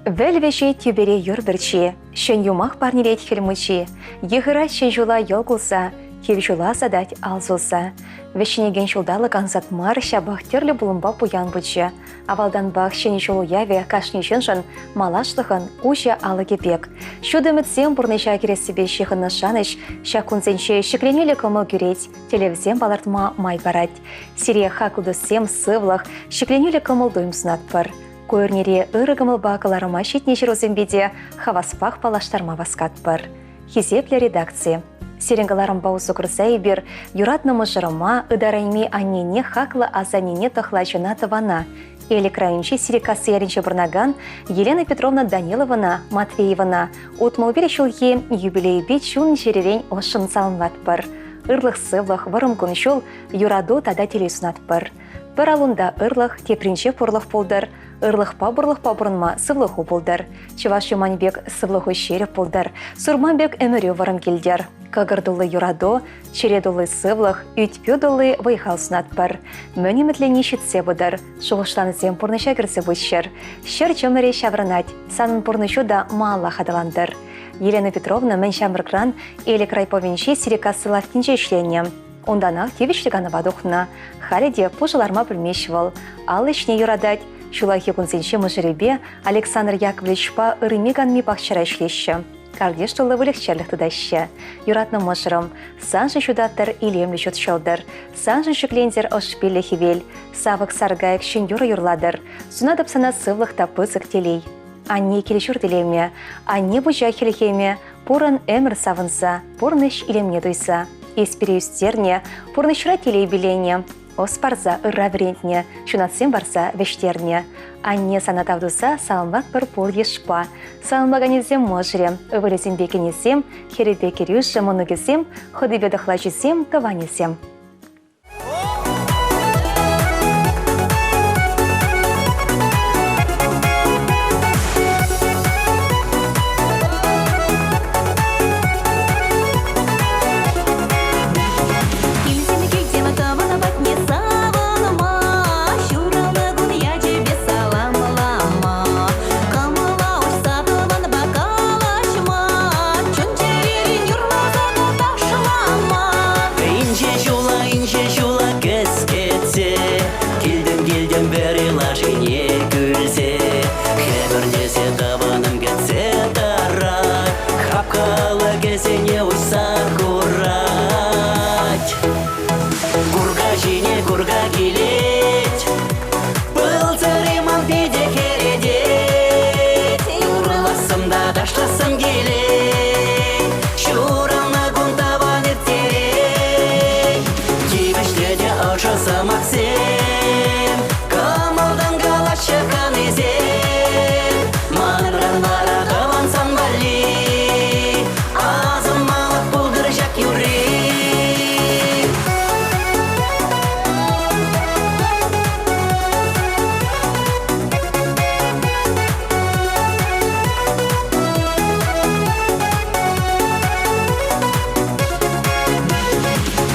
Вӗл вӗҫет тӳпере юр пӗрчи, Ҫӗн юмах парнелет Хӗл Мучи. Йыхӑрать ҫӗн ҫула йӑл кулса, Кив ҫула сатать ал сулса. Вӗҫленекен ҫулталӑк ансат мар, ҫапах тӗрлӗ пулӑмпа пуян пулчӗ. Авалтанпах Ҫӗнӗ ҫул уявӗ кашни ҫыншӑн малашлӑхӑн уҫӑ алӑкӗ пек. Ҫут ӗмӗтсем пурнӑҫа кӗрессипе ҫыхӑннӑ шанӑҫ ҫак кунсенче ҫӗкленӳллӗ кӑмӑл кӳрет, тӗллевсем палӑртма май парать. Сире хаклӑ туссем, сывлӑх, ҫӗкленӳллӗ кӑмӑл-туйӑм сунатпӑр. Ку эрнере ырӑ кӑмӑлпа кӑларӑма ҫитнӗ ҫырусемпе те хаваспах паллаштарма васкатпӑр. Хисеплӗ редакци, сирӗн кӑларӑмпа усӑ курса эпир юратнӑ мӑшӑрӑма, ытарайми аннене, хаклӑ асаннене тӑхлачӑна тӑвана, Элӗк районӗнчи Сирикасси ялӗнче пурӑнакан Елена Петровна Даниловӑна, Матвеевӑна 65 ҫулхи юбилейпе чун-чӗререн ӑшшӑн саламлатпӑр. Ырлӑх-сывлӑх, вӑрӑм кун-ҫул, юрату тата телей сунатпӑр. Пӗр аллунта ырлӑх, тепринче пурлӑх пултӑр. Ырлӑхпа пурлӑхпа пурӑнма сывлӑху пултӑр. Чӑваш юманӗ пек сывлӑху ҫирӗп пултӑр. Сурман пек ӗмӗрӳ вӑрӑм килтӗр. Кӑкӑр тулли юрату, чӗре тулли сывлӑх, ӳт-пӳ тулли вӑй-хал сунатпӑр. Мӗн ӗмӗтленни ҫитсе пытӑр, шухӑшланисем пурнӑҫа кӗрсе пыччӑр. Ҫӗр чӑмӑрӗ ҫаврӑнать, санӑн пурнӑҫу та малаллах аталантӑр. Елена Петровна мӗн ҫамрӑкран Элӗк райповӗнчи Сирикасси лавккинче ӗҫленӗ. Унтанах тивӗҫлӗ канӑва тухнӑ. Халӗ те пушӑ ларма пӗлмест вӑл. Ал ӗҫне юратать. Ҫуллахи кунсенче мӑшӑрӗпе Александр Яковлевичпа ырми-канми пахчара ӗҫлеҫҫӗ. Картиш тулли выльӑх-чӗрлӗх тытаҫҫӗ. Юратнӑ мӑшӑрӑм, саншӑн ҫутаттӑр илемлӗ ҫут ҫӑлтӑр, саншӑн ҫӗклентӗр ӑш пиллӗ хӗвел, савӑк саркайӑк ҫӗн юрӑ юрлатӑр. Сунатӑп сана сывлӑх та пысӑк телей. Анне кил-ҫурт илемӗ, анне пуҫа хӗлхемӗ, пурӑн ӗмӗр савӑнса, пурнӑҫ илемне туйса. Эс пире ӳстернӗ, пурнӑҫра телей пиленӗ, ӑс парса ырра вӗрентнӗ, ҫунатсем парса вӗҫтернӗ. Анне сана тав туса саламлатпӑр пур йышпа. Саламлаканӗсем мӑшӑрӗ, ывӑлӗсемпе кинӗсем, хӗрӗпе кӗрӳшӗ, мӑнукӗсем, хӑтипе тӑхлачисем, тӑванӗсем. Килсем, килсем тӑван патне савӑнма, ҫуралнӑ кун ячӗпе саламлама, кӑмӑла уҫса тӑванпа калаҫма, чун-чӗререн юрласа та ташлама. Инҫе ҫула, инҫе ҫула кӗскетсе, килтӗм-килтӗм вӗри лашине кӳлсе, хӗпӗртесе тӑванӑм кӗтсе тӑрать, хапха алӑкӗсене уҫса хурать. Курка ҫине курка килет, пыл сӑри ман питӗ хӗретет, юрлассӑм та ташлассӑм килет, ҫуралнӑ кун таван ирттерет. Тивӗҫлӗ те ӑшӑ сӑмахсем, кӑмӑлтан калаҫҫӗ хӑнисем. Манран вара тӑван сан валли асӑнмалӑх пултӑр ҫак юрри.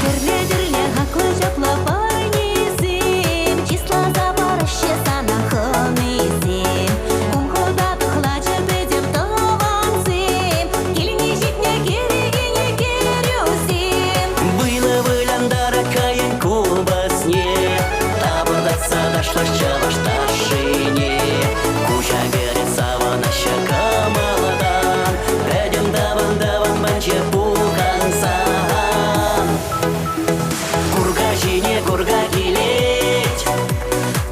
Тӗрлӗ-тӗрлӗ хаклӑ ҫапла парнесем чысласа параҫҫӗ сана хӑнисем. Кум-хӑта тӑхлачӑ пӗтӗм тӑвансем, килне ҫитнӗ кӗрекене кӗрӳсем. Вылӑ вылянтарать хӑйӗн купӑсне, тапӑртатса ташлать чӑваш ташшине. Куҫа кӗрет савӑнаҫҫӗ кӑмӑлтан, пӗтӗм тӑван-тӑван панче пухӑнсан. Курка ҫине курка килет,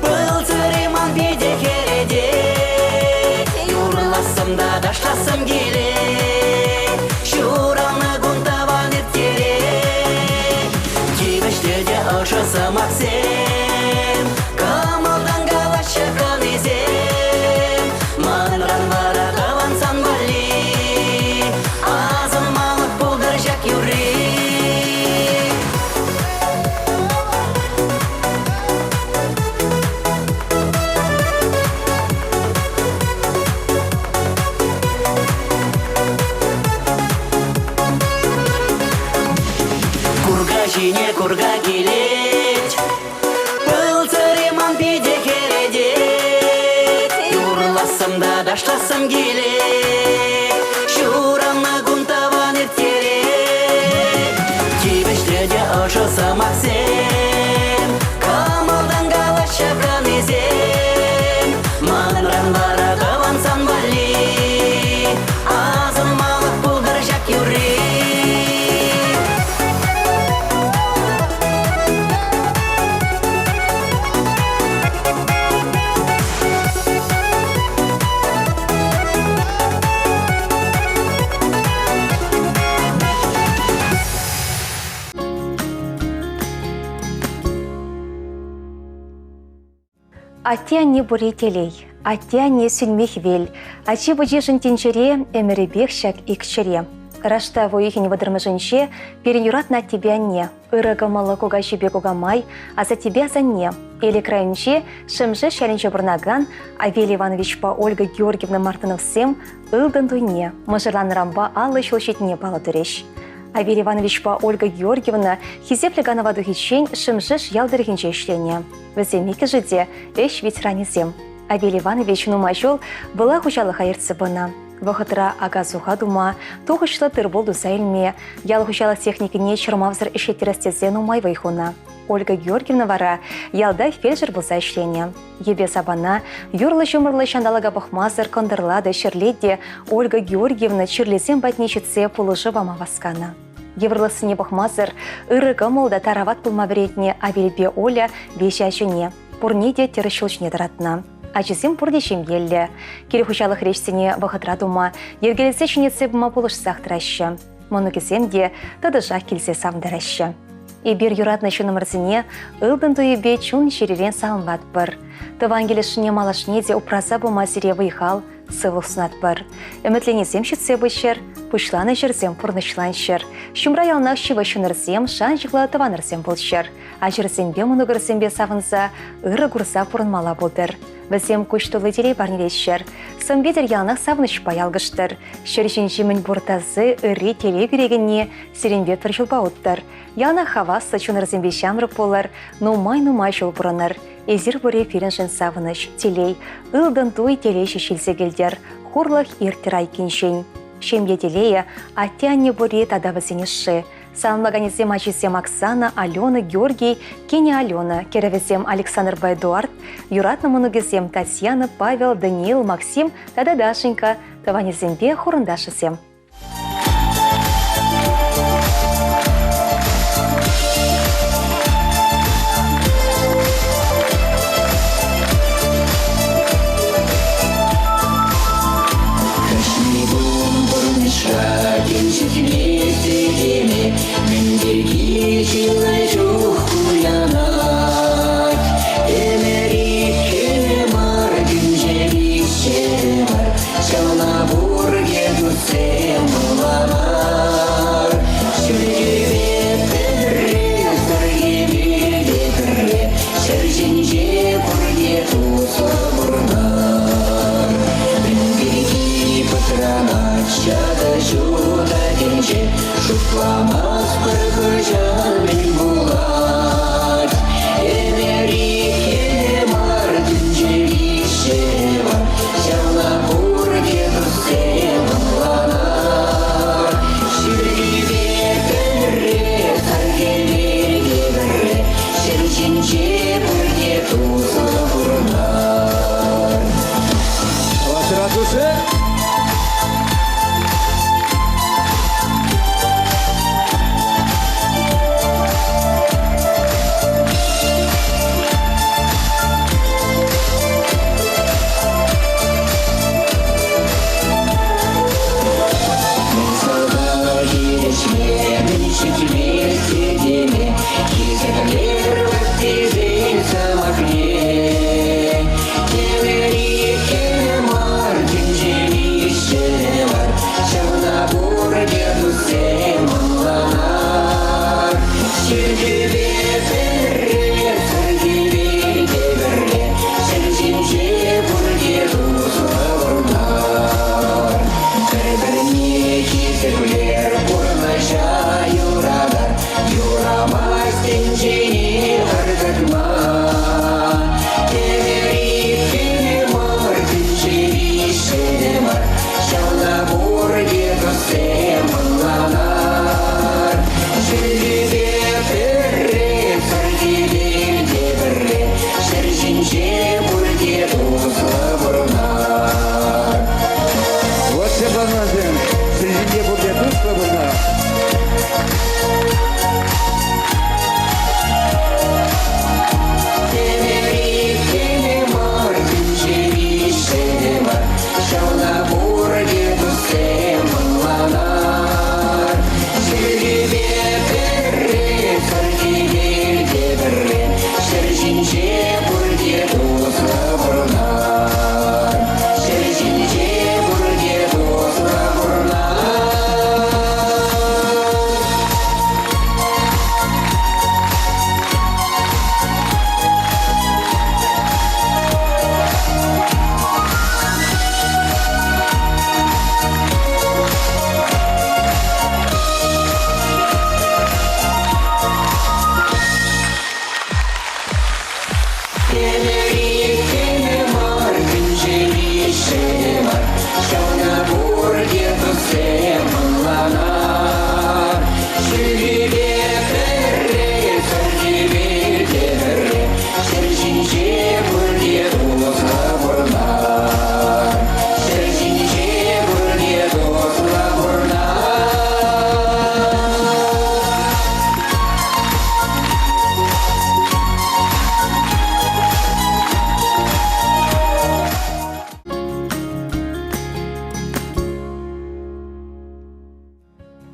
пыл сӑри ман питӗ хӗретет. Юрлассӑм та ташлассӑм килет, ҫуралнӑ кун тӑван ирттерет. Тивӗҫлӗ те ӑшӑ сӑмахсем, кӑмӑлтан калаҫҫӗ хӑнисем. Манран вара тӑван сан валли асӑнмалӑх пултӑр ҫак юрри. Курка ҫине курка килет, пыл сӑри ман питӗ хӗретет. Юрлассӑм та. Ташлассӑм килет, ҫуралнӑ кун тӑван ирттерет. Тивӗҫлӗ те ӑшӑ сӑмахсем, кӑмӑлтан калаҫҫӗ хӑнисем. Манран вара тӑван сан валли асӑнмалӑх пултӑр ҫак юрри. Атте-анне пурри телей, атте-анне сӳнми хӗвел, ачи-пӑчишӗн тӗнчере ӗмӗрӗпех ҫак ик чӗре. Раштав уйӑхӗн вӑтӑрмӗшӗнче пирӗн юратнӑ аттепе анне, Ырӑ кӑмӑллӑ кукаҫипе кукамай, асаттепе асанне, Элӗк районӗнчи Шӗмшеш ялӗнче пурӑнакан Авелий Ивановичпа Ольга Георгиевна Мартыновсем ылтӑн туйне мӑшӑрланнӑранпа 50 ҫул ҫитнине паллӑ турӗҫ. Авелий Ивановичпа Ольга Георгиевна хисеплӗ канӑва тухиччен Шӗмшеш ял тӑрӑхӗнче ӗҫленӗ. Вӗсем иккӗшӗ те ӗҫ ветеранӗсем. Авелий Иванович нумай ҫул Выла хуҫалӑха ертсе пынӑ. Вӑхӑтра ака-суха тума, тухӑҫлӑ тыр-пул туса илме, ял хуҫалӑх техникине чӑрмавсӑр ӗҫлеттерес тесе нумай вӑй хунӑ. Ольга Георгиевна вара ялта фельдшер пулса ӗҫленӗ. Йӗпе-сапана, юрлӑ-ҫумӑрлӑ ҫанталӑка пӑхмасӑр кӑнтӑрла та, ҫӗрле те Ольга Георгиевна чирлисем патне ҫитсе пулӑшу пама васканӑ. Йывӑрлӑхсене пӑхмасӑр ырӑ кӑмӑл та тарават пулма вӗрентнӗ Авельпе Оля виҫӗ ачине пурне те тӗрӗс ҫул ҫине тӑратнӑ. Ачисем пурте ҫемьеллӗ. Кил хуҫалӑх ӗҫсене вӑхӑтра тума, йӗркелесе ҫӗнетсе пыма пулӑшсах тӑраҫҫӗ. Мӑнукӗсем те тӑтӑшах килсе савӑнтараҫҫӗ. Эпир юратнӑ ҫыннӑмӑрсене ылтӑн туйӗпе чун-чӗререн саламлатпӑр. Тӑван килӗшне малашне те упраса пыма сире вӑй-хал, сывлӑх сунатпӑр. Ӗмӗтленисем ҫитсе пыччӑр, пуҫланӑ ҫӗрсем пурнӑҫланччӑр. Ҫумра яланах ҫывӑх ҫыннӑрсем, шанчӑклӑ тӑванӑрсем пулччӑр. Ачӑрсемпе мӑнукӑрсемпе савӑнса, ырӑ курса пурӑнмалла пултӑр. Вӗсем куҫ тулли телей парнелеҫҫӗр. Сӑн витӗр яланах савӑнӑҫпа ялкӑштӑр. Ҫӗр ҫинчи мӗнпур тасы, ырри, телей кӳрекенни сирӗнпе пӗр ҫулпа уттӑр. Яланах хаваслӑ чунӑрсемпе ҫамрӑк пулӑр, нумай-нумай ҫул пурӑнӑр. Эсир пурри пирӗншӗн савӑнӑҫ, телей, ылтӑн туй телей ҫеҫ илсе килтӗр, хурлӑх ирттӗр айккинчен. Ҫемье телейӗ, атте-анне пурри тата вӗсен ӑшши. Саламлаканӗсем ачисем Оксана, Алена, Георгий, кинӗ Алена, кӗрӗвӗсем Александрпа Эдуард, юратнӑ мӑнукӗсем Татьяна, Павел, Даниил, Максим тата Дашенька, тӑванӗсемпе хурӑнташӗсем. Кашни кун пурнӑҫра тем ҫитмест этеме, мӗн пирки чылай чух кулянать. Ӗмӗр иккӗ мар, тӗнче виҫҫӗ мар, ҫавна пурте туссем.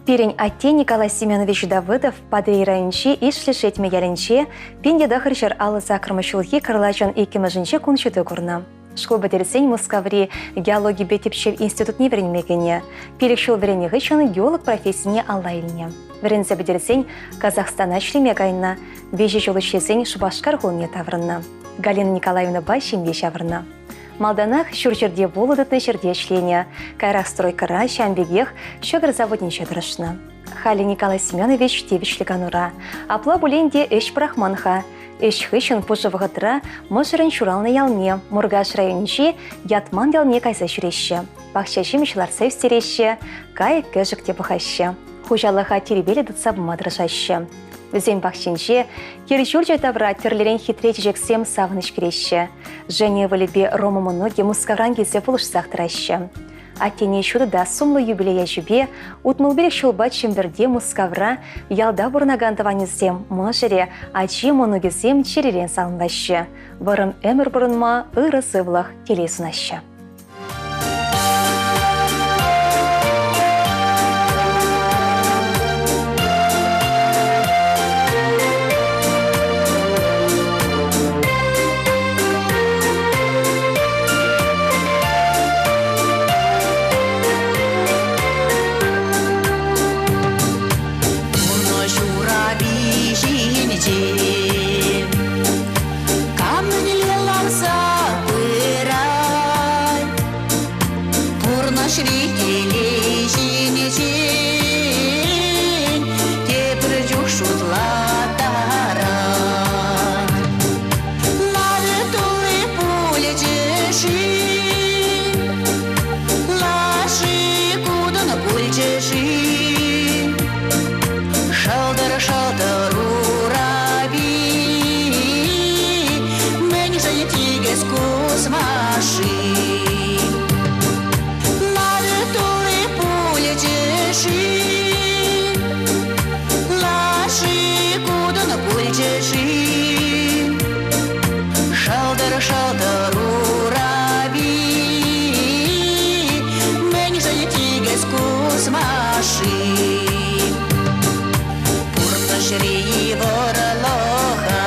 Пирӗн атте Николай Семенович Давыдов Патӑрьел районӗнчи Ишлӗ Шетмӗ ялӗнче 1958 ҫулхи кӑрлачӑн иккӗмӗшӗнче кун ҫути курнӑ. Шкул пӗтерсен Мускаври геологипе тӗпчев институтне вӗренме кӗнӗ. Пилӗк ҫул вӗреннӗ хыҫҫӑн геолог профессине алла илнӗ. Вӗренсе пӗтерсен Казахстана ӗҫлеме кайнӑ, виҫӗ ҫул ӗҫлесен Шупашкар хулине таврӑннӑ. Галина Николаевнӑпа ҫемье ҫавӑрнӑ. Малтанах ҫурҫӗрте пулӑ тытнӑ ҫӗрте ӗҫленӗ, кайрах стройкӑра ҫавӑн пекех ҫӑкӑр заводӗнче тӑрӑшнӑ. Халӗ Николай Семенович тивӗҫлӗ канура. Апла пулин те ӗҫ пӑрахман-ха. Ӗҫ хыҫҫӑн пушӑ вӑхӑтра мӑшӑрӗн ҫуралнӑ ялне, Муркаш районӗнчи Ятман ялне кайса ҫӳреҫҫӗ. Пахча ҫимӗҫ лартса ӳстереҫҫӗ, кайӑк-кӗшӗк те пӑхаҫҫӗ. Хуҫалӑха тирпейлӗ тытса пыма тӑрӑшаҫҫӗ. Вӗсен пахчинче кил-ҫурчӗ тавра тӗрлӗрен хитре чечексем савӑнӑҫ кӳреҫҫӗ. Женя ывӑлӗпе Рома мӑнукӗ Мускавран килсе пулӑшсах тӑраҫҫӗ. Аттене ҫутӑ та сумлӑ юбилей ячӗпе 65 ҫулпа Чӗмпӗрте, Мускавра, ялта пурӑнакан тӑванӗсем, мӑшӑрӗ, ачи, мӑнукӗсем чӗререн саламлаҫҫӗ. Вӑрӑм ӗмӗр пурӑнма ырӑ сывлӑх, телей сунаҫҫӗ. Пурнӑҫ урапи ҫинче кам мӗнле ларса пырать, пурнӑҫри телей ҫинчен тепӗр чух шутлаттарать. Лавӗ тулли пулчӗ-ши, лаши кутӑн пулчӗ-ши? Шӑлтӑр-шӑлтӑр урапи, мӗншӗн тикӗс кусма-ши? Лавӗ тулли пулчӗ-ши, лаши кутӑн пулчӗ-ши? Шӑлтӑр-шӑлтӑр урапи, мӗншӗн тикӗс кусма-ши? Пурнӑҫри йывӑрлӑха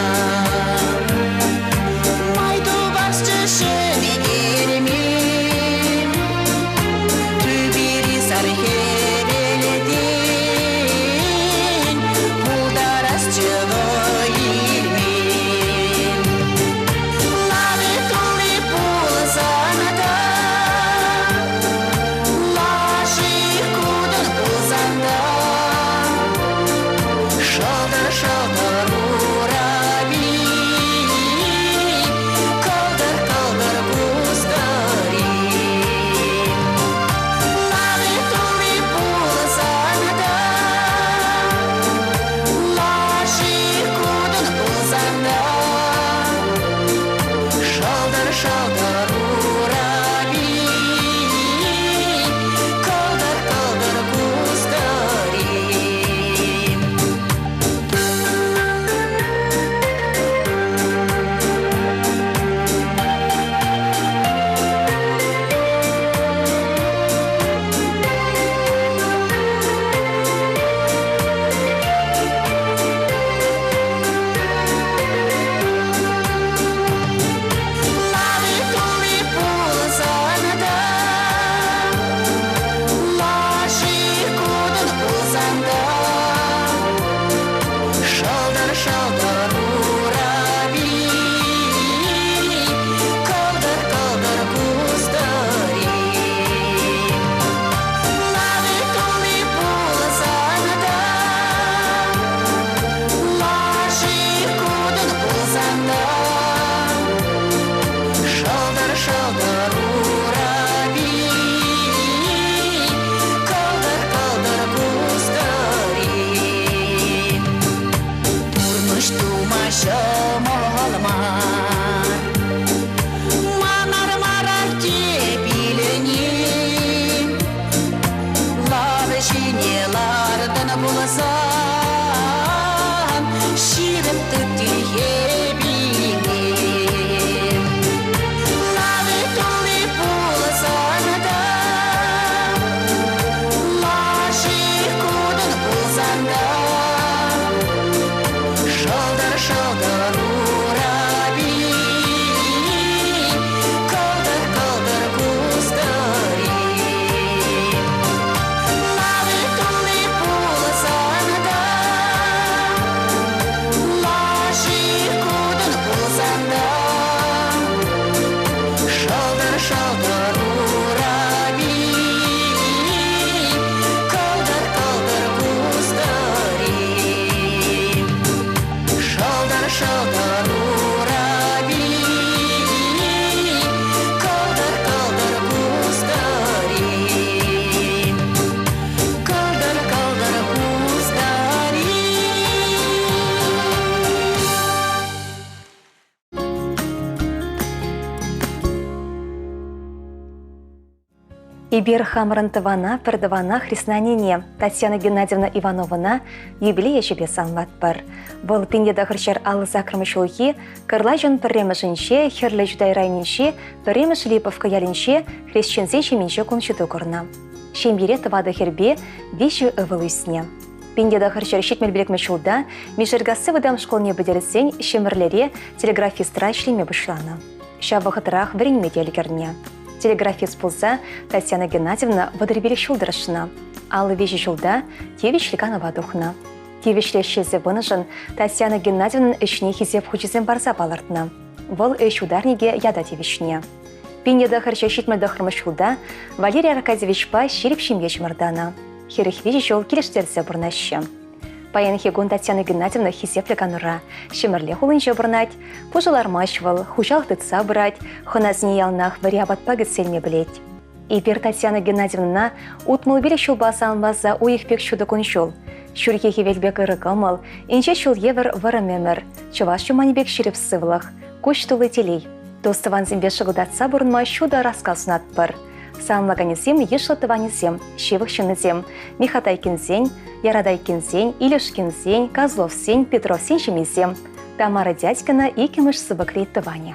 май тупасчӗ ҫӗнтерме. Тӳпери сар хӗвелтен пултарасчӗ вӑй илме. Лавӗ тулли пулсан та, лаши кутӑн пулсан та, шӑлтӑр-шӑлтӑр урапи, кӑлтӑр-кӑлтӑр кустӑри. Лавӗ тулли пулсан та, лаши кутӑн пулсан та, шӑлтӑр-шӑлтӑр урапи, кӑлтӑр-кӑлтӑр кустӑри. Лавӗ тулли пулсан та, лаши кутӑн пулсан та, шӑлтӑр-шӑлтӑр урапи, кӑлтӑр-кӑлтӑр кустӑри. Лавӗ тулли пулсан та, лаши кутӑн пулсан та, шӑлтӑр-шӑлтӑр урапи, кӑлтӑр-кӑлтӑр кустӑри. Пурнӑҫ тума ҫӑмӑл мар, манар марах те пилӗне. Лав ҫине лартӑн пулсан, ҫирӗп тыт тилхепине. Лавӗ тулли пулсан та, лаши кутӑн Эпир хамӑрӑн тӑвана, пӗр тӑвана хреснанене Татьяна Геннадьевна Ивановӑна юбилей ячӗпе саламлатпӑр. Вӑл 1958 ҫулхи Кӑрлачӑн пӗрремӗшӗнче Хӗрлӗ Чутай районӗнчи Пӗрремӗш Липовка ялӗнче хресченсен ҫемйинче кун ҫути курнӑ. Ҫемьере тӑватӑ хӗрпе виҫӗ ывӑл ӳснӗ. 1975 ҫулта Мишеркасси вӑтам шкулне пӗтерсен Ҫӗмӗрлере телеграфистра ӗҫлеме пуҫланӑ. Ҫав вӑхӑтрах вӗренме те ӗлкӗрнӗ. Телеграфист пулса Татьяна Геннадьевна 35 ҫул тӑрӑшнӑ. 53 ҫулта тивӗҫлӗ канӑва тухнӑ. Тивӗҫлӗ ӗҫлесе пынӑшӑн Татьяна Геннадьевнӑн ӗҫне хисеп хучӗсем парса палӑртнӑ. Вӑл ӗҫ ударникӗ ята тивӗҫнӗ. 1979 ҫулта Валерий Аркадьевичпа ҫирӗп ҫемье чӑмӑртанӑ. 43 ҫул килӗштерсе пурӑнаҫҫӗ. Паянхи кун Татьяна Геннадьевна хисеплӗ канура. Ҫӗмӗрле хулинче пурӑнать. Пушӑ лармасть вӑл, хуҫалӑх тытса пырать, хӑнасене яланах вӗри апатпа кӗтсе илме пӗлет. Эпир Татьяна Геннадьевнӑна 65 ҫулпа саламласа уйӑх пек ҫутӑ кун-ҫул, ҫурхи хӗвел пек ырӑ кӑмӑл, инҫе ҫул евӗр вӑрӑм ӗмӗр, чӑваш юманӗ пек ҫирӗп сывлӑх, куҫ тулли телей, тус-тӑвансемпе шӑкӑлтатса пурӑнма ҫутӑ ӑраскал сунатпӑр. Саламлаканӗсем йышлӑ тӑванӗсем, ҫывӑх ҫыннисем, Михатайкинсен, Яратайкинсен, Илюшкинсен, Козловсен, Петровсен ҫемйисем, Тамара Дядькина иккӗмӗш сыпӑкри тӑванӗ.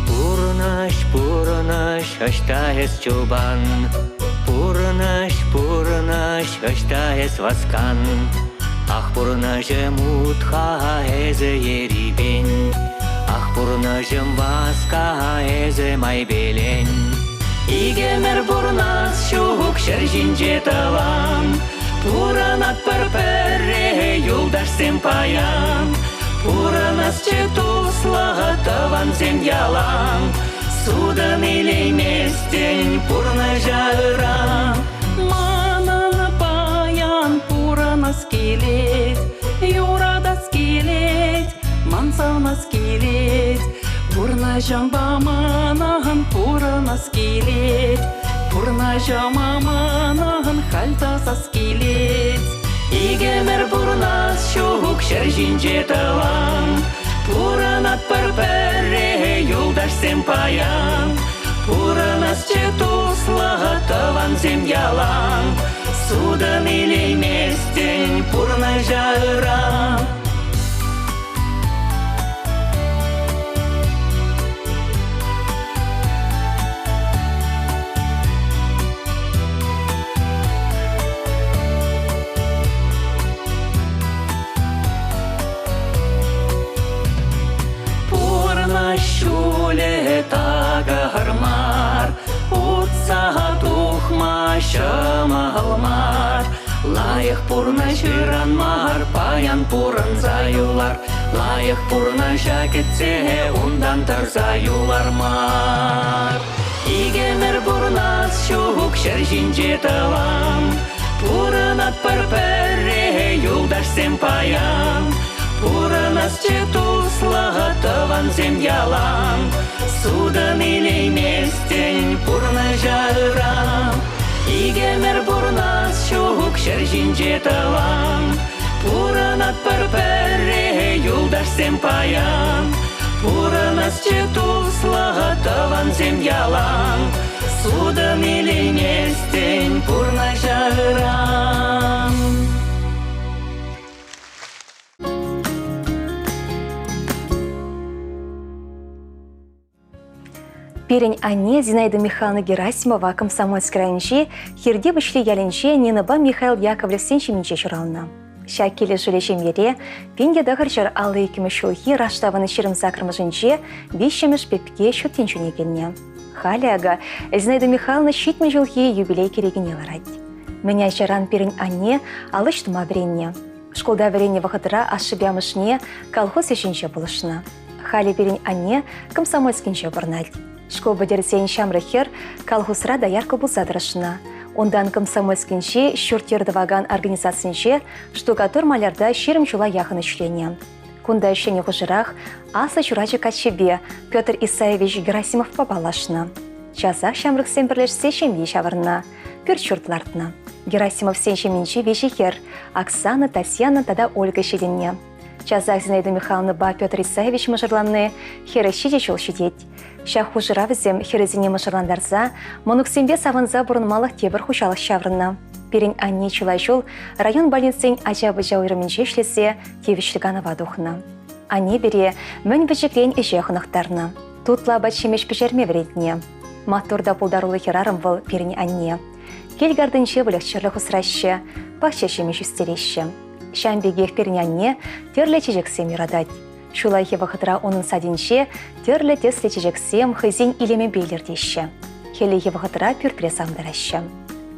Пурӑнаҫ, пурӑнаҫ, ӑҫта эс чулпан? Пурӑнаҫ, пурӑнаҫ, ӑҫта эс васкан? Ах, пурӑнаҫӑм ут-ха эсӗ ерипен, Ах, пурӑнаҫӑм васка эсӗ майпелен. Икӗмӗр пурӑнас ҫук ҫӗр ҫинче тӑван, Пурӑнатпӑр пӗрре юлташсем паян. Пурӑнасчӗ туслӑ тӑвансем ялан, Сутӑн илейместӗн пурнӑҫа ыран. Манӑн паян пурӑнас килет, юратас килет, ман савнас килет. Пурнӑҫӑмпа манӑн пурӑнас килет, пурнӑҫӑма манӑн халь тасас килет. Икӗмӗр пурӑнас ҫук ҫӗр ҫинче тӑван, Пурӑнатпӑр пӗрре юлташсем паян. Пурӑнасчӗ туслӑ тӑвансем ялан, Сутӑн илейместӗн пурнӑҫа ыран. Пурнӑҫ ҫулӗ такӑр мар, утса тухма ҫӑмӑл мар. Лайӑх пурнӑҫ ыран мар, паян пурӑнса юлар. Лайӑх пурнӑҫа кӗтсе унтан тӑрса юлар мар. Икӗмӗр пурӑнас ҫук ҫӗр ҫинче тӑван, Пурӑнатпӑр пӗрре юлташсем паян. Пурӑнасчӗ туслӑ тӑвансем ялан, Сутӑн илейместӗн пурнӑҫа ыран. Икӗмӗр пурӑнас ҫук ҫӗр ҫинче тӑван, Пурӑнатпӑр пӗрре юлташсем паян. Пурӑнасчӗ туслӑ тӑвансем ялан, Сутӑн илейместӗн пурнӑҫа ыран. Пирӗн анне Зинаида Михайловна Герасимова Комсомольски районӗнчи Хирти Выҫли ялӗнче Нинӑпа Михаил Яковлевсен ҫемйинче ҫуралнӑ. Ҫак килӗшӳллӗ ҫемьере 1952 ҫулхи раштавӑн 28-мӗшӗнче виҫҫӗмӗш пепке ҫут тӗнчене килнӗ. Халӗ акӑ Зинаида Михайловна 70 ҫулхи юбилей кӗрекине ларать. Мӗн ачаран пирӗн анне ал ӗҫ тума вӗреннӗ. Шкулта вӗреннӗ вӑхӑтра ашшӗпе амӑшне колхоз ӗҫӗнче пулӑшнӑ. Халӗ пирӗн анне Комсомольскинче пурӑнать. Шкул пӗтерсен ҫамрӑк хӗр колхозра доярка пулса тӑрӑшнӑ. Унтан Комсомольскинчи ҫурт-йӗр тӑвакан организацинче штукатур-малярта 20 ҫула яхӑн ӗҫленӗ. Кунта ӗҫленӗ хушӑрах Аслӑ Чурачӑ каччипе Петр Исаевич Герасимовпа паллашнӑ. Часах ҫамрӑксем пӗрлешсе ҫемье ҫавӑрнӑ, пӳрт-ҫурт лартнӑ. Герасимовсен ҫемйинче виҫӗ хӗр – Оксана, Татьяна тата Ольга ҫитӗннӗ. Часах Зинаида Михайловнӑпа Петр Исаевич мӑшӑрланни хӗрӗ ҫичӗ ҫул ҫитет. Ҫак хушӑра вӗсем хӗрӗсене мӑшӑрлантарса мӑнуксемпе савӑнса пурӑнмалӑх тепӗр хуҫалӑх ҫаврӑннӑ. Пирӗн анне чылай ҫул район больницин ача-пӑча уйрӑмӗнче ӗҫлесе тивӗҫлӗ канӑва тухнӑ. Анне пире мӗн пӗчӗкрен ӗҫе хӑнӑхтарнӑ. Тутлӑ апат-ҫимӗҫ пӗҫерме вӗрентнӗ. Маттур та пултаруллӑ хӗрарӑм вӑл пирӗн анне. Кил картинче выльӑх-чӗрлӗх усраҫҫӗ, пахча ҫимӗҫ ӳстереҫҫӗ. Ҫавӑн пекех пирӗн анне тӗрлӗ чечексем юратать. Ҫуллахи вӑхӑтра унӑн садӗнче тӗрлӗ тӗслӗ чечексем хӑйсен илемӗпе илӗртеҫҫӗ. Хӗллехи вӑхӑтра пӳртре савӑнтараҫҫӗ.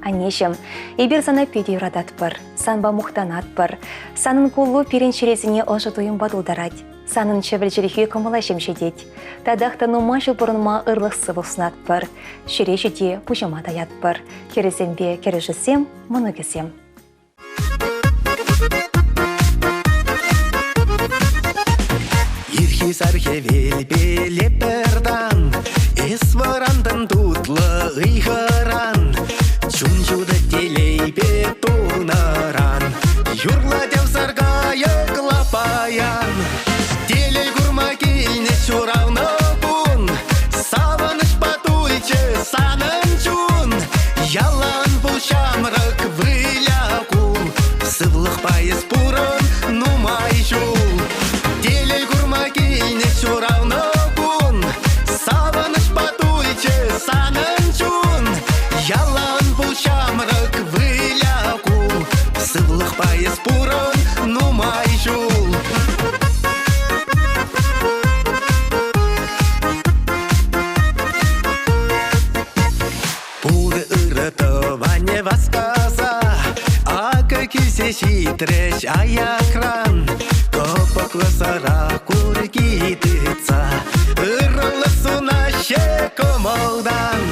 Аннеҫӗм, эпир сана питӗ юрататпӑр, санпа мухтанатпӑр. Санӑн куллу пирӗн чӗресене ӑшӑ туйӑмпа тултарать. Санӑн чӗвӗл чӗлхӳ кӑмӑла ҫемҫетет. Татах та нумай ҫул пурӑнма ырлӑх-сывлӑх сунатпӑр. Ҫӗре ҫити пуҫӑма таятпӑр. Хӗрӗсемпе кӗрӗшӗсем, мӑнукӗсем. Ирхи сар хӗвелпеле пӗртан Эс вӑрантӑн тутлӑ ыйхӑран Чун ҫутӑ телейпе тулнӑран Юрлать ав саркайӑк лапаян Телей курма килнӗ ҫуралнӑ кун Савӑнӑҫпа тулчӗ санӑн чун Ялан пул ҫамрӑк выля кул Сывлӑхпа эс пурӑн нумай ҫул Телей курма килнӗ ҫуралнӑ кун Савӑнӑҫпа тулчӗ санӑн чун Ялан пул ҫамрӑк выля кул Сывлӑхпа эс пурӑн нумай ҫул. Пур ырӑ тӑванӗ васкаса Акӑ килсе ҫитрӗҫ аякран. Кӑпӑклӑ сӑра курки тытса Ырӑлӑх сунаҫҫӗ кӑмӑлтан.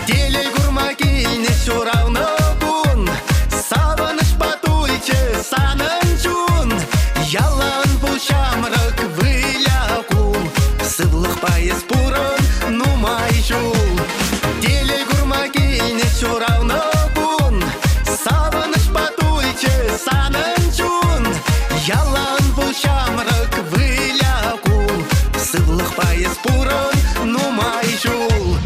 Телей курма килнӗ ҫуралнӑ кун Савӑнӑҫпа тулчӗ санӑн чун. Ялан пул ҫамрӑк, выля кул. Сывлӑхпа эс пурӑн нумай ҫул. Телей курма килнӗ ҫуралнӑ кун Савӑнӑҫпа тулчӗ санӑн чун. Ялан пул ҫамрӑк, выля кул. Сывлӑхпа эс пурӑн нумай ҫул.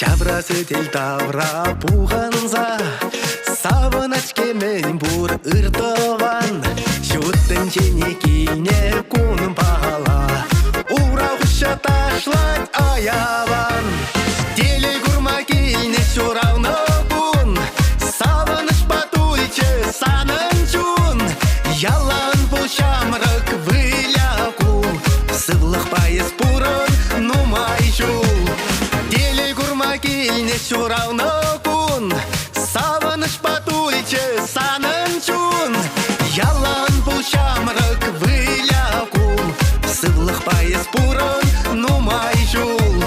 Ҫавра сӗтел тавра пухӑнса Савӑнать-ҫке мӗн пур ыр тӑван Ҫут тӗнчене килнӗ кунпала Ура хуҫа ташлать аялан Телей курма килнӗ ҫуралнӑ кун Савӑнӑҫпа тулчӗ санӑн чун Ялан пул ҫамрӑк, выля кул Сывлӑхпа эс пурӑн нумай ҫул Телей курма килнӗ ҫуралнӑ кун Савӑнӑҫпа тулчӗ санӑн чун Ялан пул ҫамрӑк, выля кул Сывлӑхпа эс пурӑн нумай ҫул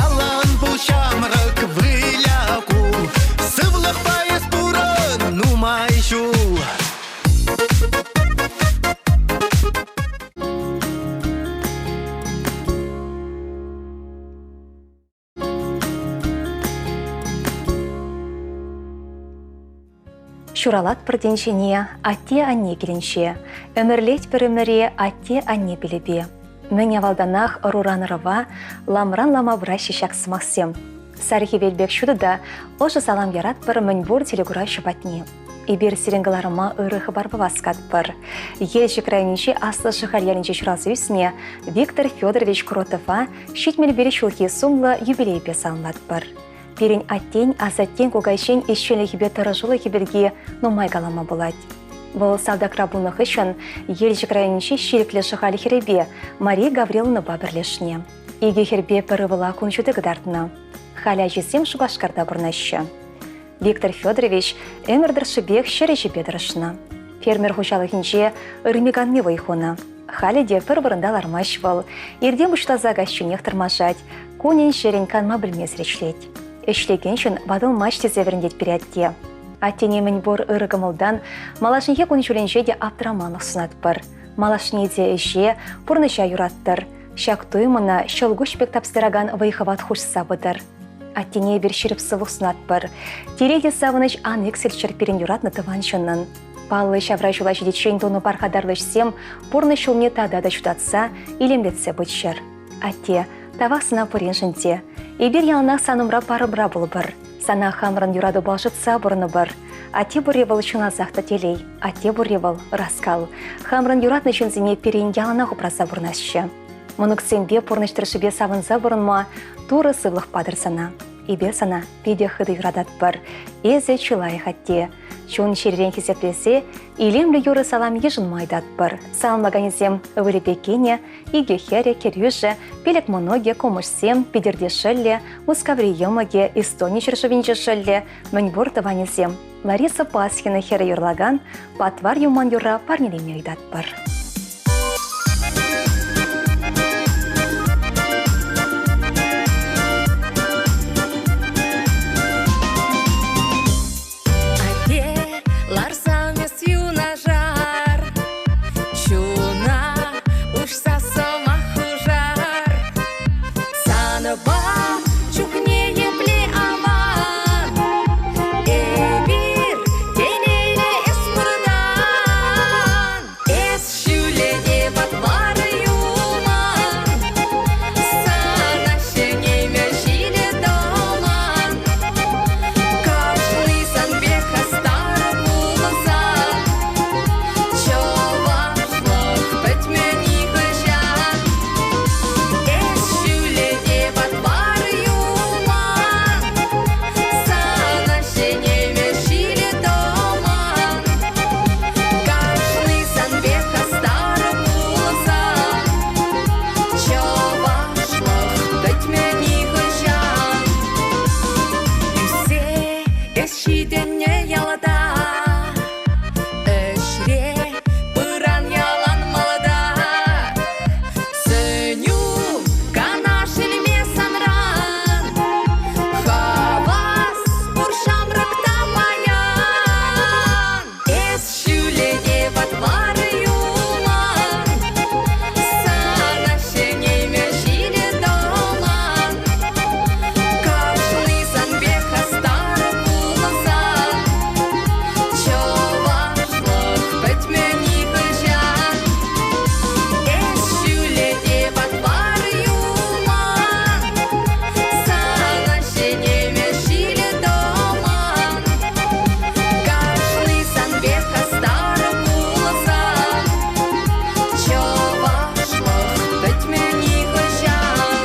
Ялан пул ҫамрӑк, выля кул Сывлӑхпа эс пурӑн нумай ҫул. Ҫуралатпӑр тӗнчене атте-анне килӗнче, ӗмӗрлетпӗр ӗмӗре атте-анне пилӗпе. Мӗн авалтанах ӑруран ӑрӑва ламран лама пыраҫҫӗ ҫак сӑмахсем. Сар хӗвел пек ҫутӑ та ӑшӑ салам яратпӑр мӗнпур телекураҫӑ патне. Эпир сирӗн кӑларӑма ырӑ хыпарпа васкатпӑр. Елчӗк районӗнчи Аслӑ Шӑхаль ялӗнче ҫуралса ӳснӗ Виктор Федорович Кротова 71 ҫулхи сумлӑ юбилейпе саламлатпӑр. Пирӗн аттен, асаттен, кукаҫин ӗҫченлӗхӗпе тӑрӑшулӑхӗ пирки нумай калама пулать. Вӑл салтакра пулнӑ хыҫҫӑн Елчӗк районӗнчи Ҫирӗклӗ Шӑхаль хӗрӗпе Мария Гавриловнӑпа пӗрлешнӗ. Икӗ хӗрпе пӗр ывӑла кун ҫути кӑтартнӑ. Халӗ ачисем Шупашкарта пурӑнаҫҫӗ. Виктор Федорович ӗмӗр тӑршшӗпех ҫӗр ӗҫӗпе тӑрӑшнӑ. Фермер хуҫалӑхӗнче ырми-канми вӑй хунӑ. Халӗ те пӗр вырӑнта лармасть вӑл. Иртен пуҫласа каҫченех тӑрмашать, кунӗн-ҫӗрӗн канма пӗлмесӗр ӗҫлет. Ӗҫлекен ҫын ватӑлмасть тесе вӗрентет пире атте. Аттене мӗнпур ырӑ кӑмӑлтан малашнехи кун-ҫулӗнче те аптӑраманлӑх сунатпӑр. Малашне те ӗҫе, пурнӑҫа юраттӑр. Ҫак туйӑм ӑна ҫӑлкуҫ пек тапстаракан вӑй-хӑват хушса пытӑр. Аттене эпир ҫирӗп сывлӑх сунатпӑр. Телей те савӑнӑҫ ан иксӗлччӗр пирӗн юратнӑ тӑван ҫыннӑн. Паллӑ ҫавра ҫула ҫитиччен тунӑ пархатарлӑ ӗҫсем пурнӑҫ ҫулне тата та ҫутатса, илемлетсе пыччӑр. Атте, тавах сана пуриншӗн те. Эпир яланах санӑмра парӑмра пулӑпӑр. Сана хамӑрӑн юратупа ӑшӑтса пурӑнӑпӑр. Атте пурри вӑл чӑнласах та телей, атте пурри вӑл ӑраскал. Хамӑрӑн юратнӑ ҫынсене пирӗн яланах упраса пурӑнасчӗ. Мӑнуксемпе пурнӑҫ тӑршшӗпе савӑнса пурӑнма Турӑ сывлӑх патӑр сана. Эпир сана питӗ хытӑ юрататпӑр. Эсӗ чылай атте. Чун чӗререн хисеплесе илемлӗ юрӑ салам йышӑнма ыйтатпӑр. Саламлаканӗсем ывӑлӗпе кинӗ, икӗ хӗрӗ, кӗрӳшӗ, пилӗк мӑнукӗ, кумӑшсем, Питӗрте шӑллӗ, Мускаври йӑмӑкӗ, Эстони ҫӗршывӗнчи шӑллӗ, мӗнпур тӑванӗсем. Лариса Пасхина хӗрӗ юрлакан Патвар юман юрра парнелеме ыйтатпӑр. Атте, ларсан эс юнашар, чуна уҫса сӑмах хушар. Санпа чухне епле аван, эпир телейлӗ эс пурӑнан. Эс ҫӳле те патвар юлман, сана ҫӗнеймӗ ҫилӗ тӑман. Кашни сан пек хастар пулсан, чӑвашлӑх пӗтмӗ нихӑҫан. Эс ҫӳле те патвар юлман, сана ҫӗнеймӗ ҫилӗ тӑман. Кашни сан пек хастар пулсан, чӑвашлӑх пӗтмӗ нихӑҫан. Ӳссе эс ҫитӗннӗ ялта, ӗҫре пыран ялан малта. Сӗнӳ канаш илме санран, хавас пур ҫамрӑк та паян. Эс ҫӳле те патвар юлман, сана ҫӗнеймӗ ҫилӗ тӑман. Кашни сан пек хастар пулсан, чӑвашлӑх пӗтмӗ нихӑҫан. Эс ҫӳле те патвар юлман, сана ҫӗнеймӗ ҫилӗ тӑман. Кашни сан пек хастар пулсан, чӑвашлӑх пӗтмӗ нихӑҫан.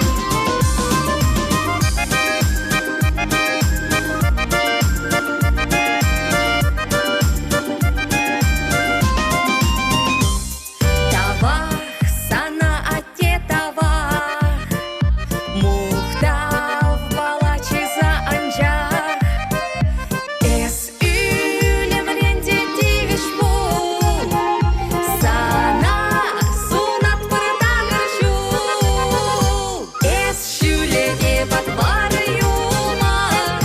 Тавах сана, атте, тавах, мухтав палачиса анчах. Эс ӳлӗмрен те тивӗҫ пул, сана сунатпӑр такӑр ҫул. Эс ҫӳле те патвар юлман,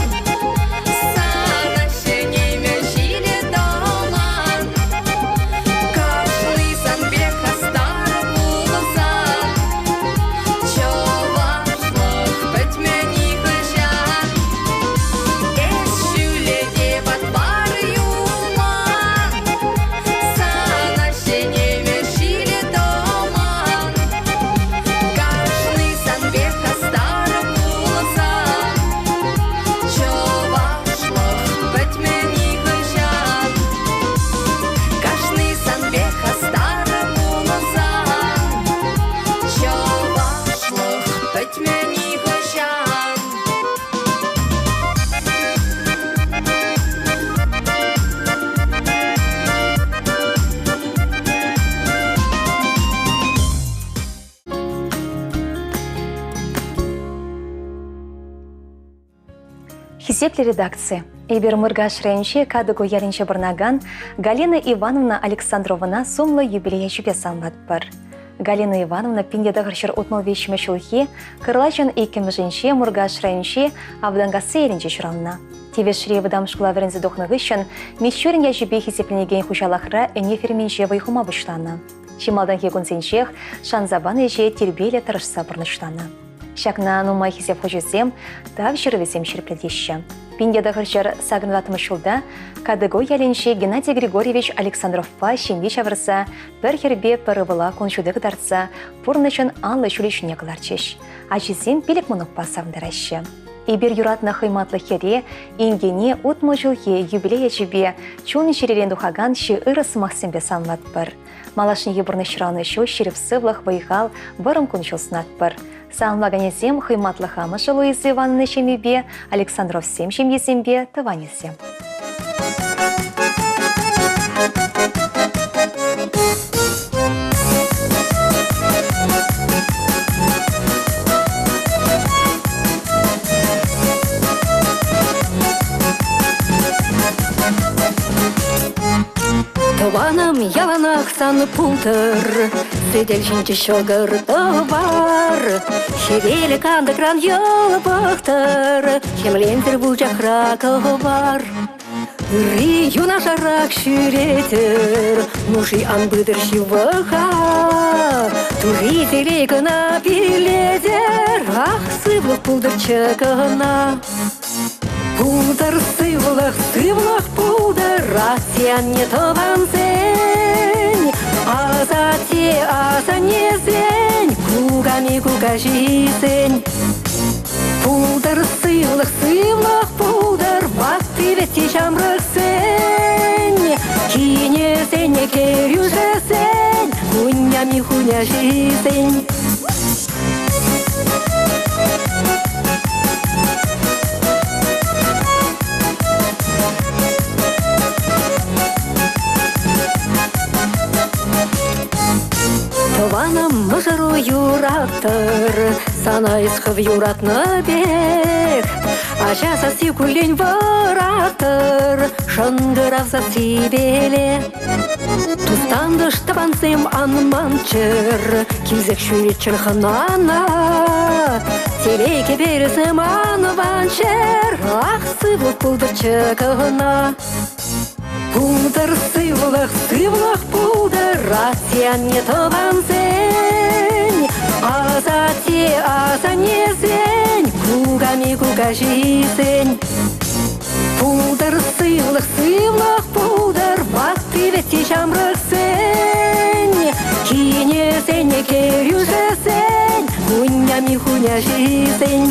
сана ҫӗнеймӗ ҫилӗ тӑман. Кашни сан пек хастар пулсан, чӑвашлӑх пӗтмӗ нихӑҫан. Эс ҫӳле те патвар юлман, сана ҫӗнеймӗ ҫилӗ тӑман. Кашни сан пек хастар пулсан, чӑвашлӑх пӗтмӗ нихӑҫан. Кашни сан пек хастар пулсан, чӑвашлӑх пӗтмӗ нихӑҫан. Хисеплӗ редакци, эпир Муркаш районӗнчи Катӑку ялӗнче пурӑнакан Галина Ивановна Александровӑна сумлӑ юбилей ячӗпе саламлатпӑр. Галина Ивановна 1963 ҫулхи Кӑрлачӑн иккӗмӗшӗнче Муркаш районӗнчи Автанкасси ялӗнче ҫуралнӑ. Тивӗшри вӑтам шкула вӗренсе тухнӑ хыҫҫӑн Мичурин ячӗпе хисепленекен хуҫалӑхра ӗне ферминче вӑй хума пуҫланӑ. Чи малтанхи кунсенчех шанса панӑ ӗҫе тирпейлӗ тӑрӑшса пурнӑҫланӑ. Ҫакна нумай хисеп хучӗсем, тав ҫырӑвӗсем ҫирӗплетеҫҫӗ. 1984 ҫулта Кадыго ялӗнчи Геннадий Григорьевич Александровпа ҫемье ҫавӑрса пӗр хӗрпе пӗр ывӑла кун ҫути кӑтартса пурнӑҫӑн анлӑ ҫулӗ ҫине кӑларчӗҫ. Ачисем пилӗк мӑнукпа савӑнтараҫҫӗ. Эпир юратнӑ хӑйматлӑ хӗре, инкене 60 ҫулхи юбилей ячӗпе чун-чӗререн тухакан чи ырӑ сӑмахсемпе саламлатпӑр. Малашнехи пурнӑҫра ӑнӑҫу, ҫирӗп сывлӑх, вӑй-хал, вӑрӑм кун-ҫул сунатпӑр. Саламлаканӗсем хӑйматлӑх амӑшӗ Луиза Ивановна ҫемйипе, Александровсем ҫемйисемпе тӑванӗсем. Тӑванӑм яланах сан пултӑр, сӗтел ҫинче ҫӑкӑр тӑвар. Хӗвелӗ кантӑкран йӑл пӑхтӑр, хӗмлентӗр вучахра кӑвар. Ырри юнашарах ҫӳретӗр, нуши ан пытӑр ҫывӑха. Турри телей кӑна пиллетӗр, ах, сывлӑх пултӑрччӗ кӑна. Пултӑр сывлӑх, сывлӑх пултӑр, атте-анне тӑвансен, асатте асаннесен, куками кукаҫисен. Пултӑр сывлӑх, сывлӑх пултӑр, ватти-вӗтти ҫамрӑксен, кинӗсен, кӗрӳшӗсен, хунями хуняҫисен. Тӑванӑм мӑшӑру юраттӑр, сана эс хӑв юратнӑ пек. Ача сасси куллен вӑраттӑр, шӑнкӑрав сассипеле. Тус-тантӑш тӑвансем ан манччӑр, килсех ҫӳреччӗр хӑнана. Телей кӗперӗсем ан ванччӑр, ах, сывлӑх пултӑрччӗ кӑна. Пултӑр сывлӑх, сывлӑх пултӑр, атте-анне тӑвансен, асатте асаннесен, куками кукаҫисен. Пултӑр сывлӑх, сывлӑх пултӑр, ватти-вӗтти ҫамрӑксен, кинӗсен, кӗрӳшӗсен, хунями хуняҫисен.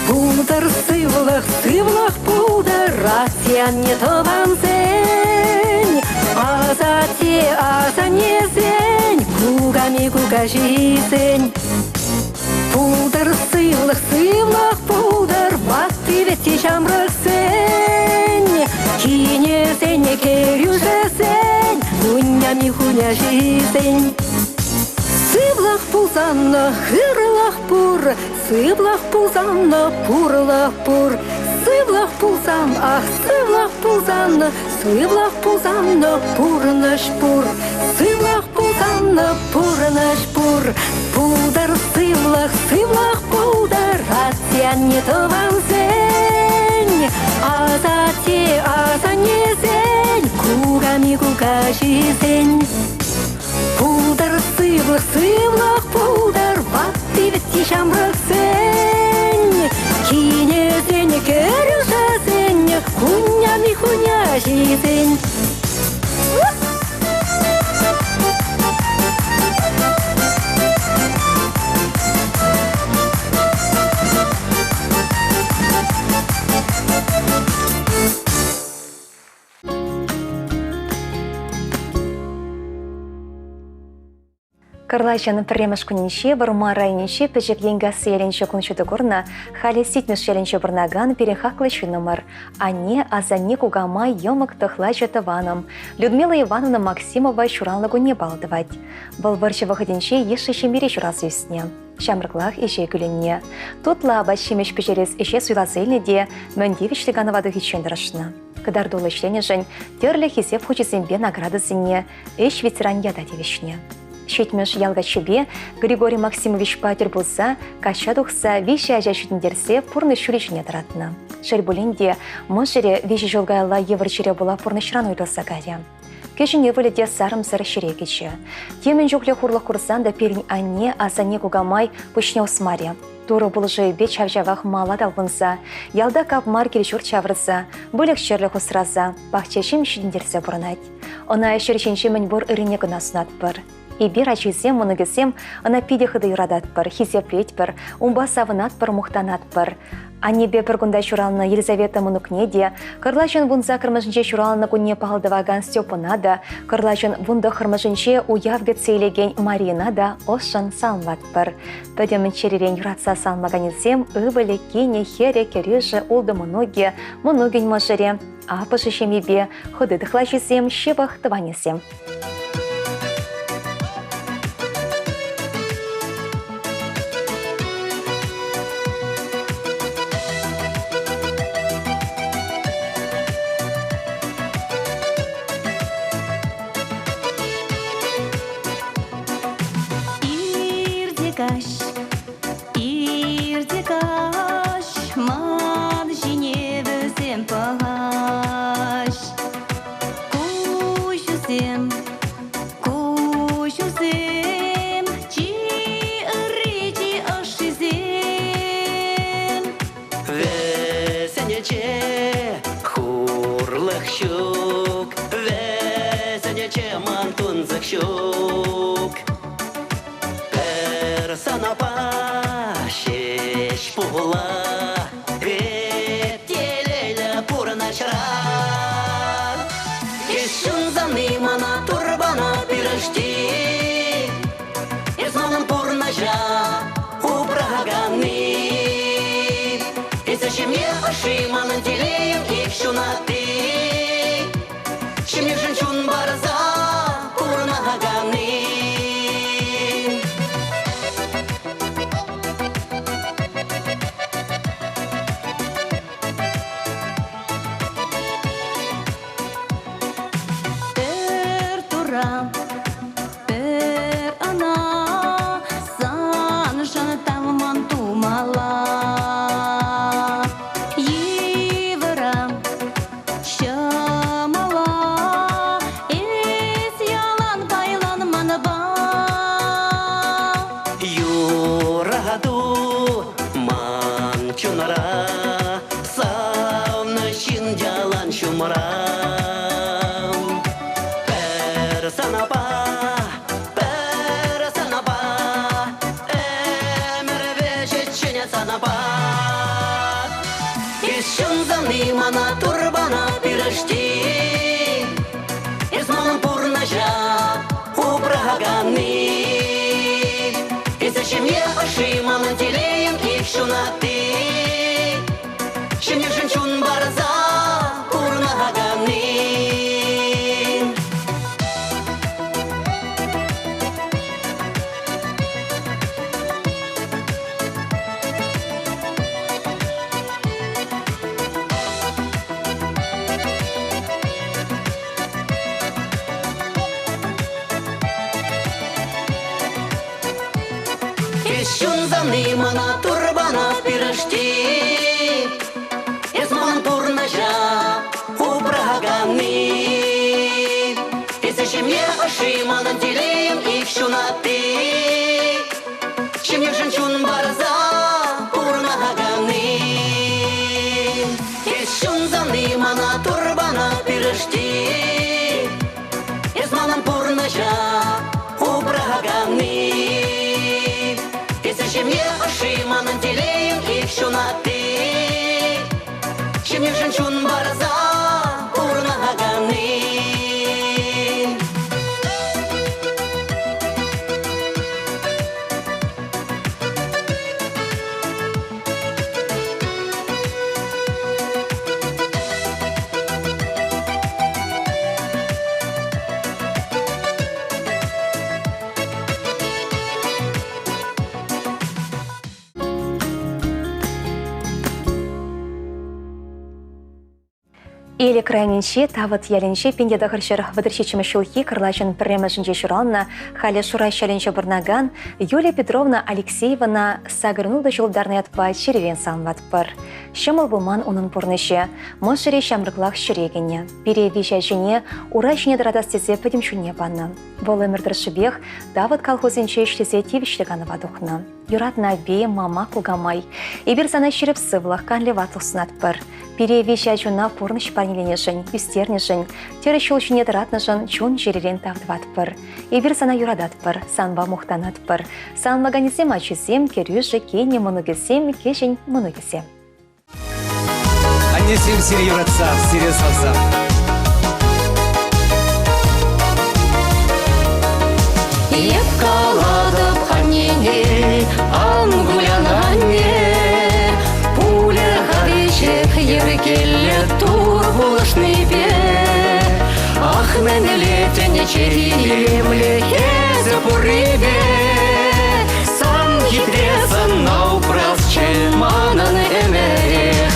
Пултӑр сывлӑх, сывлӑх пултӑр, атте-анне тӑвансен, асатте асаннесен, куками кукаҫисен. Пултӑр сывлӑх, сывлӑх пултӑр, ватти-вӗтти ҫамрӑксен, кинӗсен, кӗрӳшӗсен, хунями хуняҫисен. Сывлӑх пулсан ырӑлӑх пур, сывлӑх пулсан пурлӑх пур. Сывлӑх пулсан, ах, сывлӑх пулсан, сывлӑх пулсан пурнӑҫ пур. Сывлӑх пулсан пурнӑҫ пур. Пултӑр сывлӑх, сывлӑх пултӑр, атте-анне тӑвансен, асатте асаннесен, куками кукаҫисен. Пултӑр сывлӑх, сывлӑх пултӑр, ватти-вӗтти ҫамрӑксен, кинӗсен, кӗрӳшӗсен, хунями хуняҫисен. Кӑрлачӑн пӗрремӗш кунӗнче Вӑрмар районӗнчи Пӗчӗк Енкасси ялӗнче кун ҫути курнӑ, халӗ Ситмӗш ялӗнче пурӑнакан пирӗн хаклӑ ҫыннӑмӑр. Анне, асанне, кукамай, йӑмӑк, тӑхлачӑ тӑванӑм Людмила Ивановна Максимова ҫуралнӑ кунне паллӑ тӑвать. Вӑл вӑрҫӑ вӑхӑтӗнче йышлӑ ҫемьере ҫуралса ӳснӗ. Ҫамрӑклах ӗҫе кӳлӗннӗ. Тутлӑ апат-ҫимӗҫ пӗҫерес ӗҫе суйласа илнӗ те мӗн тивӗҫлӗ канӑва тухиччен тӑрӑшнӑ. Кӑтартуллӑ ӗҫленӗшӗн тӗрлӗ хисеп хучӗсемпе наградӑсене, ӗҫ ветеранӗ ята тивӗҫнӗ. Ҫитмӗш ял каччипе Григорий Максимовичпа тӗл пулса качча тухса виҫӗ ача ҫитӗнтерсе пурнӑҫ ҫулӗ ҫине тӑратнӑ. Шел пулин те, мӑшӑрӗ виҫӗ ҫул каялла йывӑр чире пула пурнӑҫран уйрӑлса кайрӗ. Кӗҫӗн ывӑлӗ те сарӑмсӑр ҫӗре кӗчӗ. Темӗн чухлӗ хурлӑх курсан та пирӗн анне, асанне кукамай пуҫне усмарӗ. Турӑ пулӑшӑвӗпе ҫав-ҫавах мала талпӑнса, ялта капмар кил-ҫурт ҫавӑрса, выльӑх-чӗрлӗх усраса, пахча-ҫимӗҫ ҫитӗнтерсе пурӑнать. Ӑна ҫӗр ҫинчи мӗнпур ыррине кӑна сунатпӑр. Эпир, ачисем, мӑнукӗсем, ӑна питӗ хытӑ юрататпӑр, хисеплетпӗр, унпа савӑнатпӑр, мухтанатпӑр. Аннепе пӗр кунта ҫуралнӑ Елизавета мӑнукне те, кӑрлачӑн вунсаккӑрмӗшӗнче ҫуралнӑ кунне паллӑ тӑвакан Степӑна та, кӑрлачӑн вунтӑххӑрмӗшӗнче уяв кӗтсе илекен Марийӑна та ӑшшӑн саламлатпӑр. Пӗтӗм чӗререн юратса саламлаканӗсем ывӑлӗ, кинӗ, хӗрӗ, кӗрӳшӗ, ултӑ мӑнукӗ, мӑнукӗн мӑшӑрӗ, аппӑшӗ ҫемйипе, хӑти тӑхлачисем, ҫывӑх тӑванӗсем. Ирте каҫ, ирте каҫ, ман ҫине вӗсем пӑхаҫ. Куҫусем, куҫусем, чи ырри, чи ӑшшисем. Вӗсенче хурлӑх ҫук, вӗсенче ман тунсӑх ҫук. Пӗр санапа ҫеҫ пула эп телейлӗ пурӑнӑҫра. Эс ҫунсани мана турбана пирӗшти, Эс манӑн пурнӑҫа упраканни. Эсӗ ҫемье ӑшши, манӑн телейӗм ик ҫунатти. Ҫемьешӗн чун парса пурӑнаканни. Пӗр тура, пӗр ӑна саншӑн тавман тумалла. Йывӑра, ҫӑмӑла эс ялан пайлан манпа. Юрату ман чунра, савнӑ ҫын ялан ҫумра. Пӗр санапа, пӗр санапа, ӗмӗр вӗҫӗччен санапа. Эс ҫунсани мана турбана пирӗшти, Эс манӑн пурнӑҫа упраканни. Эсӗ ҫемье ӑшши, манӑн телейӗм ик ҫунатти. Ҫемьешӗн чун парса пурӑнаканни. Эс ҫунсани мана турбана пирӗшти, Эс ман пурнӑҫа упраканни. Эсӗ ҫемье ӑшши, манӑн телейӗм ик ҫунатти. Ҫемьешӗн чун парса пурӑнаканни. Эс ҫунсани мана турбана пирӗшти, Эс манӑн пурнӑҫа упраканни. Эсӗ ҫемье ӑшши, манӑн телейӗм ик ҫунатти. Ҫемьешӗн чун парса пурӑнаканни. Элӗк районӗнчи Тавӑт ялӗнче 1937 ҫулхи кӑрлачӑн пӗрремӗшӗнче ҫуралнӑ, халӗ Шураҫ ялӗнче пурӑнакан Юлия Петровна Алексеевана сакӑрнуллӑ ҫултарнӑ ятпа чӗререн саламлатпӑр. Ҫӑмӑл пулман унӑн пурнӑҫӗ. Мӑшӑрӗ ҫамрӑклах ҫӗре кӗнӗ. Пире виҫ ачине ура ҫине тӑратас тесе пӗтӗм чунне панӑ. Вӑл ӗмӗр тӑршшӗпех Тавӑт колхозӗнче ӗҫлесе тивӗҫлӗ канӑва тухнӑ. Юратнӑ апи, мама, кукамай. Эпир сана ҫирӗп сывлӑх, канлӗ ватлӑх сунатпӑр. Пире виҫ ачуна пурнӑҫ парнеленӗшӗн, ӳстернӗшӗн, тӗрӗс ҫул ҫине тӑратнӑшӑн чун-чӗререн тав тӑватпӑр. Эпир сана юрататпӑр, санпа мухтанатпӑр. Саламлаканӗсем ачисем, кӗрӳшӗ, кинӗ, мӑнукӗсем, кӗҫӗн мӑнукӗсем. Аннесем сире юратса, сире савса. Эп калатӑп аннене, ан кулян анне, пулӗ-ха веҫех йӗркеллӗ Тур пулӑшнипе. Ах, мӗнле тӗнче илемлӗ эсӗ пуррипе. Сан хитре сӑнна упрасчӗ манӑн ӗмӗрех.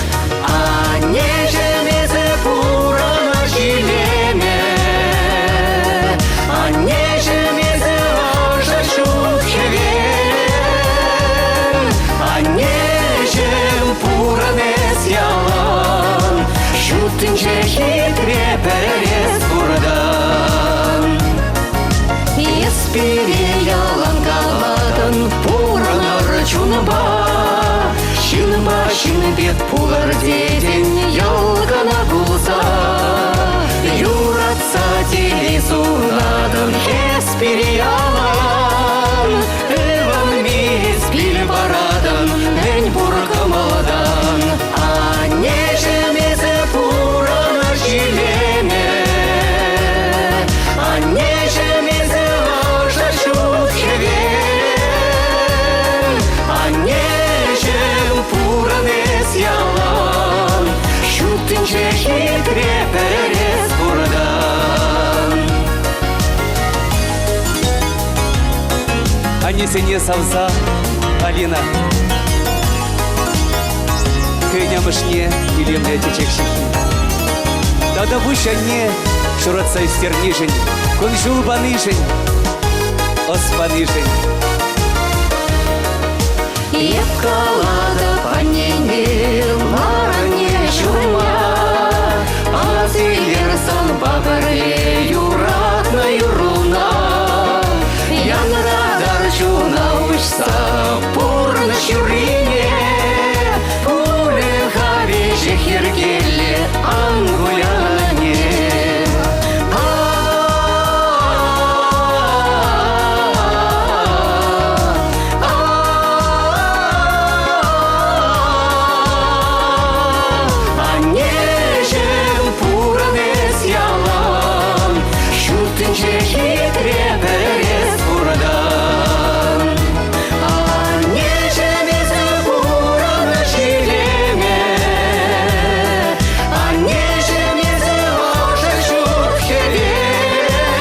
Аннеҫӗм эсӗ пурӑнӑҫ илемӗ. Аннеҫӗм эсӗ ӑшӑ ҫут хӗвел. Аннеҫӗм пурӑн эс ялан. Ҫут тӗнче хитре пӗр эс пуртан. Эс пире ялан калатӑн, пурӑнӑр чунпа. Ҫынпа ҫын пек пулӑр тетӗн, йӑл кӑна кулса. Юратса телей сунатӑн, эс пире ялан. Ывӑнми эс пил паратӑн, мӗн пур кӑмӑлтан. Аннеҫӗм эсӗ пурӑнӑҫ илемӗ. Аннеҫӗм эсӗ ӑшӑ ҫут хӗвел. Аннеҫӗм пурӑн эс ялан. Ҫут тӗнче хитре пӗр эс пуртан. Аннесене савса Алина хӑйӗн амӑшне илемлӗ чечек ҫыххи. Тата пуҫ анне ҫуратса ӳстернишӗн, кун-ҫул панишӗн, ӑс панишӗн. Эп калатӑп аннене, лар анне ҫумма, Ас илер санпа пӗрле юратнӑ юрруна. Янратар чуна уҫса пурнӑҫ юррине, Пулӗ-ха веҫех йӗркеллӗ, ан кулян анне. Аннеҫӗм пурӑн эс ялан, ҫут тӗнче хитре пӗр эс пуртан. Аннеҫӗм эсӗ пурӑнӑҫ илемӗ, Аннеҫӗм эсӗ ӑшӑ ҫут хӗвел.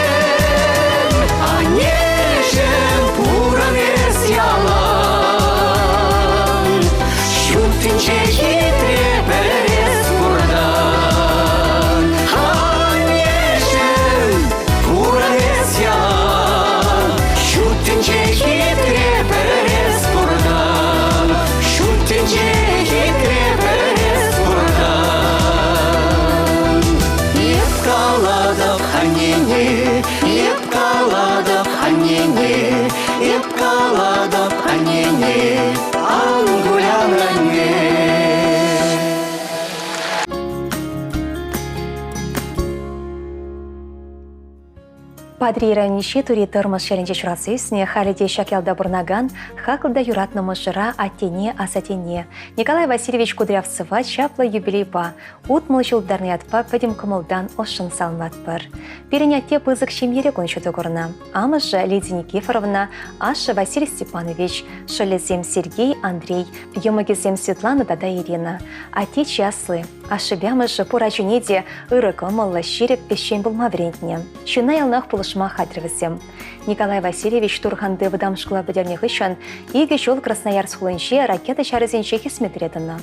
Аннеҫӗм пурӑн эс ялан, Ҫут тӗнче хитре пӗр эс пуртан. Аннеҫӗм пурӑн эс ялан, Ҫут тӗнче хитре пӗр эс пуртан. Ҫут тӗнче хитре пӗр эс пуртан. Эп калатӑп аннене, эп калатӑп аннене, эп калатӑп аннене, ан кулян анне. Патӑрьел районӗнчи Тури Тӑрмӑш ялӗнче ҫуралса ӳснӗ, халӗ те ҫак ялта пурӑнакан хаклӑ та юратнӑ мӑшӑра аттене, асаттене Николай Васильевич Кудрявцева чаплӑ юбилейпа 60 ҫул тултарнӑ ятпа пӗтӗм кӑмӑлтан ӑшшӑн саламлатпӑр. Пирӗн атте пысӑк ҫемьере кун ҫути курнӑ. Амӑшӗ Лидия Никифоровна, ашшӗ Василий Степанович, шӑллӗсем Сергей, Андрей, йӑмӑкӗсем Светлана тата Ирина. Атте чи асли. Ашшӗпе амӑшӗ пур ачине те ырӑ кӑмӑллӑ, ҫирӗп ӗҫчен пулма вӗрентнӗ. Ҫынна яланах пулӑшма хатӗр вӗсем. Николай Васильевич Турханти вӑтам шкула пӗтернӗ хыҫҫӑн икӗ ҫул Красноярск хулинче ракета ҫарӗсенче хӗсметре тӑнӑ.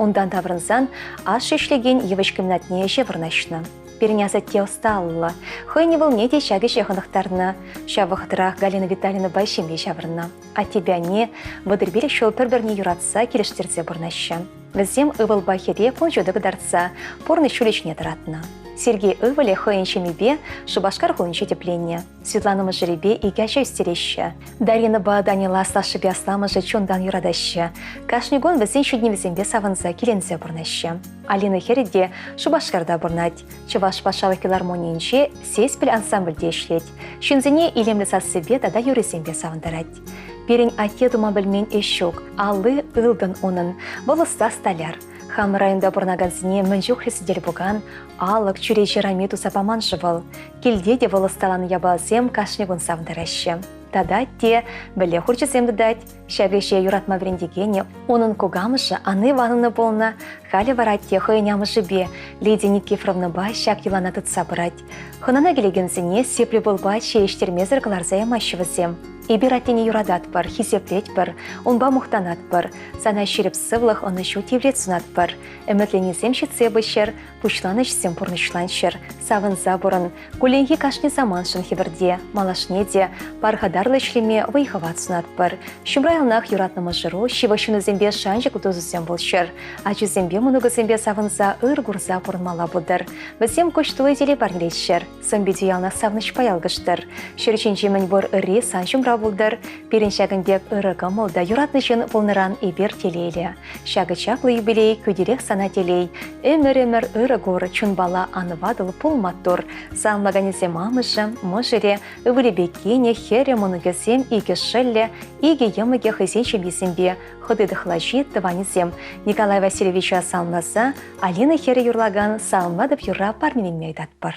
Унтан таврӑнсан ашшӗ ӗҫлекен йывӑҫ комбинатне ӗҫе вырнаҫнӑ. Пирӗн асатте ӑсталлӑ. Хӑйӗн ывӑлне те ҫак ӗҫе хӑнӑхтарнӑ. Ҫав вӑхӑтрах Галина Витальевнӑпа ҫемье ҫаврӑннӑ. Аттепе анне 35 ҫул пӗр-пӗрне юратса килӗштерсе пурӑнаҫҫӗ. Вӗсем ывӑлпа хӗре кун ҫути кӑтартса пурнӑҫ ҫулӗ ҫине тӑратнӑ. Сергей ывӑлӗ хӑйӗн ҫемйипе Шупашкар хулинче тӗпленнӗ. Светлана мӑшӑрӗпе икӗ ача ӳстереҫҫӗ. Даринӑпа Данила аслашшӗпе асламӑшӗ чунтан юратаҫҫӗ. Кашни кун вӗсен ҫитӗнӗвӗсемпе савӑнса киленсе пурӑнаҫҫӗ. Алина хӗрӗ те Шупашкарта пурӑнать. Чӑваш патшалӑх филармонийӗнче Сеспель ансамбльте ӗҫлет. Ҫынсене илемлӗ сассипе тата юррисемпе савӑнтарать. Пирӗн атте тума пӗлмен ӗҫ ҫук. Алли ылтӑн унӑн. Вӑл ӑста столяр. Хамӑр районта пурӑнакансене мӗн чухлӗ сӗтел-пукан, алӑк, чӳрече рами туса паман-ши вӑл? Килте те вӑл ӑсталанӑ япаласем кашни кун савӑнтараҫҫӗ. Тата те вӗлле хурчӗсем тытать. Ҫак ӗҫе юратма вӗрентекенӗ унӑн кукамӑшӗ Анна Ивановна пулнӑ. Халӗ вара атте хӑйӗн амӑшӗпе Лидия Никифоровнӑпа ҫак йӑлана тытса пырать. Хӑнана килекенсене сиплӗ пылпа чей ӗҫтермесӗр кӑларса ямаҫҫӗ вӗсем. Эпир аттене юрататпӑр, хисеплетпӗр, унпа мухтанатпӑр. Сана ҫирӗп сывлӑх, ӑнӑҫу тивлет сунатпӑр. Ӗмӗтленисем ҫитсе пыччӑр, пуҫланӑ ӗҫсем пурнӑҫланччӑр. Савӑнса пурӑн. Кулленхи кашни самантшӑн хӗпӗрте, малашне те пархатарлӑ ӗҫлеме вӑй-хӑват сунатпӑр. Ҫумра яланах юратнӑ мӑшӑру, ҫывӑх ҫыннусемпе шанчӑклӑ тусусем пулччӑр. Ачусемпе мӑнукусемпе савӑнса ыр курса пурӑнмалла пултӑр. Вӗсем куҫ тулли телей парнелеҫҫӗр. Сӑн-питӳ яланах савӑнӑҫпа ялкӑштӑр. Ҫӗр ҫинчи мӗнпур ырри сан ҫумра пултӑр. Пирӗн ҫакӑн пек ырӑ кӑмӑл та юратнӑ ҫын пулнӑран эпир телейлӗ. Ҫакӑ чаплӑ юбилей кӳтӗрех сана телей. Ӗмӗр-ӗмӗр ырӑ кур, чунпала ан ватӑл, пул маттур. Саламлаканӗсем амӑшӗ, мӑшӑрӗ, ывӑлӗпе кинӗ, хӗрӗ, мӑнукӗсем, икӗ шӑллӗ, икӗ йӑмӑкӗ хӑйсен ҫемйисемпе, хӑти-тӑхлачи, тӑванӗсем. Николай Васильевича саламласа Алина хӗрӗ юрлакан «Саламлатӑп» юрра парнеленме ыйтатпӑр.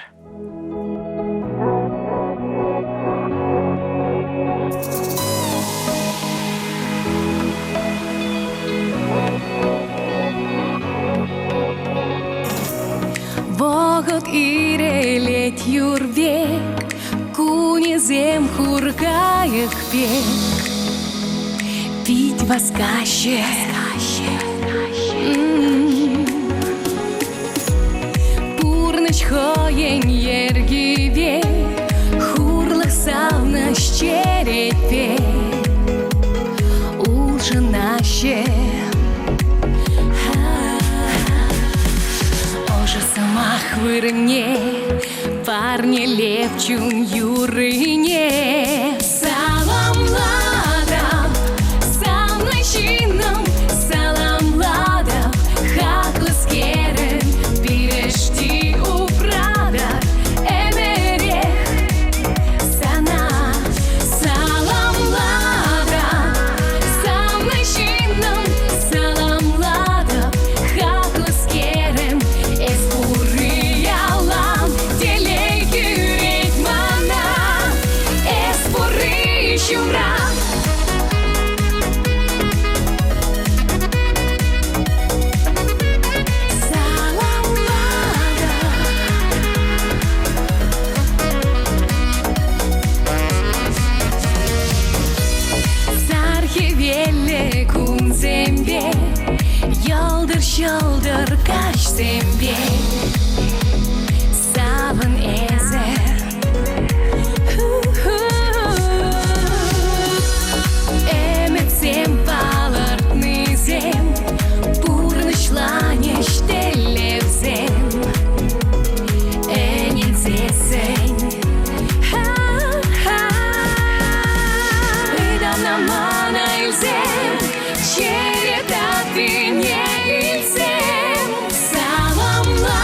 Вӑхӑт ирӗлет юр пек, кунӗсем хур-кайӑк пек. Пит васкаҫҫӗ. Пурнӑҫ хӑйӗн йӗркипе, хурлӑх савнӑҫ черетпе улшӑнаҫҫӗ. Ӑшӑ сӑмах вырӑнне парнелеп чун юррине. Саламлатӑп, савнӑ ҫыннӑм, саламлатӑп, хаклӑскерӗм, пирӗшти упратӑп ӗмӗрех сана. Саламлатӑп, савнӑ ҫыннӑм, саламлатӑп, хаклӑскерӗм, эс пурри ялан телей кӳрет мана. Эс пурри ҫумра. Сар хӗвеллӗ кунсемпе, йӑлтӑр-ҫӑлтӑр каҫсемпе савӑн эсӗ. Ӗмӗтсем палӑртнисем пурнӑҫланӗҫ тӗллевсем. Ӗненсессӗн ытамна мана илсем, чӗре таппине илсем. Саламла.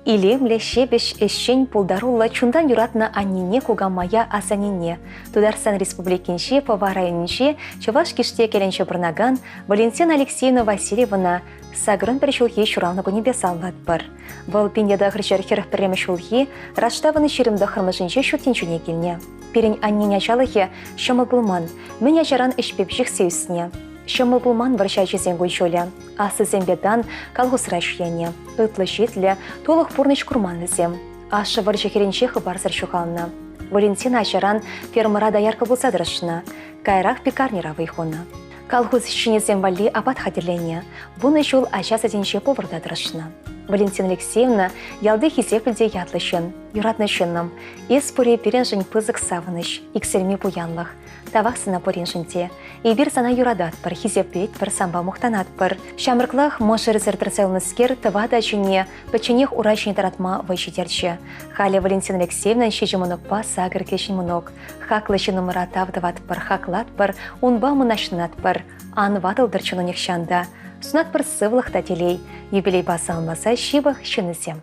Илемлӗ, ҫепӗҫ, ӗҫчен, пултаруллӑ, чунтан юратнӑ аннене, кукамая, асаннене Тутарстан Республикинчи Пӑва районӗнчи Чӑваш Киштекелӗнче пурӑнакан Валентина Алексеевна Васильевӑна сакӑрӑн пӗр ҫулхи ҫуралнӑ кунӗпе саламлатпӑр. Вӑл 1941 ҫулхи Раштавӑн 29-мӗшӗнче ҫут тӗнчене килнӗ. Пирӗн аннен ачалӑхӗ ҫӑмӑл пулман, мӗн ачаран ӗҫпе пиҫӗхсе ӳснӗ. Ҫӑмӑл пулман вӑрҫӑ ачисен кун-ҫулӗ. Аслисемпе тан колхозра ӗҫленӗ. Ытлӑ-ҫитлӗ, тулӑх пурнӑҫ курман вӗсем. Ашшӗ вӑрҫӑ хирӗнче хыпарсӑр ҫухалнӑ. Валентина ачаран фермӑра доярка пулса тӑрӑшнӑ. Каярах пекарньӑра вӑй хунӑ. Колхоз ӗҫченӗсем валли апат хатӗрленӗ. Вунӑ ҫул ача садӗнче поварта тӑрӑшнӑ. Валентина Алексеевна ялти хисеплӗ те ятлӑ ҫын, юратнӑ ҫыннӑм. Эс пурри пирӗншӗн пысӑк савӑнӑҫ, иксӗлми пуянлӑх. Тавах сана пуриншӗн те. Эпир сана юрататпӑр, хисеплетпӗр, санпа мухтанатпӑр. Ҫамрӑклах мӑшӑрӗсӗр тӑрса юлнӑскер тӑватӑ ачине пӗчченех ура ҫине тӑратма вӑй ҫитерчӗ. Халӗ Валентина Алексеевнан ҫичӗ мӑнукпа сакӑр кӗҫӗн мӑнук. Хаклӑ ҫыннӑмӑра тав тӑватпӑр, хаклатпӑр, унпа мӑнаҫланатпӑр. Ан ватӑлтӑр чуну нихҫан та. Сунатпӑр сывлӑх та телей. Юбилейпа саламласа ҫывӑх ҫыннисем.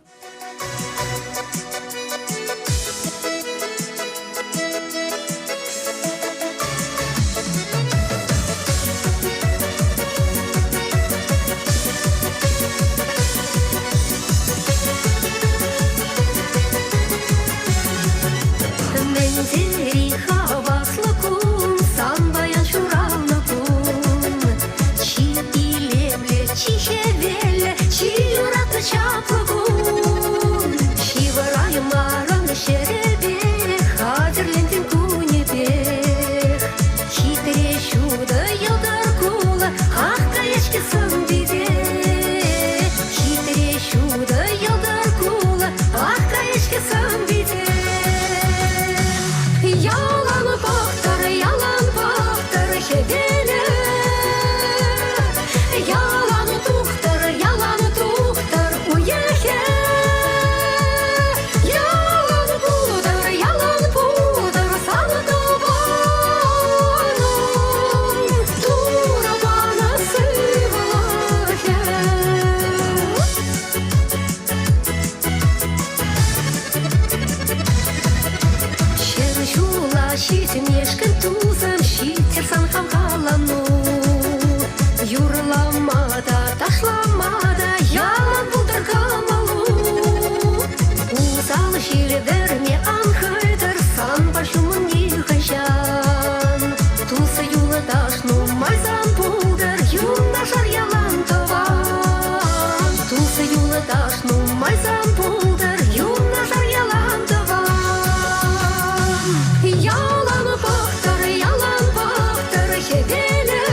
Мӗн тери хаваслӑ кун, сан паян ҫуралнӑ кун. Чи илемлӗ, чи хӗвеллӗ, чи юратнӑ чаплӑ кун. Ҫывӑраймарӑн ҫӗрӗпех, хатӗрлентӗн кунӗпех. Хитре ҫутӑ йӑлтӑр кулӑ, ах каять-ҫке сӑн-пите. Хитре ҫутӑ йӑлтӑр кулӑ, ах каять-ҫке сӑн-пите. Ялан пӑхтӑр, ялан пӑхтӑр хӗвелӗ. Ялан тухтӑр, ялан тухтӑр уйӑхӗ. Ялан пултӑр, ялан пултӑр сан тӑванӑм. Турӑ панӑ сывлӑхӗ. Ҫӗр ҫула ҫитмешкӗн тусӑм ҫитӗр сан хавхалану. Юрлама та, ташлама та ялан пултӑр кӑмӑлу. Усал ҫил вӗрме ан хӑйтӑр санпа ҫумӑн нихӑҫан. Тус-юлташ нумай сан пултӑр, юнашар ялан тӑван. Тус-юлташ нумай сан пултӑр, юнашар ялан тӑван. Ялан пӑхтӑр, ялан пӑхтӑр хӗвелӗ.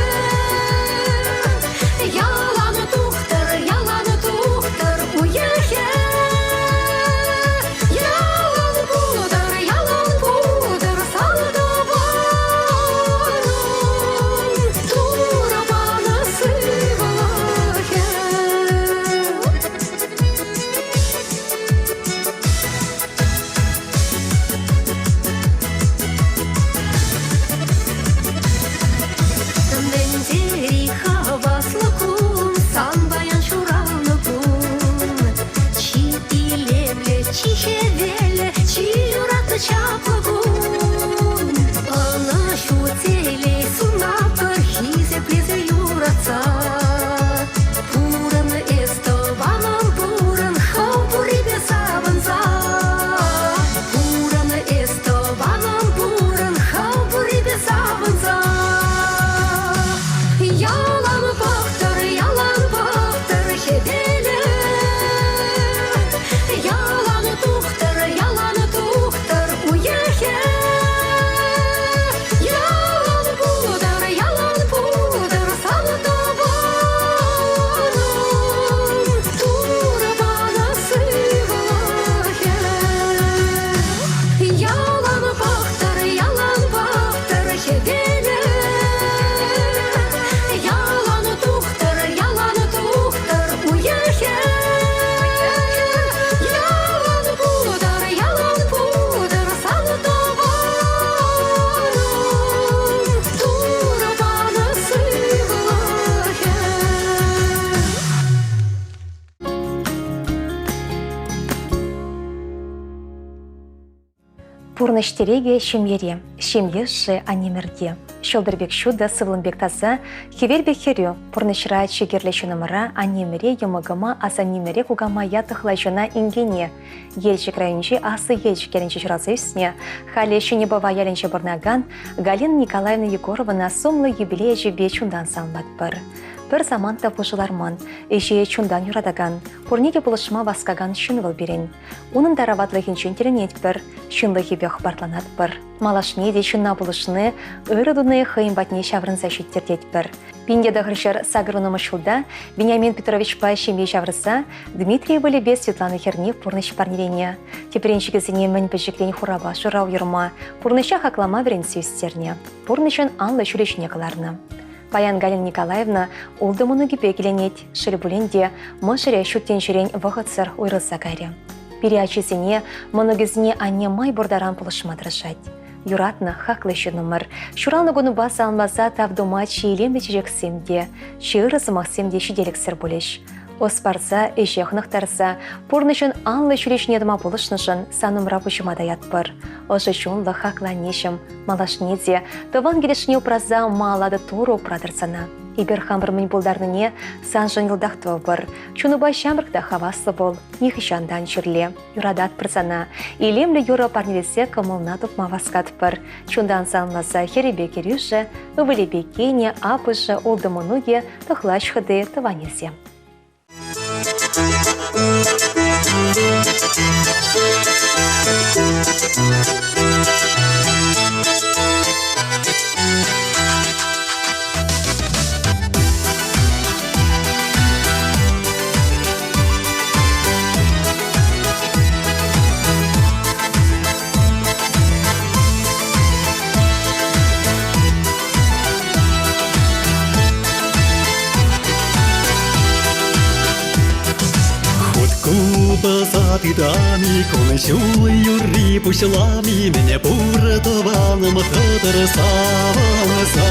Пурнӑҫ тӗрекӗ ҫемьере, ҫемьешшӗ аннемӗрте. Ҫӑлтӑр пек ҫутӑ, сывлӑм пек таса, хӗвел пек хӗрӳ. Пурнӑҫра чи кирлӗ ҫыннӑмӑра, аннемӗре, йӑмӑкӑма, асаннемӗре, кукамая, тӑхлачӑна, инкене. Елчӗк районӗнчи Аслӑ Елчӗк ялӗнче ҫуралса ӳснӗ, халӗ Ҫӗнӗ Пӑва ялӗнче пурӑнакан Галина Николаевна Егоровӑна сумлӑ юбилей ячӗпе чунтан саламлатпӑр. Пӗр самант та пушӑ ларман, ӗҫе чунтан юратакан, пурне те пулӑшма васкакан ҫын вӑл пирӗн. Унӑн тараватлӑхӗнчен тӗлӗнетпӗр, ҫынлӑхӗпе хӑпартланатпӑр. Малашне те ҫынна пулӑшни, ырӑ туни хӑйӗн патне ҫаврӑнса ҫиттертетпӗр. 1980 ҫулта Вениамин Петровичпа ҫемье ҫавӑрса Дмитрий ывӑлӗпе Светлана хӗрне пурнӑҫ парнеленӗ. Тӗпренчӗкӗсене мӗн пӗчӗкрен хурапа шыра уйӑрма, пурнӑҫа хаклама вӗрентсе ӳстернӗ, пурнӑҫӑн анлӑ ҫулӗ ҫине кӑларнӑ. Паян Галина Николаевна ултӑ мӑнукӗпе киленет, шел пулин те, мӑшӑрӗ ҫут тӗнчерен вӑхӑтсӑр уйрӑлса кайрӗ. Пире ачисене, мӑнукӗсене анне май пур таран пулӑшма тӑрӑшать. Юратнӑ, хаклӑ ҫыннӑмӑр. Ҫуралнӑ кунупа саламласа тав тума чи илемлӗ чечексем те, чи ырӑ сӑмахсем те ҫителӗксӗр пулӗҫ. Ӑс парса, ӗҫе хӑнӑхтарса, пурнӑҫӑн анлӑ ҫулӗ ҫине тӑма пулӑшнӑшӑн сан умра пуҫӑма таятпӑр. Ӑшӑ чунлӑ, хаклӑ аннеҫӗм, малашне те тӑван килӗшне упраса малалла Турӑ упратӑр сана. Эпир хамӑр мӗн пултарнине саншӑн йӑлтах тӑвӑпӑр. Чунупа ҫамрӑк та хаваслӑ пул, нихӑҫан та ан чирле. Юрататпӑр сана. Илемлӗ юрӑ парнелесе кӑмӑлна тупма васкатпӑр. Чунтан саламласа хӗрӗпе кӗрӳшӗ, ывӑлӗпе кинӗ, аппӑшӗ, ултӑ мӑнукӗ, тӑхлач хӑти, тӑванӗсем. Хут купӑса тытами, кун-ҫул юрри пуҫлами, мӗне пур тӑванӑм тӑтӑр савӑнса.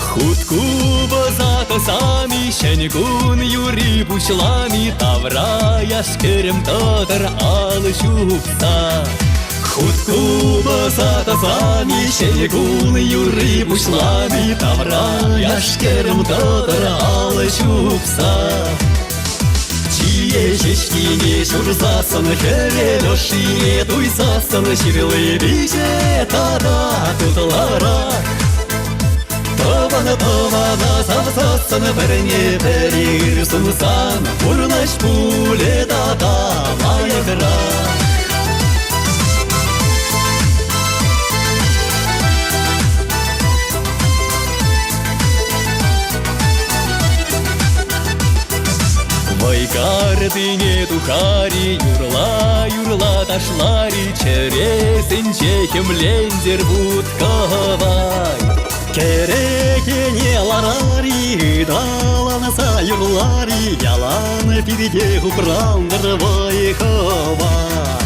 Хут купӑса тӑсами, ҫӗн кун юрри пуҫлами, тавра яш-кӗрӗм тӑтӑр алӑ ҫупса. Хут купӑса тӑсами, ҫӗн кун юрри пуҫлами, тавра яш-кӗрӗм тӑтӑр алӑ ҫупса. Чие ҫеҫкине ҫурсассӑн, хӗвел ӑшшине туйсассӑн ҫырли пиҫе тата тутларах. Тӑван-тӑвана савсассӑн пӗрне пӗри ыр сунсан пурнӑҫ пулӗ тата лайӑхрах. Вӑйкартине тухари, юрла-юрла ташлари, чӗресенче хӗмлентер вут-кӑвай. Кӗрекене ларари, ыталанса юрлари, ялан пирте упрантӑр вӑй-хӑват.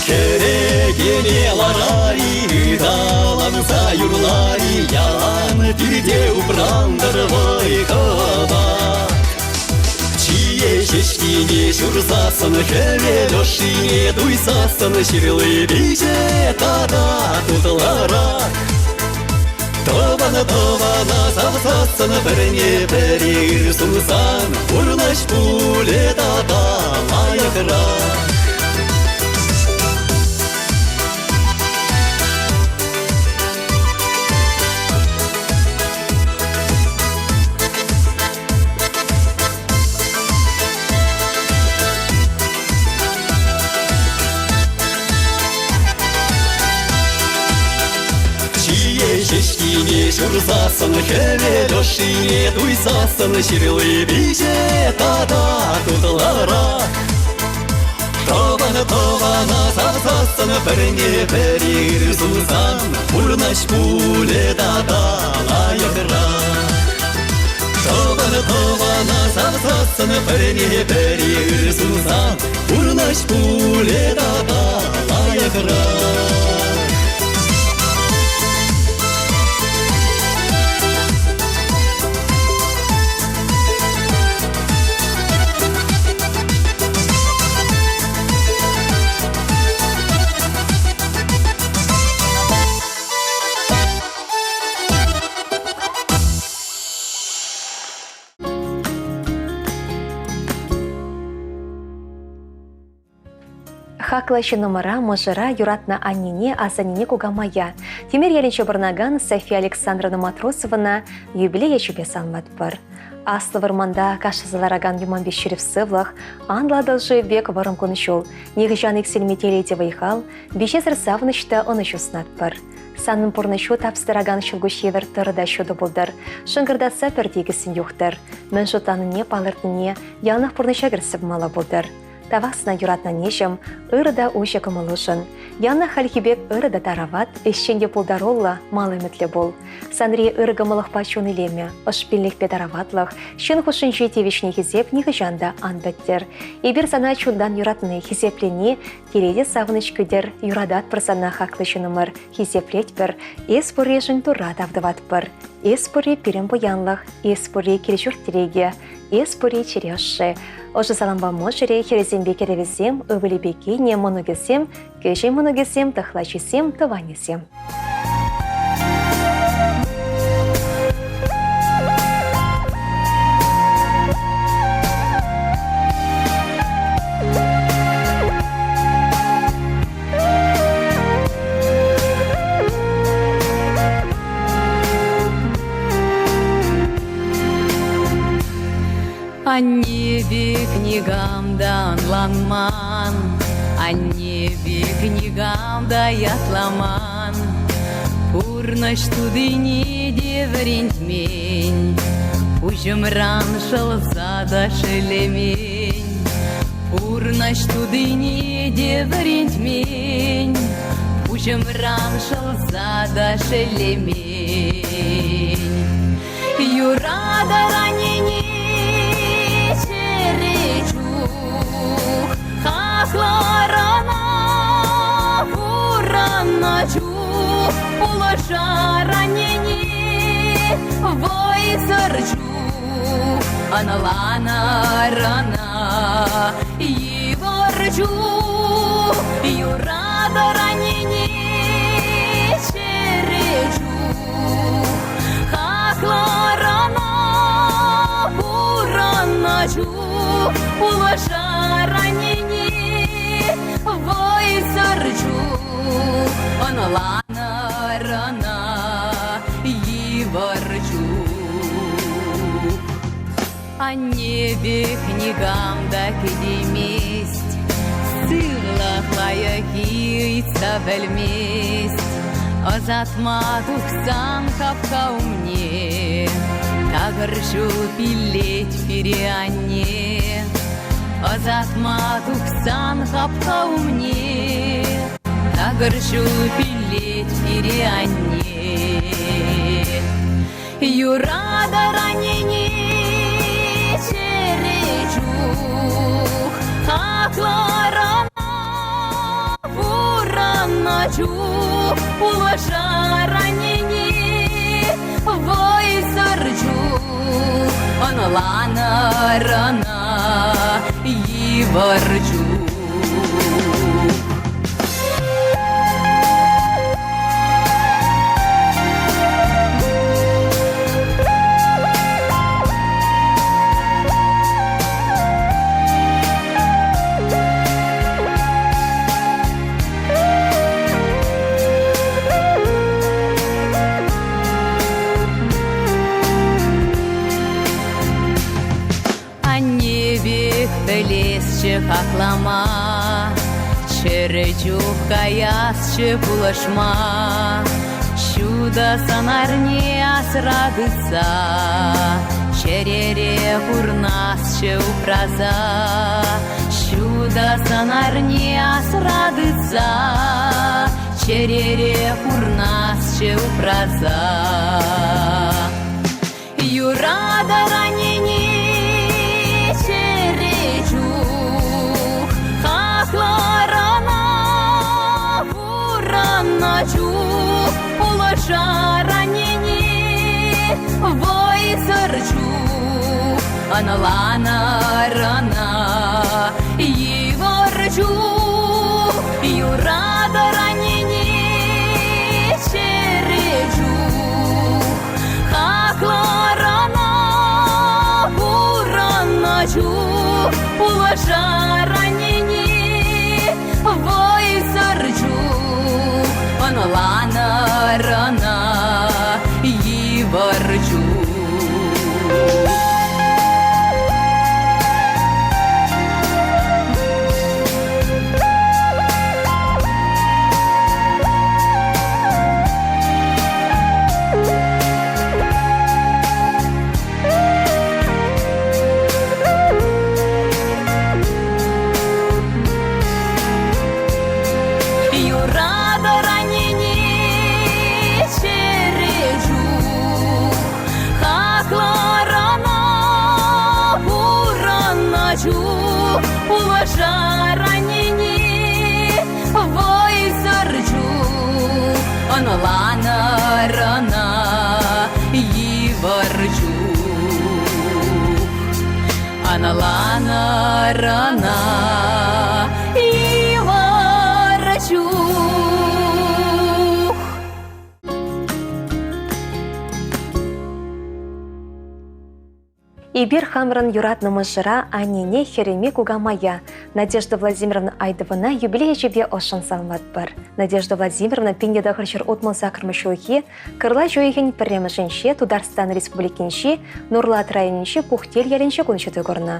Кӗрекене ларари, ыталанса юрлари, ялан пирте упрантӑр вӑй-хӑват. Чие ҫеҫкине ҫурсассӑн, хӗвел ӑшшине туйсассӑн ҫырли пиҫе тата тутларах. Тӑван-тӑвана савсассӑн, пӗрне пӗри ыр сунсан, пурнӑҫ пулӗ тата лайӑхрах. Чие ҫеҫкине ҫурсассӑн, хӗвел ӑшшине туйсассӑн ҫырли пиҫе тата тутларах. Тӑван-тӑвана савсассӑн, пӗрне пӗри ыр сунсан, пурнӑҫ пулӗ тата лайӑхрах. Тӑван-тӑвана савсассӑн, пӗрне пӗри ыр сунсан, пурнӑҫ пулӗ тата лайӑхрах. Хаклӑ ҫыннӑмӑра, мӑшӑра, юратнӑ аннене, асаннене, кукамая, Тимер ялӗнче пурӑнакан София Александровна Матросовӑна юбилей ячӗпе саламлатпӑр. Аслӑ вӑрманта кашласа ларакан юман пек ҫирӗп сывлӑх, анлӑ Атӑл шывӗ пек вӑрӑм кун-ҫул, нихӑҫан иксӗлми телей те вӑй-хал, виҫесӗр савӑнӑҫ та ӑнӑҫу сунатпӑр. Санӑн пурнӑҫу тапса тӑракан ҫӑлкуҫ евӗр тӑрӑ та ҫутӑ пултӑр, шӑнкӑртатса пӗр тикӗссӗн юхтӑр. Мӗн шутланине, палӑртнине яланах пурнӑҫа кӗртсе пымалла пултӑр. Тавах сана юратнӑ аннеҫӗм, ырӑ та уҫӑ кӑмӑлушӑн. Яланах хальхи пек ырӑ та тарават, ӗҫчен те пултаруллӑ, мал ӗмӗтлӗ пул. Санри ырӑ кӑмӑллӑхпа чун илемӗ, ӑшпиллӗхпе тараватлӑх, ҫын хушшинчи тивӗҫне хисеп нихӑҫан та ан пӗттӗр. Эпир сана чунтан юратни, хисеплени телей те савӑнӑҫ кӳтӗр, юрататпӑр сана, хаклӑ ҫыннӑмӑр, хисеплетпӗр, эс пурришӗн Турра тав тӑватпӑр. Эс пурри пирӗн пуянлӑх, эс пурри кил-ҫурт тӗрекӗ. Эс пурри чӗре ӑшши. Ӑшӑ салампа мӑшӑрӗ, хӗрӗсемпе кӗрӗвӗсем, ывӑлӗпе кинӗ, мӑнукӗсем, кӗҫӗн мӑнукӗсем, тӑхлачисем, тӑванӗсем. Анне пек никам та ӑнланман, Анне пек никам та ятламан. Пурнӑҫ тутине те вӗрентмен, Пуҫӑмран шӑлса та шеллемен. Пурнӑҫ тутине те вӗрентмен, Пуҫӑмран шӑлса та шеллемен. Юратӑр аннене чӗре чух, Хаклӑр ӑна пурӑннӑ чух, Пулӑшар аннене вӑйсӑр чух, Ӑнланӑр ӑна йывӑр чух, Юратӑр аннене чӗре чух, Хаклӑр ӑна пурӑннӑ чух, Пулӑшар аннене вӑйсӑр чух, Ӑнланӑр ӑна йывӑр чух. Анне пек никам та кӗтеймест, Сывлӑх лайӑххи ыйтса пӗлмест. Ӑсатма тухсан хапха умне Такӑр ҫул пиллет пире анне. Ӑсатма тухсан хапха умне Такӑр ҫул пиллет пире анне. Юратӑр аннене чӗре чух, Хаклӑр ӑна пурӑннӑ чух, Пулӑшар аннене вӑйсӑр чух, Ӑнланӑр ӑна йывӑр чух. Анне пек пӗлесчӗ хаклама, Чӗрӗ чух каясчӗ пулӑшма. Ҫутӑ сӑнарне асра тытса, Чӗрере пурнасчӗ упраса. Ҫутӑ сӑнарне асра тытса, Чӗрере пурнасчӗ упраса. Юратӑр аннене чӗре чух, Хаклӑр ӑна пурӑннӑ чух, Пулӑшар аннене вӑйсӑр чух, Ӑнланӑр ӑна йывӑр чух, Юратӑр аннене чӗре чух. Хаклӑр ӑна пурӑннӑ чух, Пулӑшар аннене. Вӑйсӑр чух ӑнланӑр ӑна, йывӑр чух. Юратӑр аннене чӗрӗ чух, хаклӑр ӑна пурӑннӑ чух, пулӑшар аннене вӑйсӑр чух, ӑнланӑр ӑна йывӑр чух. Ӑнланӑр ӑна йывӑр чух. Эпир хамӑрӑн юратнӑ мӑшӑра аннене хӗрӗме кукамая Надежда Владимировна Айдовӑна юбилей ячӗпе ӑшшӑн саламлатпӑр. Надежда Владимировна 1968 ҫулхи Кӑрлач уйӑхӗн пӗрремӗшӗнче Тутарстан Республикинчи Нурлат районӗнчи Пухтел ялӗнче кун ҫути курнӑ.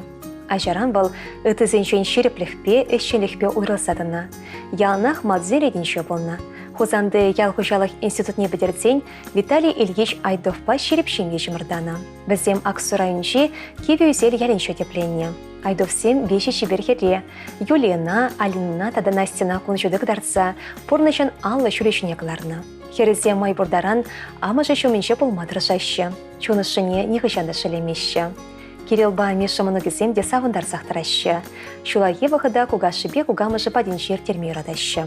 Ачаран вӑл ыттисенчен ҫирӗплӗхпе, ӗҫченлӗхпе уйрӑлса тӑнӑ. Яланах малтсен ретӗнче пулнӑ. Хусанти ял хуҫалӑх институтне пӗтерсен Виталий Ильич Айдовпа ҫирӗп ҫемье чӑмӑртанӑ. Вӗсем Аксу районӗнчи Кивӗ Ӳсел ялӗнче тӗпленнӗ. Айдовсем виҫӗ чипер хӗре Юлийӑна, Алинӑна тата Настьӑна кун ҫути кӑтартса пурнӑҫӑн анлӑ ҫулӗ ҫине кӑларнӑ. Хӗрӗсем май пур таран амӑшӗ ҫумӗнче пулма тӑрӑшаҫҫӗ, чун ӑшшине нихӑҫан та шеллемеҫҫӗ. Кирилпа Миша мӑнукӗсем те савӑнтарсах тӑраҫҫӗ. Ҫуллахи вӑхӑта кукашшӗпе кукамӑшӗ патӗнче ирттерме юратаҫҫӗ.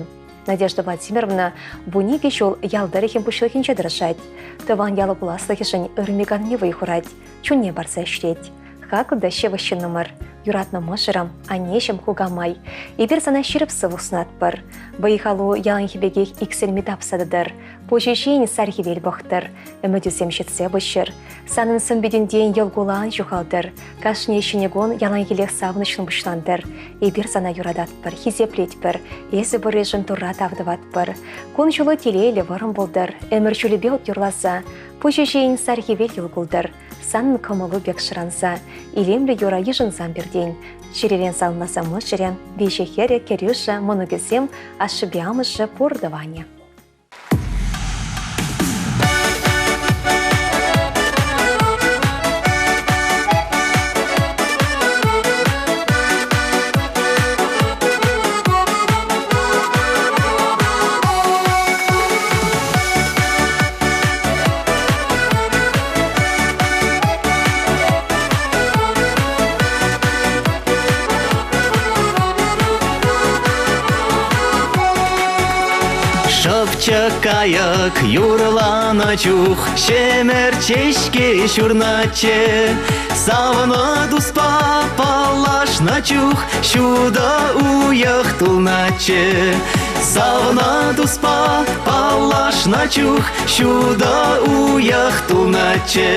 Надежда Владимировна 12 ҫул ял тӑрӑхӗн пуҫлӑхӗнче тӑрӑшать. Тӑван ял пуласлӑхӗшӗн ырми-канми вӑй хурать, чунне парса ӗҫлет. Хаклӑ та ҫывӑх ҫыннӑмӑр, юратнӑ мӑшӑрӑм, аннеҫӗм, кукамай. Эпир сана ҫирӗп сывлӑх сунатпӑр. Вӑй-халу яланхи пекех иксӗлми тапса тӑтӑр, пуҫӗ ҫийӗн сар хӗвел пӑхтӑр, ӗмӗтӳсем ҫитсе пыҫҫӑр. Санӑн сӑн-питӗнтен йӑл-кула ан ҫухалтӑр, кашни ҫӗнӗ кун яланхиллех савӑнӑҫлӑн пуҫлантӑр. Эпир сана юрататпӑр, хисеплетпӗр, эсӗ пурришӗн Турра тав тӑватпӑр. Кун-ҫулу телейлӗ вӑрӑм пултӑр, ӗмӗр ҫулӗпе ут юрласа, пуҫӗ ҫийӗн сар хӗвел йӑл култӑр. Санӑн кӑмӑлу пек шӑранса, илемлӗ юра йышӑнсан пиртен. Чӗререн салмаса мӑшӑрӗ, виҫӗ хӗрӗ, кӗрӳшӗ, мӑнукӗсем, ашшӗпе амӑшӗ пур тӑванӗ. Шӑпчӑк кайӑк юрланӑ чух ҫӗмӗрт ҫеҫке ҫурначчӗ. Савнӑ туспа паллашнӑ чух ҫутӑ уйӑх тулначчӗ. Савнӑ туспа паллашнӑ чух ҫутӑ уйӑх тулначчӗ.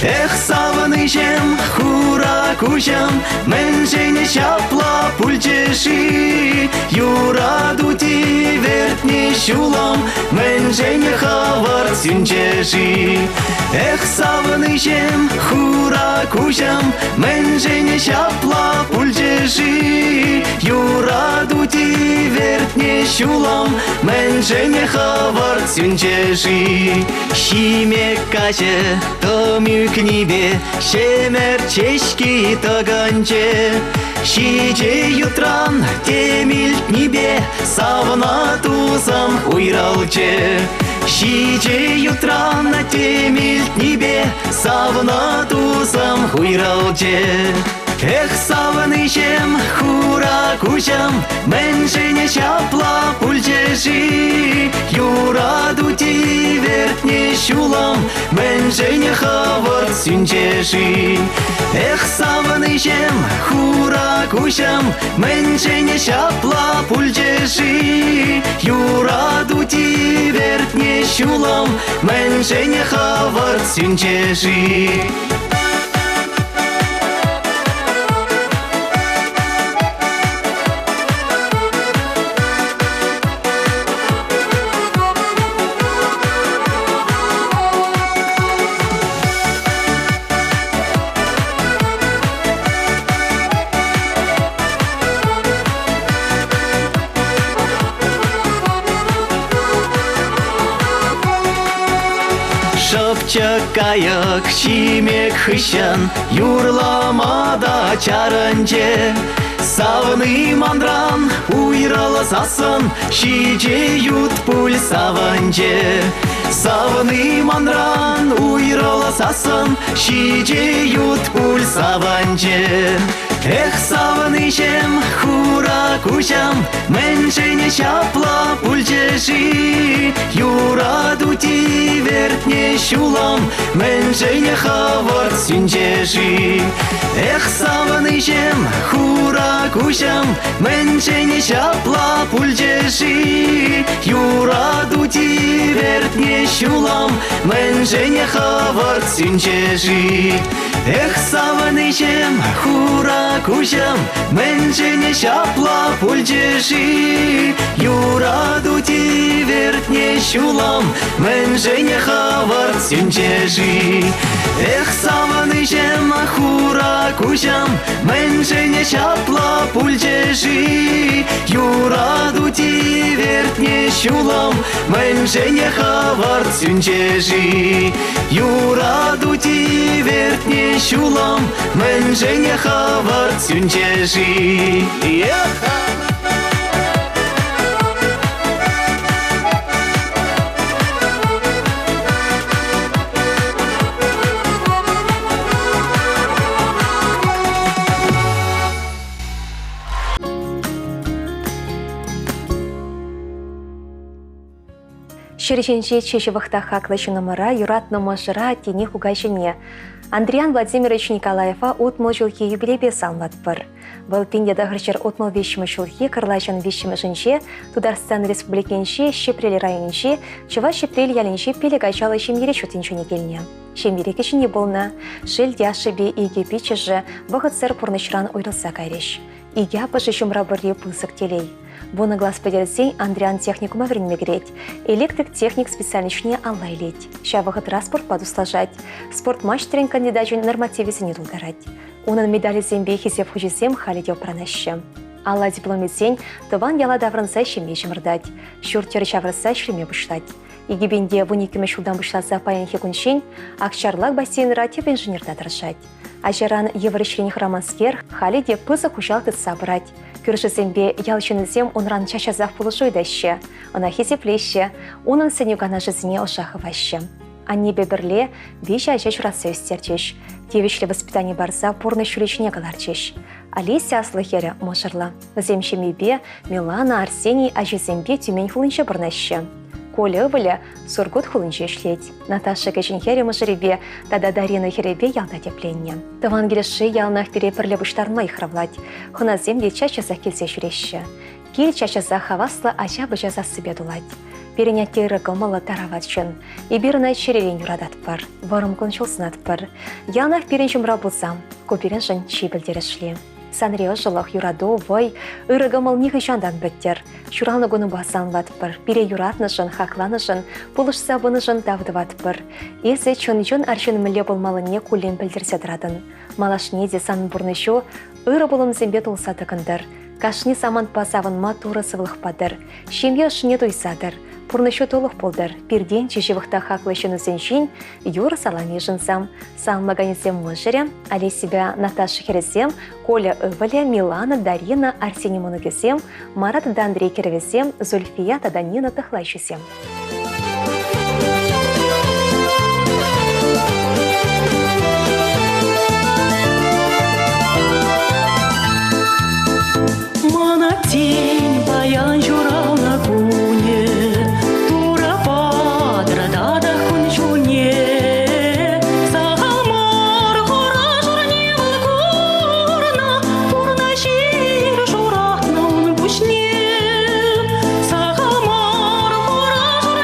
Эх, савӑнӑҫӑм, хура куҫӑм, мӗншӗн ҫапла пулчӗ-ши? Юрату тивертнӗ ҫулӑм, мӗншӗн хӑвӑрт сӳнчӗ-ши? Эх, савӑнӑҫӑм, хура куҫӑм, мӗншӗн ҫапла пулчӗ-ши? Юрату тивертнӗ ҫулӑм, мӗншӗн хӑвӑрт сӳнчӗ-ши? Ҫиме каҫӗ тӑм ӳкнипе ҫӗмӗрт ҫеҫки тӑкӑнчӗ. Ҫичӗ ютран тем илтнипе савнӑ тусӑм уйрӑлчӗ. Ҫичӗ ютран тем илтнипе савнӑ тусӑм уйрӑлчӗ. Эх, савӑнӑҫӑм, хура куҫӑм, мӗншӗн ҫапла пулчӗ-ши? Юрату тивертнӗ ҫулӑм, мӗншӗн хӑвӑрт сӳнчӗ-ши? Эх, савӑнӑҫӑм, хура куҫӑм, мӗншӗн ҫапла пулчӗ-ши? Юрату тивертнӗ ҫулӑм, мӗншӗн хӑвӑрт сӳнчӗ-ши? Пӗчӗк кайӑк ҫимек хыҫҫӑн юрлама та чарӑнчӗ. Савни манран уйрӑлсассӑн ҫичӗ ют пуль савӑнчӗ. Савни манран уйрӑлсассӑн ҫичӗ ют пуль савӑнчӗ. Эх, савниҫӗм, хура куҫӑм, мӗншӗн ҫапла пулчӗ-ши? Юрату тивертне ҫулӑм, мӗншӗн хӑвӑрт сӳнчӗ-ши? Эх, савниҫӗм, хура куҫӑм, мӗншӗн ҫапла пулчӗ-ши? Юрату тивертне ҫулӑм, мӗншӗн хӑвӑрт сӳнчӗ-ши? Эх, савӑнӑҫӑм, хура куҫӑм, мӗншӗн ҫапла пулчӗ-ши? Юрату тивертне ҫулӑм, мӗншӗн хӑвӑрт сӳнчӗ-ши? Эх, савӑнӑҫӑм, хура куҫӑм, мӗншӗн ҫапла пулчӗ-ши? Юрату тивертне ҫулӑм, мӗншӗн хӑвӑрт сӳнчӗ-ши? Юрату тивертне ҫулӑм, мӗншӗн хӑвӑрт сӳнчӗ-ши? Эх! Ҫӗр ҫинче чи ҫывӑх та хаклӑ ҫыннӑмӑра, юратнӑ мӑшӑра, тени кукаҫине. Андриан Владимирович Николаева 60 ҫулхи юбилейпе саламлатпӑр. Вӑл 1963 ҫулхи кӑрлачӑн виҫҫӗмӗшӗнче Тутарстан Республикинчи Ҫӗпрел районӗнчи Чӑваш Ҫӗпрел ялӗнчи пилӗк ачаллӑ ҫемьере ҫут тӗнчене килнӗ. Ҫемьере кӗҫӗнни пулнӑ. Шел те, ашшӗпе икӗ пиччӗшӗ вӑхӑтсӑр пурнӑҫран уйрӑлса кайрӗҫ. Икӗ аппӑшӗ ҫумра пурри пысӑк телей. Вунӑ класс пӗтерсен Андриан техникума вӗренме кӗрет. Электрик-техник специальноҫне алла илет. Ҫав вӑхӑтра спортпа туслашать. Спорт маҫтӑрӗн кандидачӗн нормативӗсене тултарать. Унӑн медалӗсемпе хисеп хучӗсем халӗ те упранаҫҫӗ. Алла диплом илсен тӑван яла таврӑнса ҫемье чӑмӑртать. Ҫурт-йӗр ҫавӑрса ӗҫлеме пуҫлать. 2012 ҫултан пуҫласа паянхи кунччен Акчарлак бассейнра тӗп инженерта тӑрӑшать. Ачаран йывӑр ӗҫрен хӑраманскер халӗ те пысӑк хуҫалӑх тытса пырать. Кӳршӗсемпе ял ҫыннисем унран час-часах пулӑшу ыйтаҫҫӗ, ӑна хисеплеҫҫӗ, унӑн сӗнӳ-канашӗсене ӑша хываҫҫӗ. Аннепе пӗрле виҫӗ ача ҫуратса ӳстерчӗҫ, тивӗҫлӗ воспитани парса пурнӑҫ ҫулӗ ҫине кӑларчӗҫ. Олеся аслӑ хӗрӗ мӑшӑрлӑ. Вӗсем ҫемйипе Милана, Арсений ачисемпе Тюмень хулинче пурӑнаҫҫӗ. Коля ывӑлӗ Сургут хулинче ӗҫлет. Наташа кӗҫӗн хӗрӗ мӑшӑрӗпе тата Дарина хӗрӗпе ялта тӗпленнӗ. Тӑван килӗшши яланах пире пӗрле пуҫтарма йыхравлать. Хӑнасем те час-часах килсе ҫӳреҫҫӗ. Кил час-часах хаваслӑ ача-пӑча сассипе тулать. Пирӗн атте ырӑ кӑмӑллӑ, тарават ҫын. Эпир ӑна чӗререн юрататпӑр, вӑрӑм кун-ҫул сунатпӑр. Яланах пирӗн ҫумра пулсам, ку пирӗншӗн чи пӗлтерӗшли. Санри ӑшӑлӑх, юрату, вӑй, ырӑ кӑмӑл нихӑҫан та ан пӗттӗр. Ҫуралнӑ кунупа саламлатпӑр, пире юратнӑшӑн, хакланӑшӑн, пулӑшса пынӑшӑн тав тӑватпӑр. Эсӗ чӑн-чӑн арҫын мӗнле пулмаллине куллен пӗлтерсе тӑратӑн. Малашне те санӑн пурнӑҫу ырӑ пулӑмсемпе тулса тӑкӑнтӑр. Кашни самантпа савӑнма Турӑ сывлӑх патӑр. Ҫемье ӑшшине туйса тӑр. Пурнӑҫу тулӑх пултӑр. Пиртен чи ҫывӑх та хаклӑ ҫыннусенчен юр салам йышӑнсам. Саламлаканӗсем мӑшӑрӗ, Олесипе Наташа хӗрӗсем, Коля ывӑлӗ, Милана, Дарина, Арсений мӑнукӗсем, Марат тата Андрей кӗрӗвӗсем, Зульфия тата Нина тӑхлачисем. Мана тин паян ҫуралнӑ кунӗ, Турӑ патӑр татах кун-ҫулне. Сахал мар хура-шурне вӑл курнӑ, Пурнӑҫ ир шуратнӑ ун пуҫне. Сахал мар хура-шурне.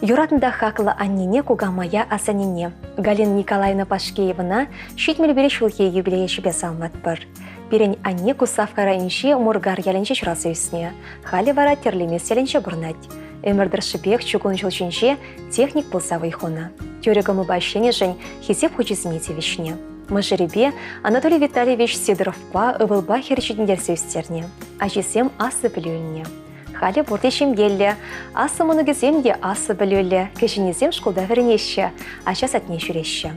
Юратнӑ та хаклӑ аннене кукамая асаннене Галина Николаевна Пашкеевӑна 71 ҫулхи юбилей ячӗпе саламлатпӑр. Пирӗн анне Куславкка районӗнчи Муркар ялӗнче ҫуралса ӳснӗ. Халӗ вара Тӗрлемес ялӗнче пурӑнать. Ӗмӗр тӑршшӗпех чукун ҫул ҫинче техник пулса вӑй хунӑ. Тӳрӗ кӑмӑлпа ӗҫленӗшӗн хисеп хучӗсене тивӗҫнӗ. Мӑшӑрӗпе Анатолий Витальевич Сидоровпа ывӑлпа хӗр ҫитӗнтерсе ӳстернӗ. Ачисем аслӑ пӗлӳ илнӗ. Халӗ пурте ҫемьеллӗ. Аслӑ мӑнукӗсем те аслӑ пӗлӳллӗ. Кӗҫӗннисем шкулта вӗренеҫҫӗ, ача садне ҫӳреҫҫӗ.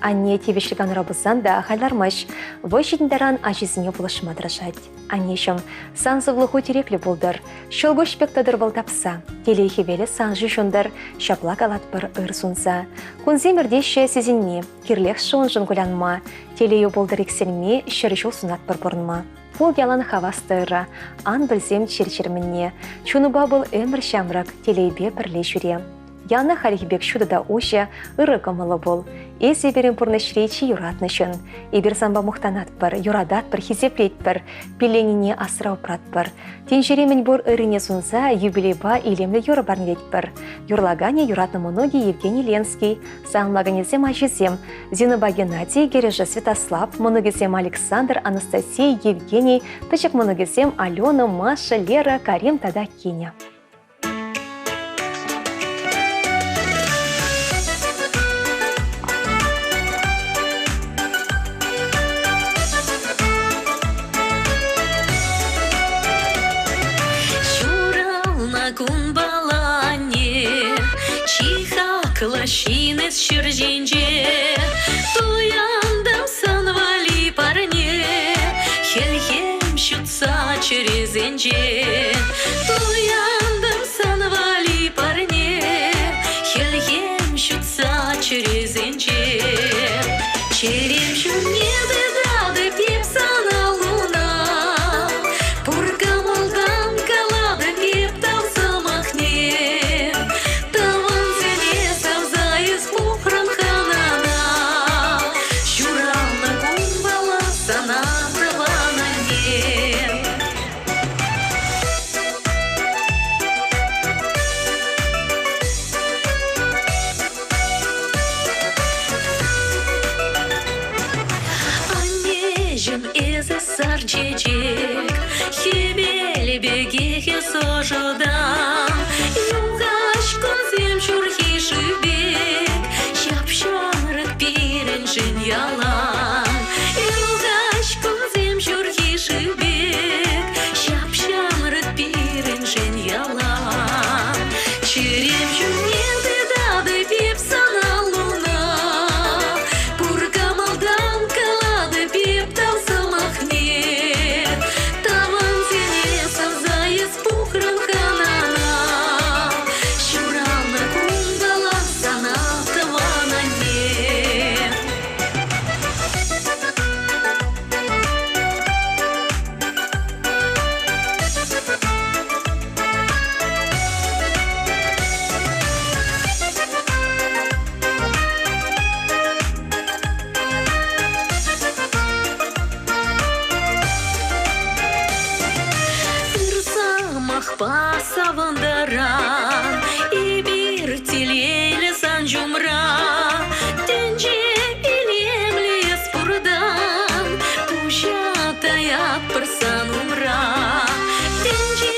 Анне тивӗҫлӗ канура пулсан та ахаль лармасть. Вӑй ҫитнӗ таран ачисене пулӑшма тӑрӑшать. Аннеҫӗм, сан сывлӑху тӗреклӗ пултӑр. Ҫӑлкуҫ пек тӑтӑр вӑл тапса. Телей хӗвелӗ саншӑн ҫунтӑр. Ҫапла калатпӑр ыр сунса. Кунсем иртеҫҫӗ сисӗнми. Кирлех-ши уншӑн кулянма? Телейӗ пултӑр иксӗлми, ҫӗр ҫул сунатпӑр пурӑнма. Пул ялан хавас та ырӑ, ан пӗлсем чир-чӗр мӗнне. Чунупа вӑл ӗмӗр ҫамрӑк, телейпе пӗрле ҫӳре. Яланах хальхи пек ҫутӑ та уҫӑ, ырӑ кӑмӑллӑ пул. Эсӗ пирӗн пурнӑҫри чи юратнӑ ҫын. Эпир санпа мухтанатпӑр, юрататпӑр, хисеплетпӗр, пилленине асра упратпӑр. Тӗнчери мӗнпур ыррине сунса юбилейпа илемлӗ юрӑ парнелетпӗр. Юрлаканӗ юратнӑ мӑнукӗ Евгений Ленский, саламлаканӗсем ачисем Зинӑпа Геннадий, кӗрӗшӗ Святослав, мӑнукӗсем Александр, Анастасия, Евгений, пӗчӗк мӑнукӗсем Алена, Маша, Лера, Карим тата кинӗ. Ҫуралнӑ кунпаланне чи хаклӑ ҫын эс ҫӗр ҫинче. Туянтӑм сан валли парне, хӗлхем ҫутса чӗресенче. Туянтӑм сан валли парне, хӗлхем ҫутса чӗресенче. Чӗрем ҫумне тытатӑп эп сана луна, пур кӑмӑлтан калатӑп эп тав сӑмахне. Тӑвансене савса эс пухрӑн хӑнана, ҫуралнӑ кунпала сана тӑван анне. Аннеҫӗм, эсӗ сар чечек, хӗвел пекех эс ӑшӑтан. Юхаҫ кунсем ҫурхи шыв пек, ҫап-ҫамрӑк пирӗншӗн ялан. Юхаҫ кунсем ҫурхи шыв пек, ҫап-ҫамрӑк пирӗншӗн ялан. Чӗрем ҫумне тытатӑп эп сана луна, пур кӑмӑлтан калатӑп эп тав сӑмахне. Тӑвансене савса эс пухрӑн хӑнана, ҫуралнӑ кунпала сана тӑван анне. Ырсамахпа савӑнтаран эпир телейлӗ сан ҫумра. Тӗнче илемлӗ эс пуртан, пуҫа таятпӑр сан умра. Тӗнче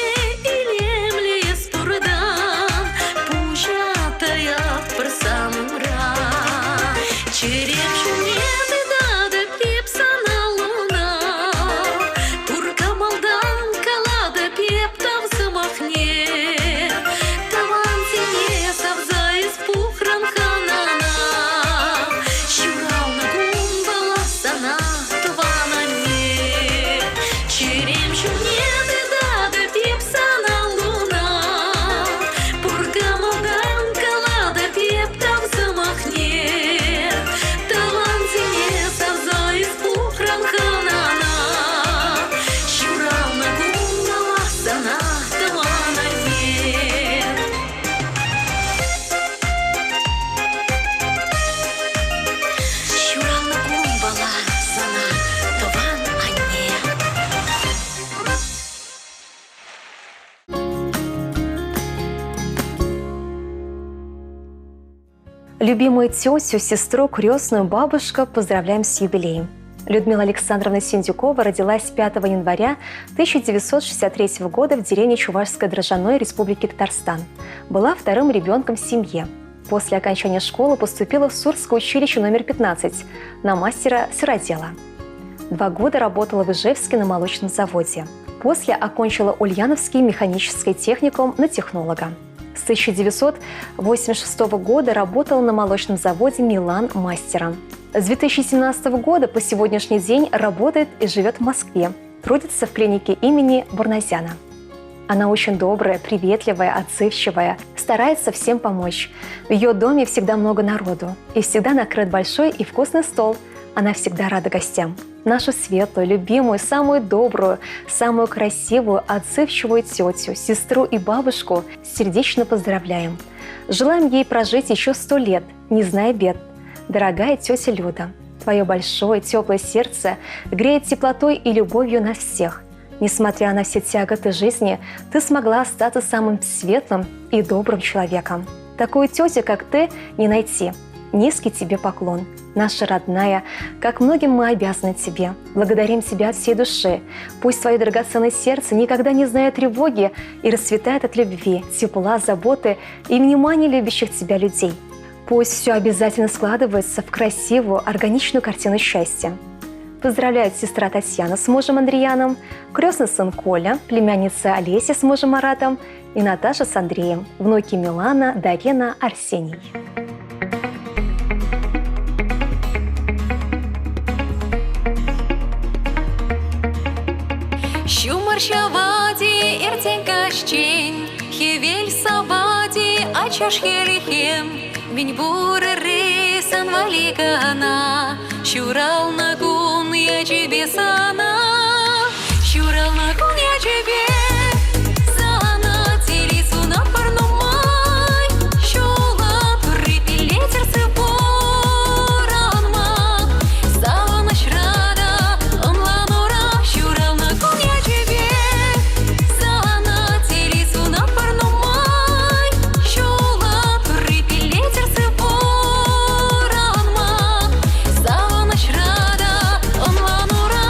илемлӗ эс пуртан, пуҫа таятпӑр сан умра. Чӗрем ҫумне тытатӑп эп сана луна, пур кӑмӑлтан калатӑп эп тав сӑмахне. Тӑвансене савса эс пухрӑн хӑнана, ҫуралнӑ кунпала сана тӑван анне. Чӗрем ҫумне тытатӑп эп сана луна, пур кӑмӑлтан калатӑп эп тав сӑмахне. Тӑвансене савса эс пухрӑн хӑнана, ҫуралнӑ кунпала сана тӑван анне. Ҫуралнӑ кунпала сана, тӑван анне. Любимую тетю, сестру, крестную, бабушку поздравляем с юбилеем. Людмила Александровна Синдюкова родилась 5 января 1963 года в деревне Чувашской Дрожжаной Республики Татарстан. Была вторым ребенком в семье. После окончания школы поступила в Сурское училище номер 15 на мастера сыродела. Два года работала в Ижевске на молочном заводе. После окончила Ульяновский механический техникум на технолога. С 1986 года работала на молочном заводе «Милан» мастером. С 2017 года по сегодняшний день работает и живет в Москве. Трудится в клинике имени Бурназяна. Она очень добрая, приветливая, отзывчивая, старается всем помочь. В ее доме всегда много народу и всегда накрыт большой и вкусный стол. Она всегда рада гостям. Нашу светлую, любимую, самую добрую, самую красивую, отзывчивую тетю, сестру и бабушку сердечно поздравляем. Желаем ей прожить еще сто лет, не зная бед. Дорогая тетя Люда, твое большое теплое сердце греет теплотой и любовью нас всех. Несмотря на все тяготы жизни, ты смогла остаться самым светлым и добрым человеком. Такую тетю, как ты, не найти. Низкий тебе поклон. Наша родная, как многим мы обязаны тебе. Благодарим тебя от всей души. Пусть твое драгоценное сердце никогда не знает тревоги и расцветает от любви, тепла, заботы и внимания любящих тебя людей. Пусть все обязательно складывается в красивую, органичную картину счастья. Поздравляют сестра Татьяна с мужем Андреяном, крестный сын Коля, племянница Олеся с мужем Маратом и Наташа с Андреем, внуки Милана, Дарина, Арсений. Ҫумӑр ҫӑвать-и иртен каҫчен, Хӗвел савать-и ачаш хӗлхем, Мӗнпур ырри сан валли кӑна. Ҫуралнӑ кун ячӗпе сана, Ҫуралнӑ кун ячӗпе сана телей сунатпӑр нумай. Ҫула турри пиллетӗр сыв пурӑнма. Савӑнӑҫра та ӑнланура ҫуралнӑ кун ячӗпе сана телей сунатпӑр нумай. Ҫула турри пиллетӗр сыв пурӑнма. Савӑнӑҫра та ӑнланура.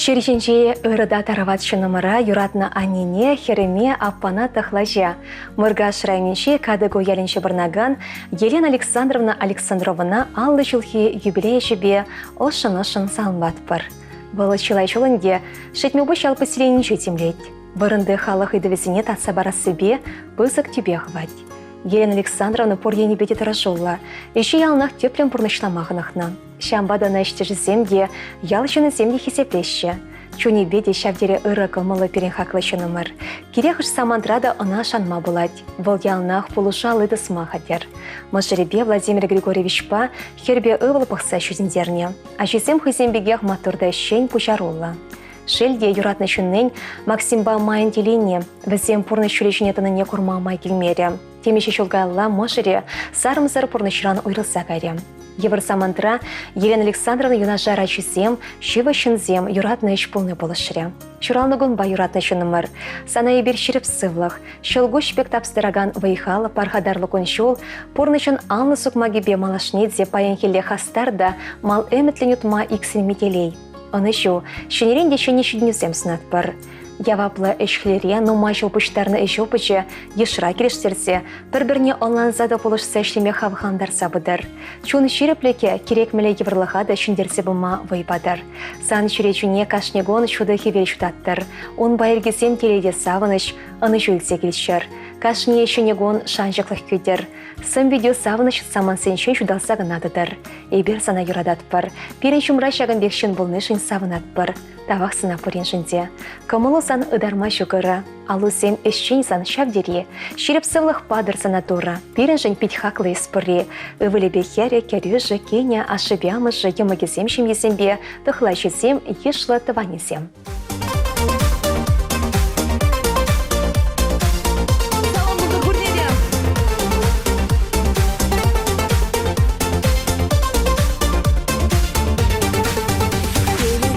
Ҫӗр ҫинче ырӑ та тарават ҫыннӑмӑра юратнӑ аннене, хӗрӗме, аппана тӑхлача. Муркаш районӗнчи Катӑку ялӗнче пурӑнакан Елена Александровна Александровӑна 50 ҫулхи юбилей ӗҫӗпе ӑшшӑн-ӑшшӑн саламлатпӑр. Вӑл чылай ҫул ӗнтӗ Шетмӗпуҫ ял поселенинче тимлет. Вырӑнти халӑх ыйтӑвӗсене татса парассипе пысӑк тӳпе хывать. Елена Александровна пур енӗпе те тӑрӑшуллӑ, ӗҫе яланах тӗплӗн пурнӑҫлама хӑнӑхнӑ. Ҫавӑнпа та ӑна ӗҫтешӗсем те, ял ҫыннисем те хисеплеҫҫӗ. Чунӗпе те ҫав тери ырӑ кӑмӑллӑ пирӗн хаклӑ ҫыннӑмӑр. Кирек хӑш самантра та ӑна шанма пулать. Вӑл яланах пулӑшу алли тӑсма хатӗр. Мӑшӑрӗпе Владимир Григорьевичпа хӗрпе ывӑл пӑхса ҫитӗнтернӗ. Ачисем хӑйсем пекех маттур та ӗҫчен, пуҫаруллӑ. Шел те, юратнӑ ҫыннин Максимпа Майӑн телейне, вӗсем пурнӑҫ ҫулӗ ҫине тӑнине курма май килмерӗ. Темиҫе ҫул каялла мӑшӑрӗ сарӑмсӑр пурнӑҫран уйрӑлса кайрӗ. Йывӑр самантра Елена Александровна юнашар ачисем, ҫывӑх ҫынсем юратнӑ ӗҫ пулни пулӑшрӗ. Ҫуралнӑ кунпа юратнӑ ҫыннӑмӑр. Сана эпир ҫирӗп сывлӑх, ҫӑлкуҫ пек тапса тӑракан вӑй-хал, пархатарлӑ кун-ҫул, пурнӑҫӑн анлӑ сукмакӗпе малашне те паянхилле хастар та мал ӗмӗтлӗн утма иксӗлми телей. Ӑнӑҫу, ҫӗнӗрен те ҫӗнӗ ҫитӗнӳсем сӑнатпӑр. Яваплӑ ӗҫ-хӗлре нумай ҫул пуҫтарнӑ ӗҫ опычӗ йышра килӗштерсе, пӗр-пӗрне ӑнланса та пулӑшса ӗҫлеме хавхалантарса пытӑр. Чун ҫирӗплӗхӗ кирек мӗнле йывӑрлӑха та ҫӗнтерсе пыма вӑй патӑр. Сан чӳречӳне кашни кун ҫутӑ хӗвел ҫутаттӑр. Ун пайӑркисем телей те савӑнӑҫ, ӑнӑҫу илсе килччӗр. Кашни ҫӗнӗ кун шанчӑклӑх кӳтӗр. Сӑн-питӳ савӑнӑҫ самантсенчен ҫуталса кӑна тӑтӑр. Эпир сана юрататпӑр. Пирӗн ҫумра ҫакӑн пек ҫын пулнишӗн савӑнатпӑр. Тавах сана пуриншӗн те. Кӑмӑлу сан ытарма ҫук ырӑ. Аллусем ӗҫчен сан ҫав тери. Ҫирӗп сывлӑх патӑр сана Турӑ. Пирӗншӗн пит хаклӑ эс пурри. Ывӑлӗпе хӗрӗ, кӗрӳшӗ, кинӗ, ашшӗпе амӑшӗ, йӑмӑкӗсем ҫемйисемпе, тӑхлачисем, йышлӑ тӑванӗсем. Салам пултӑр пурне те!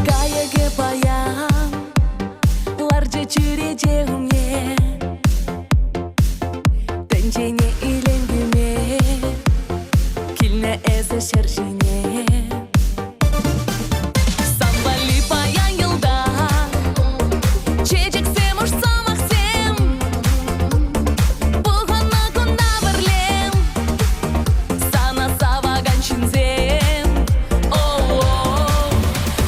Кайӑкӗ паян ларчӗ чӳрече умне. Тӗнчене илем кӳме килнӗ эсӗ ҫӗр ҫине. Сан валли паян йӑлтах чечексем, уш сӑмахсем. Пухӑннӑ кунта пӗрле сана савакан ҫынсем. О-о-о.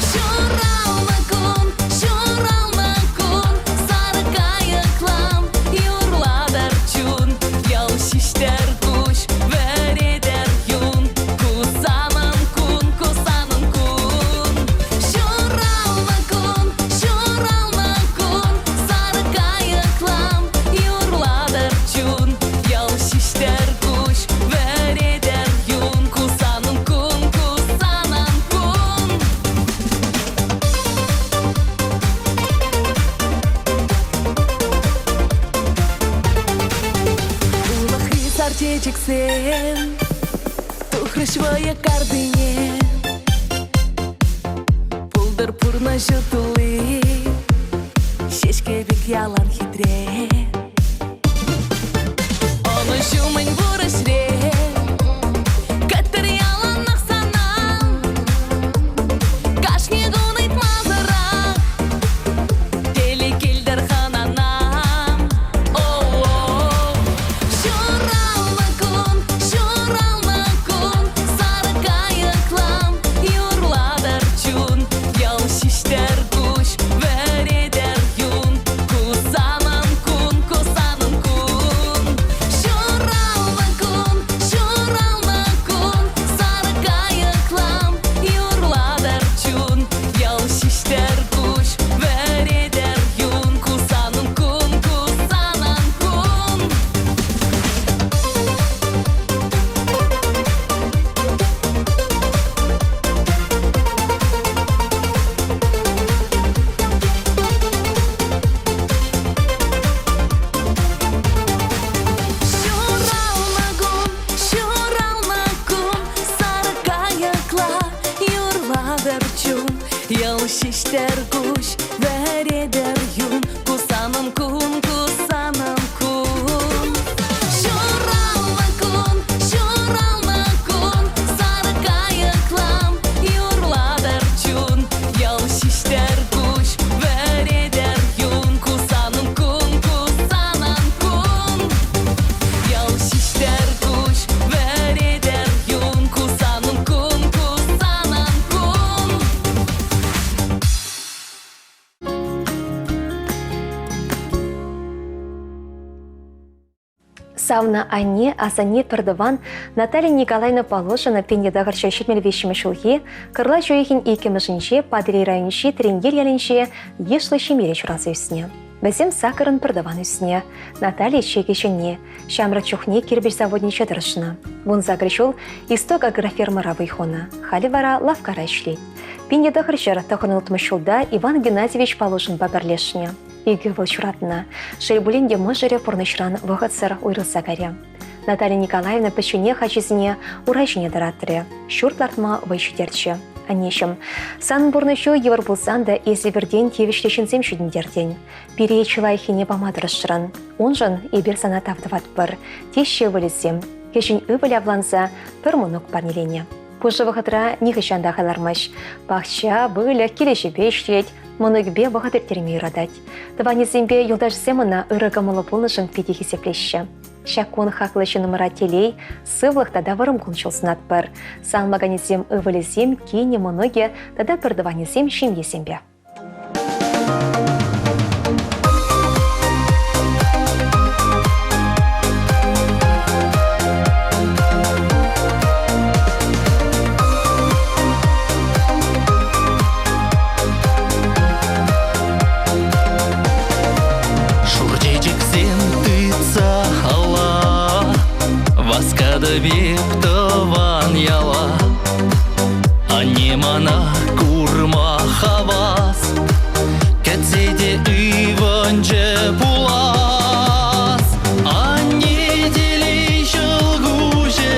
Ҫуралнӑ кун, ҫуралнӑ кун, сарӑ кайӑклам юрлатӑр чун. Ял ҫиҫтӗр куҫ, вӗретӗр юн. Ку санӑн кун, ку санӑн кун. Ҫуралнӑ кун, ҫуралнӑ кун, сарӑ кайӑклам юрлатӑр чун. Ял ҫиҫтӗр куҫ, вӗретӗр юн. Ку санӑн кун, ку санӑн кун. Улӑхри сар чечексем тухрӗҫ вӑйӑ картине. Пултӑр пурнӑҫу тулли, ҫеҫке пек ялан хитре. Ӑнӑҫу мӗн пур ӗҫре, кӗттӗр яланах сана. Кашни кун ыйтмасӑрах телей килтӗр хӑнана. О-о-о. Ҫуралнӑ кун, ҫуралнӑ кун, сарӑ кайӑклам юрлатӑр чун. Ял ҫиҫтӗр куҫ, вӗретӗр юн. Ку санӑн кун, ку санӑн кун. Ҫуралнӑ кун, ҫуралнӑ кун, сарӑ кайӑклам юрлатӑр чун. Ял ҫиҫтӗр куҫ, вӗретӗр юн. Ку санӑн кун, ку санӑн кун. Ҫуралнӑ кун, ҫуралнӑ кун, сарӑ кайӑкла юрлатӑр чун. Йӑл ҫиҫтӗр куҫ, вӗретӗр юн. Ку санӑн кун, ку санӑн кун. Ҫуралнӑ кун, ҫуралнӑ кун, сарӑ кайӑклам юрлатӑр чун. Йӑл ҫиҫтӗр куҫ, Савнӑ анне, асанне пӗртӑван Наталья Николаевна Положина 1973 ҫулхи кӑрлач уйӑхӗн иккӗмӗшӗнче Патӑрьел районӗнчи Треньел ялӗнче йышлӑ ҫемьере ҫуралса ӳснӗ. Вӗсем саккӑрӑн пӗртӑван ӳснӗ. Наталья чикӗ ҫынни. Ҫамрӑк чухне кирпӗч заводӗнче тӑрӑшнӑ. 18 ҫул Исток агрофермӑра вӑй хунӑ. Халӗ вара лавккара ӗҫлет. 1996 ҫулта Иван Геннадьевич Положинпа пӗрлешнӗ. Икӗ ывӑл ҫуратнӑ. Шел пулин те мӑшӑрӗ пурнӑҫран вӑхӑтсӑр уйрӑлса кайрӗ. Наталья Николаевна пӗчченех ачисене ура ҫине тӑратрӗ, ҫурт лартма вӑй ҫитерчӗ. Аннеҫӗм, санӑн пурнӑҫу йывӑр пулсан та эсӗ пиртен тивӗҫлӗ ҫынсем ҫитӗнтертӗн. Пире чи лайӑххине пама тӑрӑшрӑн. Уншӑн эпир сана тав тӑватпӑр, теҫҫӗ ывӑлӗсем. Кӗҫӗн ывӑлӗ авланса пӗр мӑнук парнеленӗ. Пушӑ вӑхӑтра нихӑҫан та хайлармасть. Пахча, выльӑх, килӗшӳпе ӗҫлет, мӑнукӗпе вӑхӑт ирттерме юратать. Тӑванӗсемпе юлташӗсем ӑна ырӑ кӑмӑллӑ пулнӑшӑн питӗ хисеплеҫҫӗ. Ҫак кун хаклӑ ҫыннӑмӑра телей, сывлӑх тата вӑрӑм кун-ҫул сунатпӑр. Саламлаканӗсем ывӑлӗсем, кинӗ, мӑнукӗ тата пӗртӑванӗсем ҫемьесемпе. Шур чечексем тытса алла Васкатӑп эп тӑван яла Анне мана курма хавас Кӗтсе те ывӑнчӗ пулас Анне телей ҫӑлкуҫӗ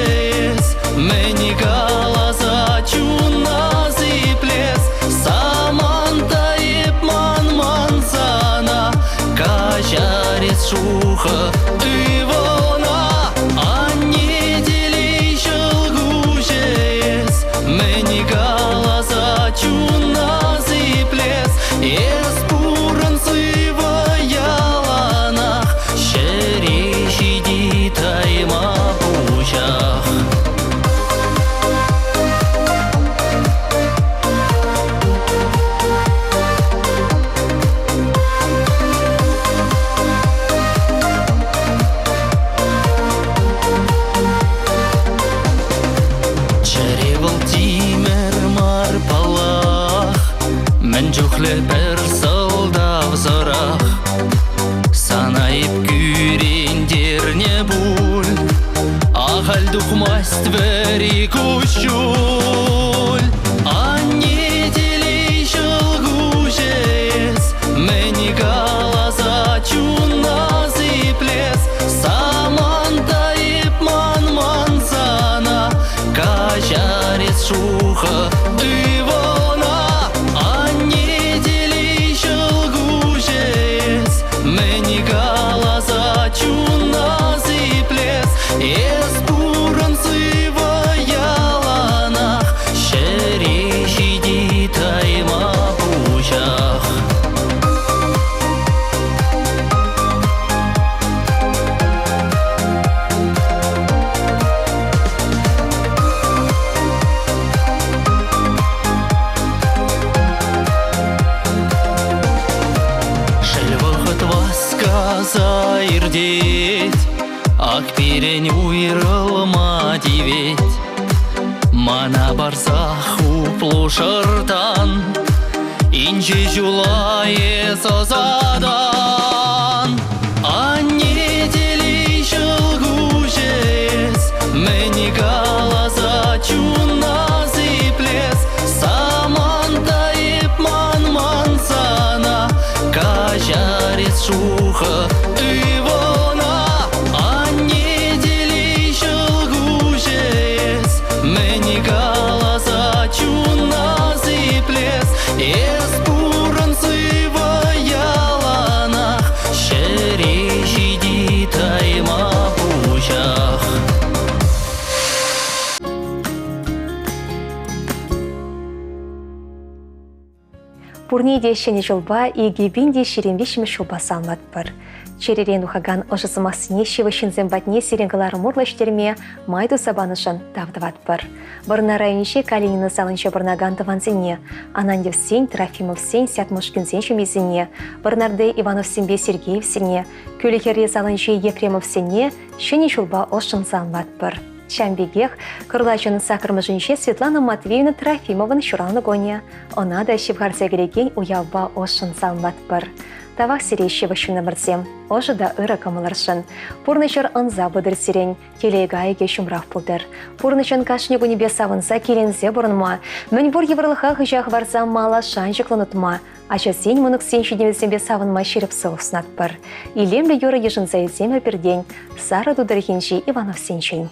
эс Мӗн каласа чунна сиплес Саманта эп манман сана Каҫар эс шухӑ ывӑлна Анне телей ҫӑлкуҫӗ эс Мӗн каласа чунна сиплес Эс пурӑн сывӑ яланах Ҫӗре ҫити тайма пуҫах. Чӗре вӑл тимӗр мар паллах, мӗн чухлӗ пӗр сӑлтавсӑрах. Сана эп кӳрентернӗ пуль, ахаль тухмасть вӗри куҫҫуль. Анне телей ҫӑлкуҫӗ эс, мӗн каласа чунна сиплес, саманта эп манман сана, каҫар эс шухӑ ывӑлна. Анне телей ҫӑлкуҫӗ эс, мӗн каласа чунна сиплес, эс пурӑн сывӑ яланах, ҫӗре ҫити тайма пуҫах. Шел вӑхӑт васкаса иртет, Ак пирӗн уйрӑлма тивет. Мана парса хуплу шӑртан, Инҫе ҫула эс ӑсатан. Анне телей ҫӑлкуҫӗ эс, Мӗн каласа чунна сиплес, Саманта эп манман сана, Каҫар эс шухӑ ывӑлна. Анне телей ҫӑлкуҫӗ эс, Мӗн каласа чунна сиплес, Эс пурӑн сывӑ яланах, Ҫӗре ҫити тайма пуҫах. Пурне те ҫӗнӗ ҫулпа 2023 ҫулпа саламлатпӑр. Чӗререн тухакан ӑшӑ сӑмахсене ҫывӑх ҫынсем патне сирӗн кӑларӑм урлӑ ҫитерме май туса панӑшӑн тав тӑватпӑр. Вӑрнар районӗнчи Калинино салинче пурӑнакан тӑвансене, Ананьевсен, Трофимовсен, Сятмушкинсен ҫемйисене, Вӑрнарти Ивановсемпе Сергеевсене, Кӳлӗхӗрри салинчи Ефремовсене Ҫӗнӗ ҫулпа ӑшшӑн саламлатпӑр. Ҫавӑн пекех Кӑрлачӑн саккӑрмӗшӗнче Светлана Матвеевна Трофимован ҫуралнӑ кунӗ. Ӑна та ҫывхарса килекен уявпа ӑшшӑн саламлатпӑр. Тавах сире ҫывӑх ҫыннӑмӑрсем, ӑшӑ та ырӑ кӑмӑлӑршӑн. Пурнӑҫӑр ӑнса пытӑр сирӗн, телей кайӑкӗ ҫумрах пултӑр. Пурнӑҫӑн кашни кунӗпе савӑнса киленсе пурӑнма, мӗн пур йывӑрлӑха хыҫа хӑварса мала шанчӑклӑн утма, ачасен, мӑнуксен ҫитӗнӗвӗсемпе савӑнма ҫирӗп сывлӑх сунатпӑр. Илемлӗ юрӑ йышӑнса илсемӗр пиртен Сарӑ ту тӑрӑхӗнчи Ивановсенчен.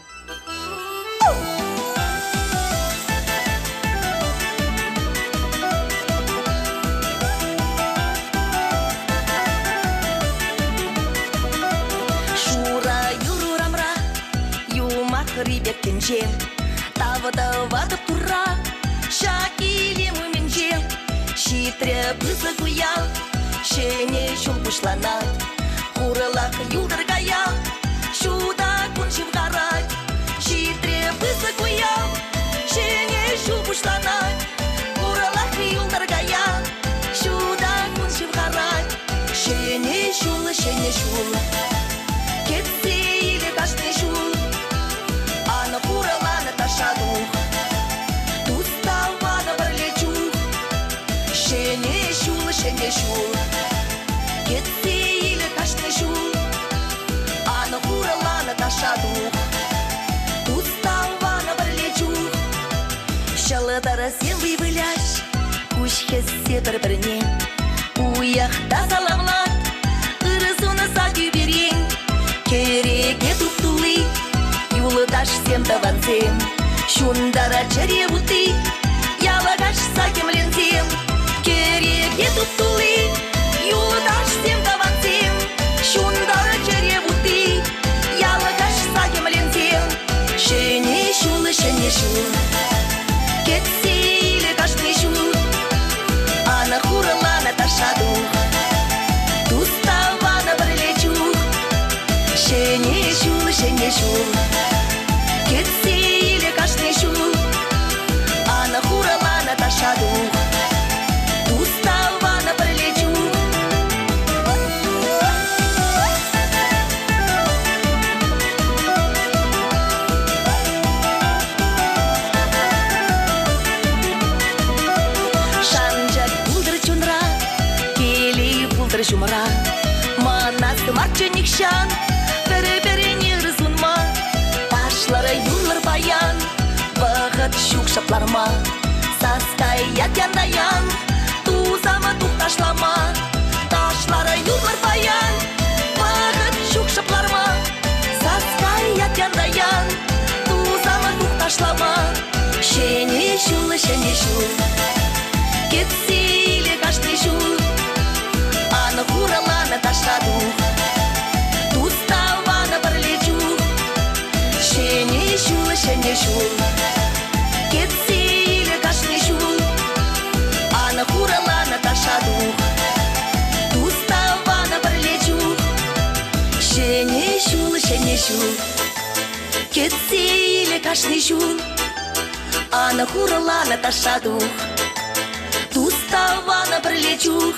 Шура юр урамра, юмахри пек тӗнче. Тав тӑватӑп турра, ҫак илем умӗнче. Ҫитрӗ пысӑк уяв, ҫӗнӗ ҫул пуҫланать. Хурӑлах юлтӑр кая, ҫута кун ҫывхарать. Ҫитрӗ пысӑк уяв, ҫӗнӗ ҫул пуҫланать. Хурӑлах юлтӑр кая, ҫута кун ҫывхарать. Ҫӗнӗ ҫул, ҫӗнӗ ҫул, кӗтсе илӗ кашни ҫул. Ан хурӑлан таша тух, тус-тӑван пӗрле чух. Ҫӗнӗ ҫул, ҫӗнӗ ҫул, кӗтсе илӗ кашни ҫул. Ан хурӑлан таша тух, тус-тӑван пӗрле чух. Ҫӑлтӑрсем вӑй выляҫ, куҫ хӗссе пӗр-пӗрне. Уйӑх та саламлать, ырӑ сунса тӳперен. Кӗреке туп-тулли, юлташсем, тӑвансем. Ҫунтарать чӗре вутти, яла каҫса хӗмленсем. Кӗреке туп-тулли, юлташсем, тӑвансем. Ҫунтарать чӗре вутти, яла каҫса хӗмленсем. Ҫӗнӗ ҫул, ҫӗнӗ ҫул, кӗтсе илӗ кашни ҫул. Ан хурӑлана таша тух, тус-тӑвана пӗрле чух. Ҫӗнӗ ҫул, ҫӗнӗ ҫул, кӗтсе илӗ кашни ҫул. Ан хурӑлана таша тух, тус-тӑвана пӗрле чух. Шанчӑк пултӑр чунра, телей пултӑр ҫумра. Манас марччӗ нихҫан пӗр-пӗрне ыр сунма. Ташлӑр, юрлӑр паян, вӑхӑт ҫук шӑпланма. Сас каять ян-та-ян, тусам тух ташлама. Ташлар, юрлар паян, вӑхӑт ҫук шӑпларма. Сас каять ян-та-ян, тусам тух ташлама. Ҫӗнӗ ҫул, ҫӗнӗ ҫул, кӗтсе илӗ кашни ҫул. Ан хуралана ташла тух, тус-тӑвана пӗрле чух. Ҫӗнӗ ҫул, ҫӗнӗ ҫул, кӗтсе илӗ кашни ҫул. Ан хуралана таша тух, тус-тӑвана пӗрле чух. Ҫӗнӗ ҫул, ҫӗнӗ ҫул, кӗтсе илӗ кашни ҫул. Ан хуралана таша тух, тус-тӑвана пӗрле чух.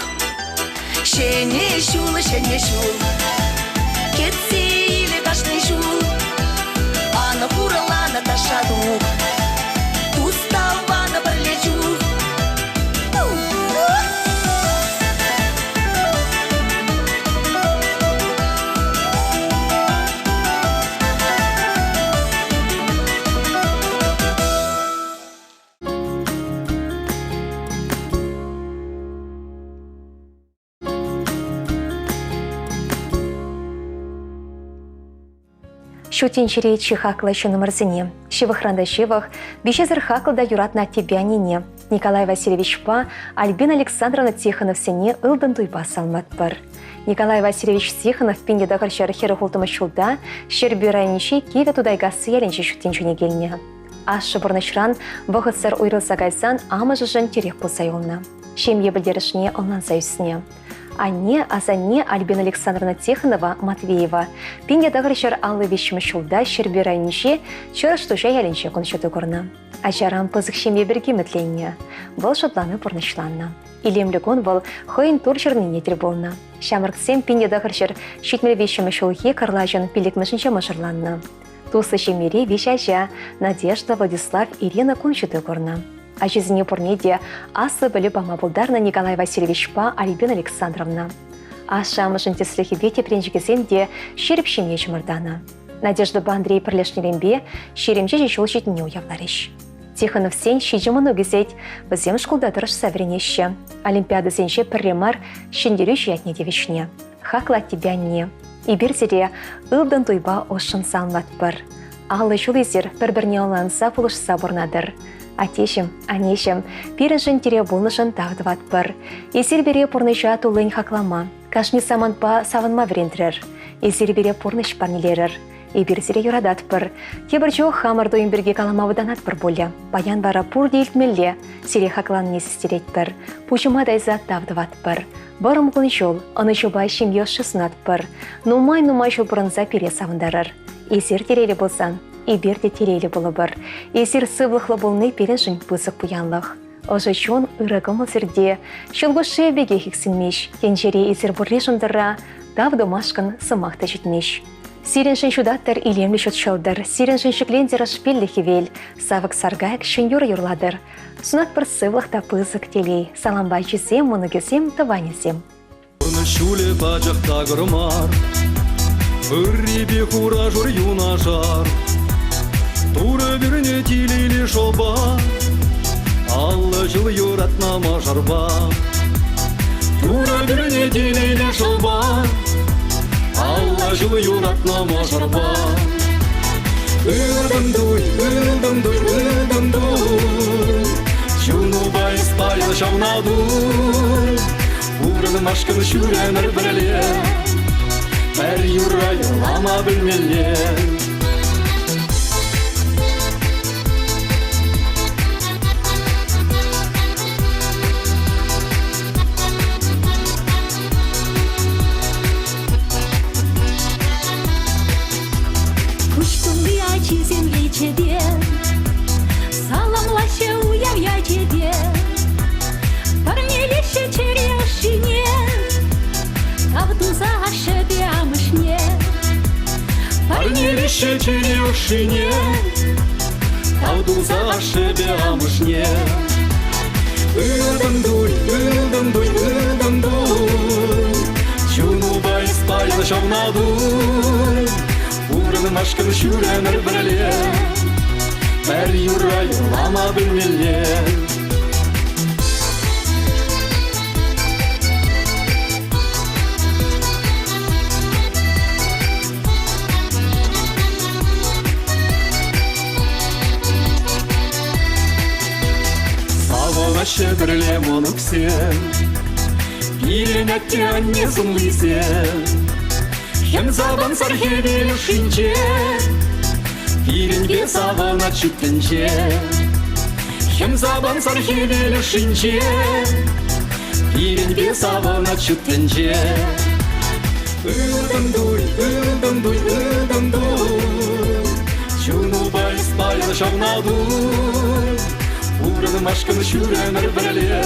Ҫӗнӗ ҫул, ҫӗнӗ ҫул, кӗтсе илӗ кашни ҫул. Ан хуралана таша тух, тус-тӑвана пӗрле чух. Ҫут тӗнчере чи хаклӑ ҫыннӑмӑрсене, ҫывӑхран та ҫывӑх, виҫесӗр хаклӑ та юратнӑ аттепе аннене, Николай Васильевичпа Альбина Александровна Тихоновсене ылтӑн туйпа саламлатпӑр. Николай Васильевич Тихонов 1946 ҫулта Ҫӗрпӳ районӗнчи Кивӗ Тутайкасси ялӗнче ҫут тӗнчене килнӗ. Ашшӗ пурнӑҫран вӑхӑтсӑр уйрӑлса кайсан амӑшӗшӗн тӳрех пулса юлнӑ. Ҫемье пӗлтерӗшне ӑнланса ӳснӗ. Анне, асанне Альбина Александровна Тихонова Матвеева 1953 ҫулта Ҫӗрпӳ районӗнчи Чӑрӑш Туҫа ялӗнче кун ҫути курнӑ. Ачаран пысӑк ҫемье пирки ӗмӗтленнӗ. Вӑл шутлани пурнӑҫланнӑ. Илемлӗ кун вӑл хӑйӗн тур ҫырнине тӗл пулнӑ. Ҫамрӑксем 1973 ҫулхи кӑрлачӑн пиллӗкмӗшӗнче мӑшӑрланнӑ. Туслӑ ҫемьере виҫ ача Надежда, Владислав, Ирина кун ҫути курнӑ. Ачисене пурне те аслӑ пӗлӳ пама пултарнӑ Николай Васильевичпа Альбина Александровна. Ашшӗ-амӑшӗн тӗслӗхӗпе тӗпренчӗкӗсем те ҫирӗп ҫемье чӑмӑртанӑ. Надеждӑпа Андрей пӗрлешнӗренпе 27 ҫул ҫитнине уявларӗҫ. Тихоновсен ҫичӗ мӑнук ӳсет, вӗсем шкулта тӑрӑшса вӗренеҫҫӗ. Олимпиадӑсенче пӗрре мар ҫӗнтерӳҫӗ ятне тивӗҫнӗ. Хаклӑ аттепе анне, эпир сире ылтӑн туйпа ӑшшӑн саламлатпӑр. 50 ҫул эсир пӗр-пӗрне ӑнланса пулӑшса пурӑнатӑр. Аттеҫӗм, аннеҫӗм, пирӗншӗн тӗрев пулнӑшӑн тав тӑватпӑр. Эсир пире пурнӑҫа туллин хаклама, кашни самантпа савӑнма вӗрентрӗр. Эсир пире пурнӑҫ парнелерӗр. Эпир сире юрататпӑр. Тепӗр чух хамӑр туйӑм пирки калама вӑтанатпӑр пулӗ. Паян вара пурте илтмелле, сире хакланине систеретпӗр. Пуҫӑма тайса тав тӑватпӑр. Вӑрӑм кун-ҫул, ӑнӑҫупа ҫемье ӑшши сунатпӑр. Нумай-нумай ҫул пурӑнса пире савӑнтарӑр. Эсир телейлӗ пулсан, эпир те телейлӗ пулӑпӑр. Эсир сывлӑхлӑ пулни пирӗншӗн пысӑк пуянлӑх. Ӑшӑ чун, ырӑ кӑмӑл сирте, ҫӑлкуҫ шывӗ пекех иксӗлмест. Тӗнчере эсир пурришӗн тӑрра, тав тумашкӑн сӑмах та ҫитмест. Сирӗншӗн ҫутаттӑр илемлӗ ҫут ҫӑлтӑр, сирӗншӗн ҫӗклентӗр ӑшпиллӗ хӗвел, савӑк саркайӑк ҫӗн юрӑ юрлатӑр. Сунатпӑр сывлӑх та пысӑк телей, салампа ачисем, мӑнукӗсем, тӑванӗсем. Пурнӑҫ ҫулӗ пачах такӑр мар, Ыррипе хура-шур юнашар. Турӑ пӳрнӗ телейлӗ шӑпа, 50 ҫул юратнӑ мӑшӑрпа. Турӑ пӳрнӗ телейлӗ шӑпа, 50 ҫул юратнӑ мӑшӑрпа. Ылтӑн туй, ылтӑн туй, ылтӑн туй, Чунупа эс паян ҫавна туй. Пурӑнмашкӑн ҫӳремӗр пӗрле, Пӗр юрра юрлама пӗлмелле. Куҫ тулли ачисем лечӗпе Саламлаҫҫӗ уяв ячӗпе. Парнелеҫҫӗ чӗре ӑшшине, Тав туса ашшӗпе амӑшне. Парнелеҫҫӗ чӗре ӑшшине, Тав туса ашшӗпе амӑшне. Ылтӑн туй, ылтӑн туй, ылтӑн туй, Чунупа эс паян ҫавна туй. Пурӑнмашкӑн ҫӳремӗр пӗрле, Пӗр юрра юрлама пӗлмелле. Савӑнаҫҫӗ пӗрле мӑнуксем, Пирӗн атте-анне сумлисем. Хӗм савӑнсӑр хӗвел ӑшшинче, Пирӗнпе савӑнать ҫут тӗнче. Хӗм савӑнсӑр хӗвел ӑшшинче, Пирӗнпе савӑнать ҫут тӗнче. Ылтӑн туй, ылтӑн туй, ылтӑн туй, Чунупа эс паян ҫавна туй. Пурӑнмашкӑн ҫӳремӗр пӗрле,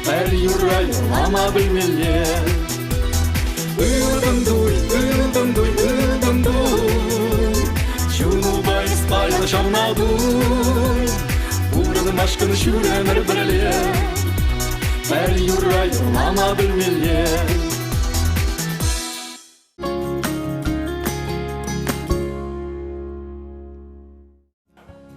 Пӗр юрра юрлама пӗлмелле. Ылтӑн туй, ылтӑн туй, ылтӑн туй, Чунупа эс паян ҫавна туй. Пурӑнмашкӑн ҫӳремӗр пӗрле, Пӗр юрра юрлама пӗлмелле.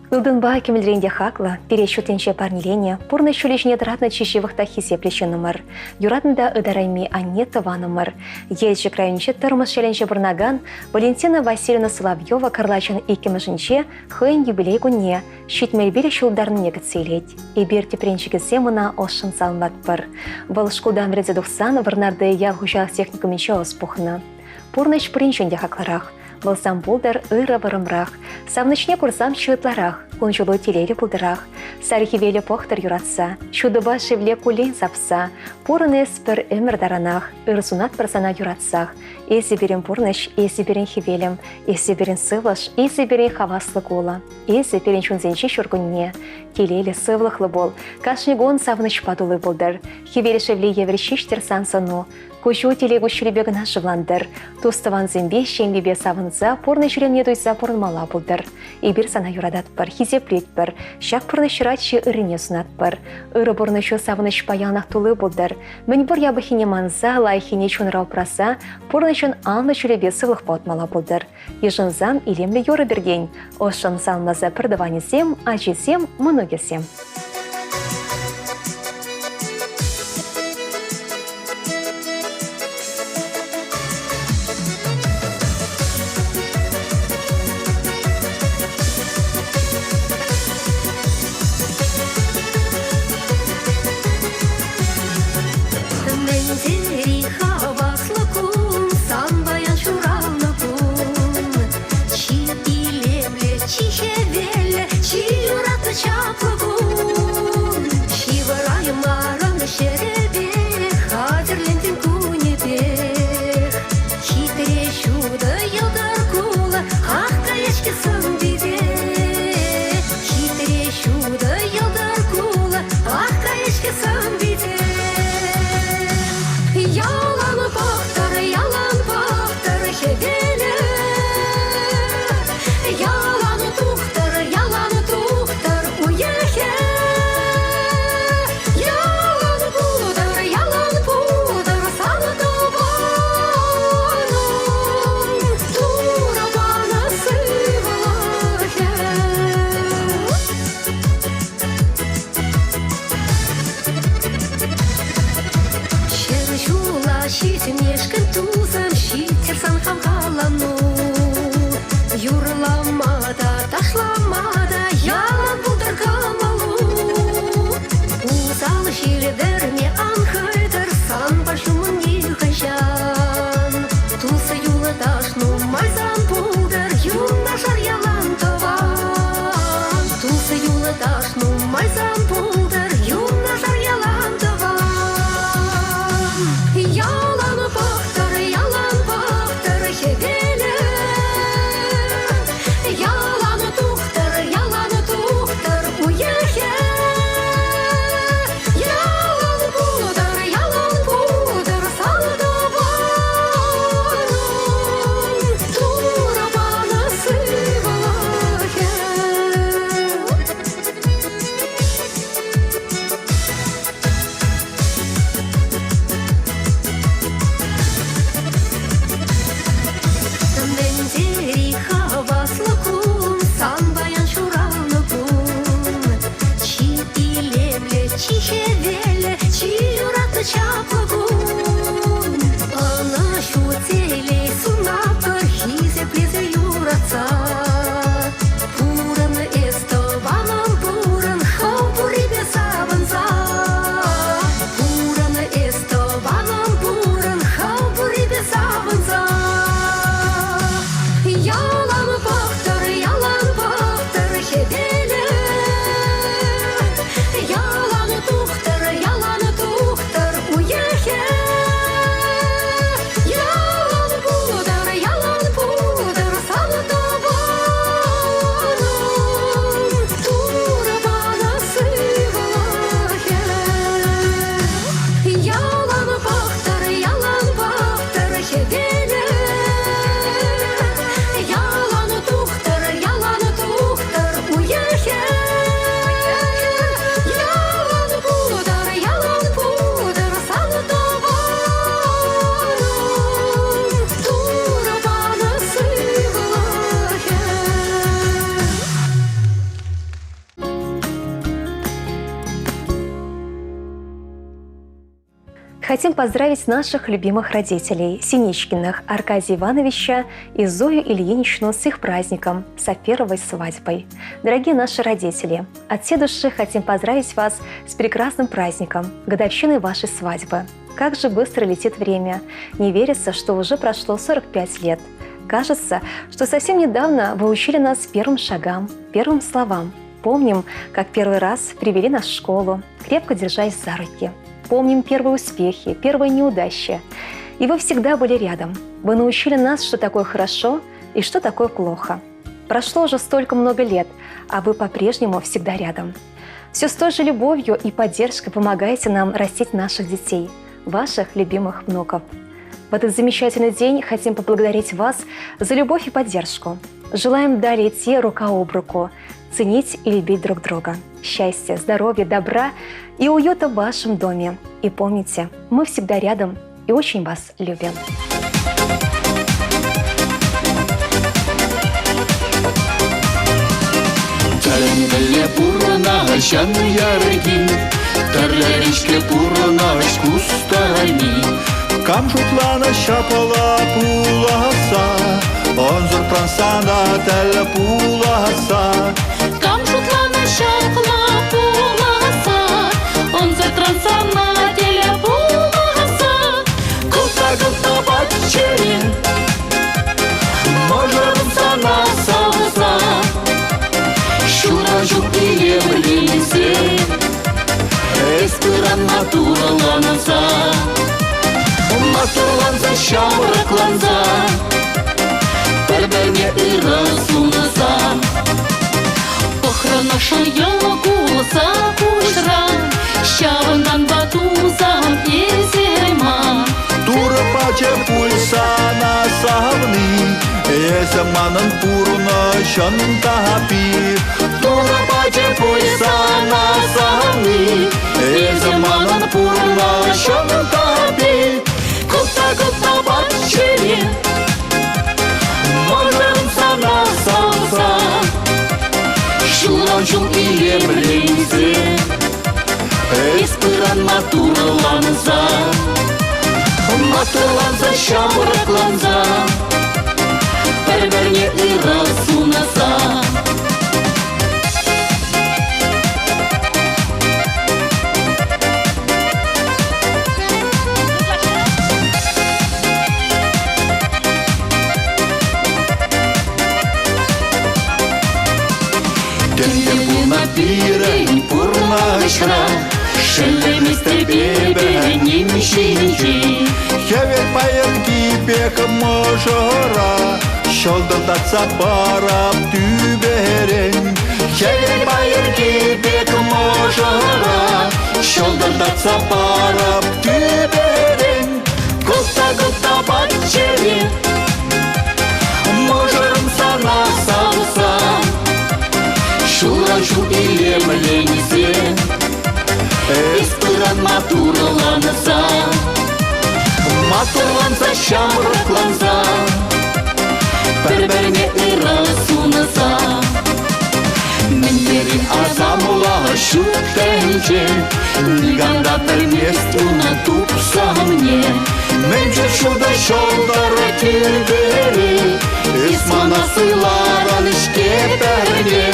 Ылтӑнпа кӗмӗлрен те хаклӑ, пире ҫут тӗнче парнеленӗ, пурнӑҫ ҫулӗ ҫине тӑратнӑ чи ҫывӑх та хисеплӗ ҫыннӑмӑр. Юратнӑ та ытарайми анне тӑванӑмӑр. Елчӗк районӗнчи Тӑрмӑш ялӗнче пурӑнакан Валентина Васильевна Соловьева кӑрлачӑн иккӗмӗшӗнче хӑйӗн юбилей кунне 75 ҫултарнине кӗтсе илет. Эпир тӗпренчӗкӗсем ӑна ӑшшӑн саламлатпӑр. Вӑл шкултан вӗренсе тухсан Вӑрнарти ял хуҫалӑх техникумӗнче ӑс пухнӑ. Пурнӑҫ пуриншӗн те хаклӑрах. Вӑл сан пултӑр ырӑ вӑрӑмрах. Савнӑҫне курсамччӗ ытларах. Кун-ҫулу телейлӗ пултӑрах. Сар хӗвелӗ пӑхтӑр юратса, ҫутӑпа шевле куллен сапса. Пурӑн эс пӗр ӗмӗр таранах, ыр сунатпӑр сана юратсах. Эсӗ пирӗн пурнӑҫ, эсӗ пирӗн хӗвелӗм, эсӗ пирӗн сывлӑш, эсӗ пирӗн хаваслӑ кулӑ. Эсӗ пирӗн чунсенчи ҫуркунне. Телейлӗ, сывлӑхлӑ пул, кашни кун савӑнӑҫпа тулли пултӑр. Хӗвел шевли евӗр ҫиҫтӗр сан сӑну. Куҫу телей куҫҫулӗпе кӑна шывлантӑр. Тус-тӑвансемпе, ҫемьепе савӑнса, пурнӑҫ илемне туйса пурӑнмалла пултӑр. Эпир сана юрататпӑр, хисеплетпӗр, ҫак пурнӑҫра чи ыррине сунатпӑр. Ырӑ пурнӑҫу савӑнӑҫпа яланах тулли пултӑр. Мӗнпур япӑххине манса, лайӑххине чунра упраса, пурнӑҫӑн анлӑ ҫулӗпе сывлӑхпа утмалла пултӑр. Йышӑнсан илемлӗ юрӑ пиртен, ӑшшӑн саламласа пӗртӑванӗсем, ачисем, мӑнукӗсем. Мӗн тери хаваслӑ кун, сан паян ҫуралнӑ кун. Чи илемлӗ, чи хӗвеллӗ, чи юратнӑ чаплӑ кун. Ҫывӑраймарӑн ҫӗрӗпе, хатӗрлентӗн кунӗпех. Хитре ҫутӑ йӑлтӑр кулӑ, ах каять-ҫке сӑн-пите. Хитре ҫутӑ йӑлтӑр кулӑ, ах каять-ҫке сӑн-пите. Ялан пӑхтӑр, ялан пӑхтӑр хӗвелӗ. Ялан тухтӑр, ялан тухтӑр уйӑхӗ. Ялан пултӑр, ялан пултӑр сан тӑванӑм. Турӑ панӑ сывлӑхӗ. Ҫӗр ҫула ҫитмешкӗн тусӑм ҫитӗр сан хавхалану. Юрлама та, ташлама та ялан пултӑр кӑмӑлу. Усал ҫил вӗрме ан хӑйтӑр санпа ҫумӑн нихӑҫан. Тус юлташ нумай сан пултӑр, юнашар ялан тӑван. Тус юлташ нумай сан пултӑр, юнашар ялан тӑван. Ялан пӑхтӑр, ялан пӑхтӑр хӗвелӗ. Ялан тухтӑр, ялан тухтӑр уйӑхӗ. Ялан пултӑр, ялан пултӑр сан тӑванӑм. Турӑ панӑ сывлӑхӗ. Мӗн тери хаваслӑ кун, сан паян ҫуралнӑ кун. Чи илемлӗ, чи хӗвеллӗ, чи юратнӑ чаплӑ кун. Ӑнӑҫу, телей сунатпӑр хисеплесе юратса. Пурӑн эс, тӑванӑм, пурӑн, хӑв пуррипе савӑнса. Пурӑн эс, тӑванӑм, пурӑн, хӑв пуррипе савӑнса. Ялан пӑхтӑр, ялан пӑхтӑр хӗвелӗ. Ялан тухтӑр, ялан тухтӑр уйӑхӗ. Ялан пултӑр, ялан пултӑр сан тӑванӑм. Турӑ панӑ сывлӑхӗ. Ялан пӑхтӑр, ялан пӑхтӑр хӗвелӗ. Ялан тухтӑр, ялан тухтӑр уйӑхӗ. Ялан пултӑр, ялан пултӑр сан тӑванӑм. Турӑ панӑ сывлӑхӗ. Хотим поздравить наших любимых родителей Синичкиных Аркадия Ивановича и Зою Ильиничну с их праздником, Сафировой свадьбой. Дорогие наши родители, от всей души хотим поздравить вас с прекрасным праздником, годовщиной вашей свадьбы. Как же быстро летит время. Не верится, что уже прошло 45 лет. Кажется, что совсем недавно вы учили нас первым шагам, первым словам. Помним, как первый раз привели нас в школу, крепко держась за руки. Помним первые успехи, первые неудачи. И вы всегда были рядом. Вы научили нас, что такое хорошо и что такое плохо. Прошло уже столько много лет, а вы по-прежнему всегда рядом. Все с той же любовью и поддержкой помогаете нам растить наших детей, ваших любимых внуков. В этот замечательный день хотим поблагодарить вас за любовь и поддержку. Желаем далее идти рука об руку, ценить и любить друг друга. Счастья, здоровья, добра и уюта в вашем доме. И помните, мы всегда рядом и очень вас любим. Тӗлӗнмелле пурӑнаҫан ярки, Тӗрлӗрен-ҫке пурӑнаҫ кустарми. Кам шутланӑ ҫапла пуласса, Ӑнсӑртран сана тӗл пуласса. Кам шутланӑ ҫапла пуласса, Ӑнсӑртран сана тӗл пуласса. Кӑлта-кӑлта чӗре, Мӑшӑрӑм сана савса, Ҫуран ҫук илемленсе, Эс пыран матурланса, Матурланса, ҫамрӑкланса, Пӗр-пӗрне ырӑ сунса. Пӑхрӑн ӑшӑ йӑл кулса куҫран, Ҫавӑнтанпа тусам эсӗ ман. Турӑ пачӗ пуль сана савни, Эсӗ манӑн пурнӑҫӑн тапи. Турӑ пачӗ пуль сана савни, Эсӗ манӑн пурнӑҫӑн тапи. Кӑлта-кӑлта чӗре, Мӑшӑрӑм сана савса, Ҫулран ҫул илемленсе, Эс пыран матурланса, Матурланса, ҫамрӑкланса, Пӗр-пӗрне ырӑ сунса. Тӗнче пулнӑ пирӗн пурнӑҫра, Шеллеместӗп эпӗ ним ҫинчен. Хӗвел пайӑрки пек мӑшӑра, Ҫӑлтӑртатса парап тӳперен. Хӗвел пайӑрки пек мӑшӑра, Ҫӑлтӑртатса парап тӳперен. Кӑлта-кӑлта чӗре, Мӑшӑрӑм сана савса, Ҫулран ҫул илемленсе, Эс пыран матурланса, Матурланса, ҫамрӑкланса, Пӗр-пӗрне ырӑ сунса. Мӗн тери асамла ҫут тӗнче, Никам та пӗлмест унӑн тупсӑмне. Мӗншӗн ҫутӑ ҫӑлтӑр тӳпере, Эс мана суйларӑн-ҫке пӗрне.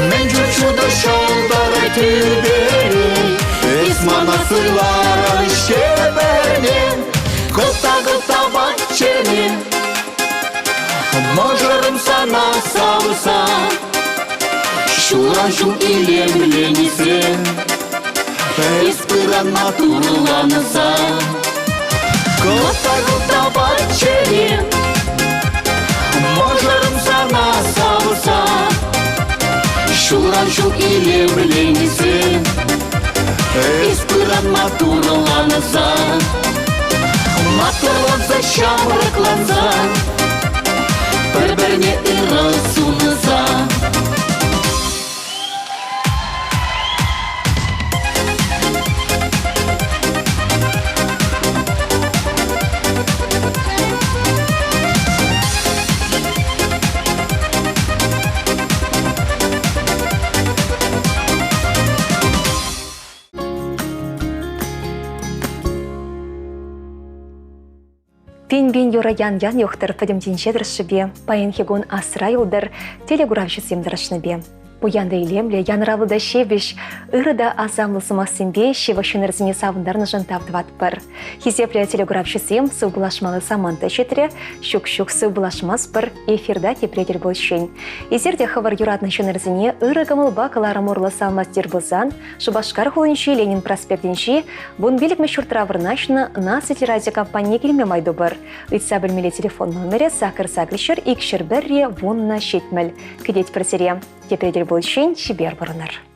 Мӗншӗн ҫутӑ ҫӑлтӑр тӳпере, Эс мана суйларӑн-ҫке пӗрне. Кӑлта-кӑлта чӗре, Мӑшӑрӑм сана савса, Ҫулран ҫул илемленсе, Эс пыран матурланса, Кӑлта-кӑлта чӗре, Мӑшӑрӑм сана савса, Ҫулран ҫул илемленсе, Эс пыран матурланса, Матурланса, ҫамрӑкланса, Пӗр-пӗрне ырӑ сунса. Пин-пин юрӑ ян-ян юхтӑр пӗтӗм тӗнче тӑршшӗпе, паянхи кун асра юлтӑр телекуравҫӑсем тӑрӑшнипе. Пуян та илемлӗ, янӑравлӑ та ҫепӗҫ, ырӑ та асамлӑ сӑмахсемпе ҫывӑх ҫыннӑрсене савӑнтарнӑшӑн тав тӑватпӑр. Хисеплӗ телекуравҫӑсем, сывпуллашмалли самант та ҫитрӗ. Ҫук-ҫук сывпуллашмастпӑр, эфирта тепре тӗл пулччен. Эсир те хӑвӑр юратнӑ ҫыннӑрсене ырӑ кӑмӑлпа кӑларӑм урлӑ савмастер пулсан Шупашкар хулинчи Ленин проспектӗнчи 15-мӗш ҫуртра вырнаҫнӑ Наци телерадиокомпанине килме май тупӑр. Ыйтса пӗлмелли телефон номерӗ сакӑр сакӑр ҫӗр икҫӗр пӗрре вуннӑ ҫитмӗл. Кӗтетпӗр сире. Тепре тӗл пуличчен чипер пурӑнӑр.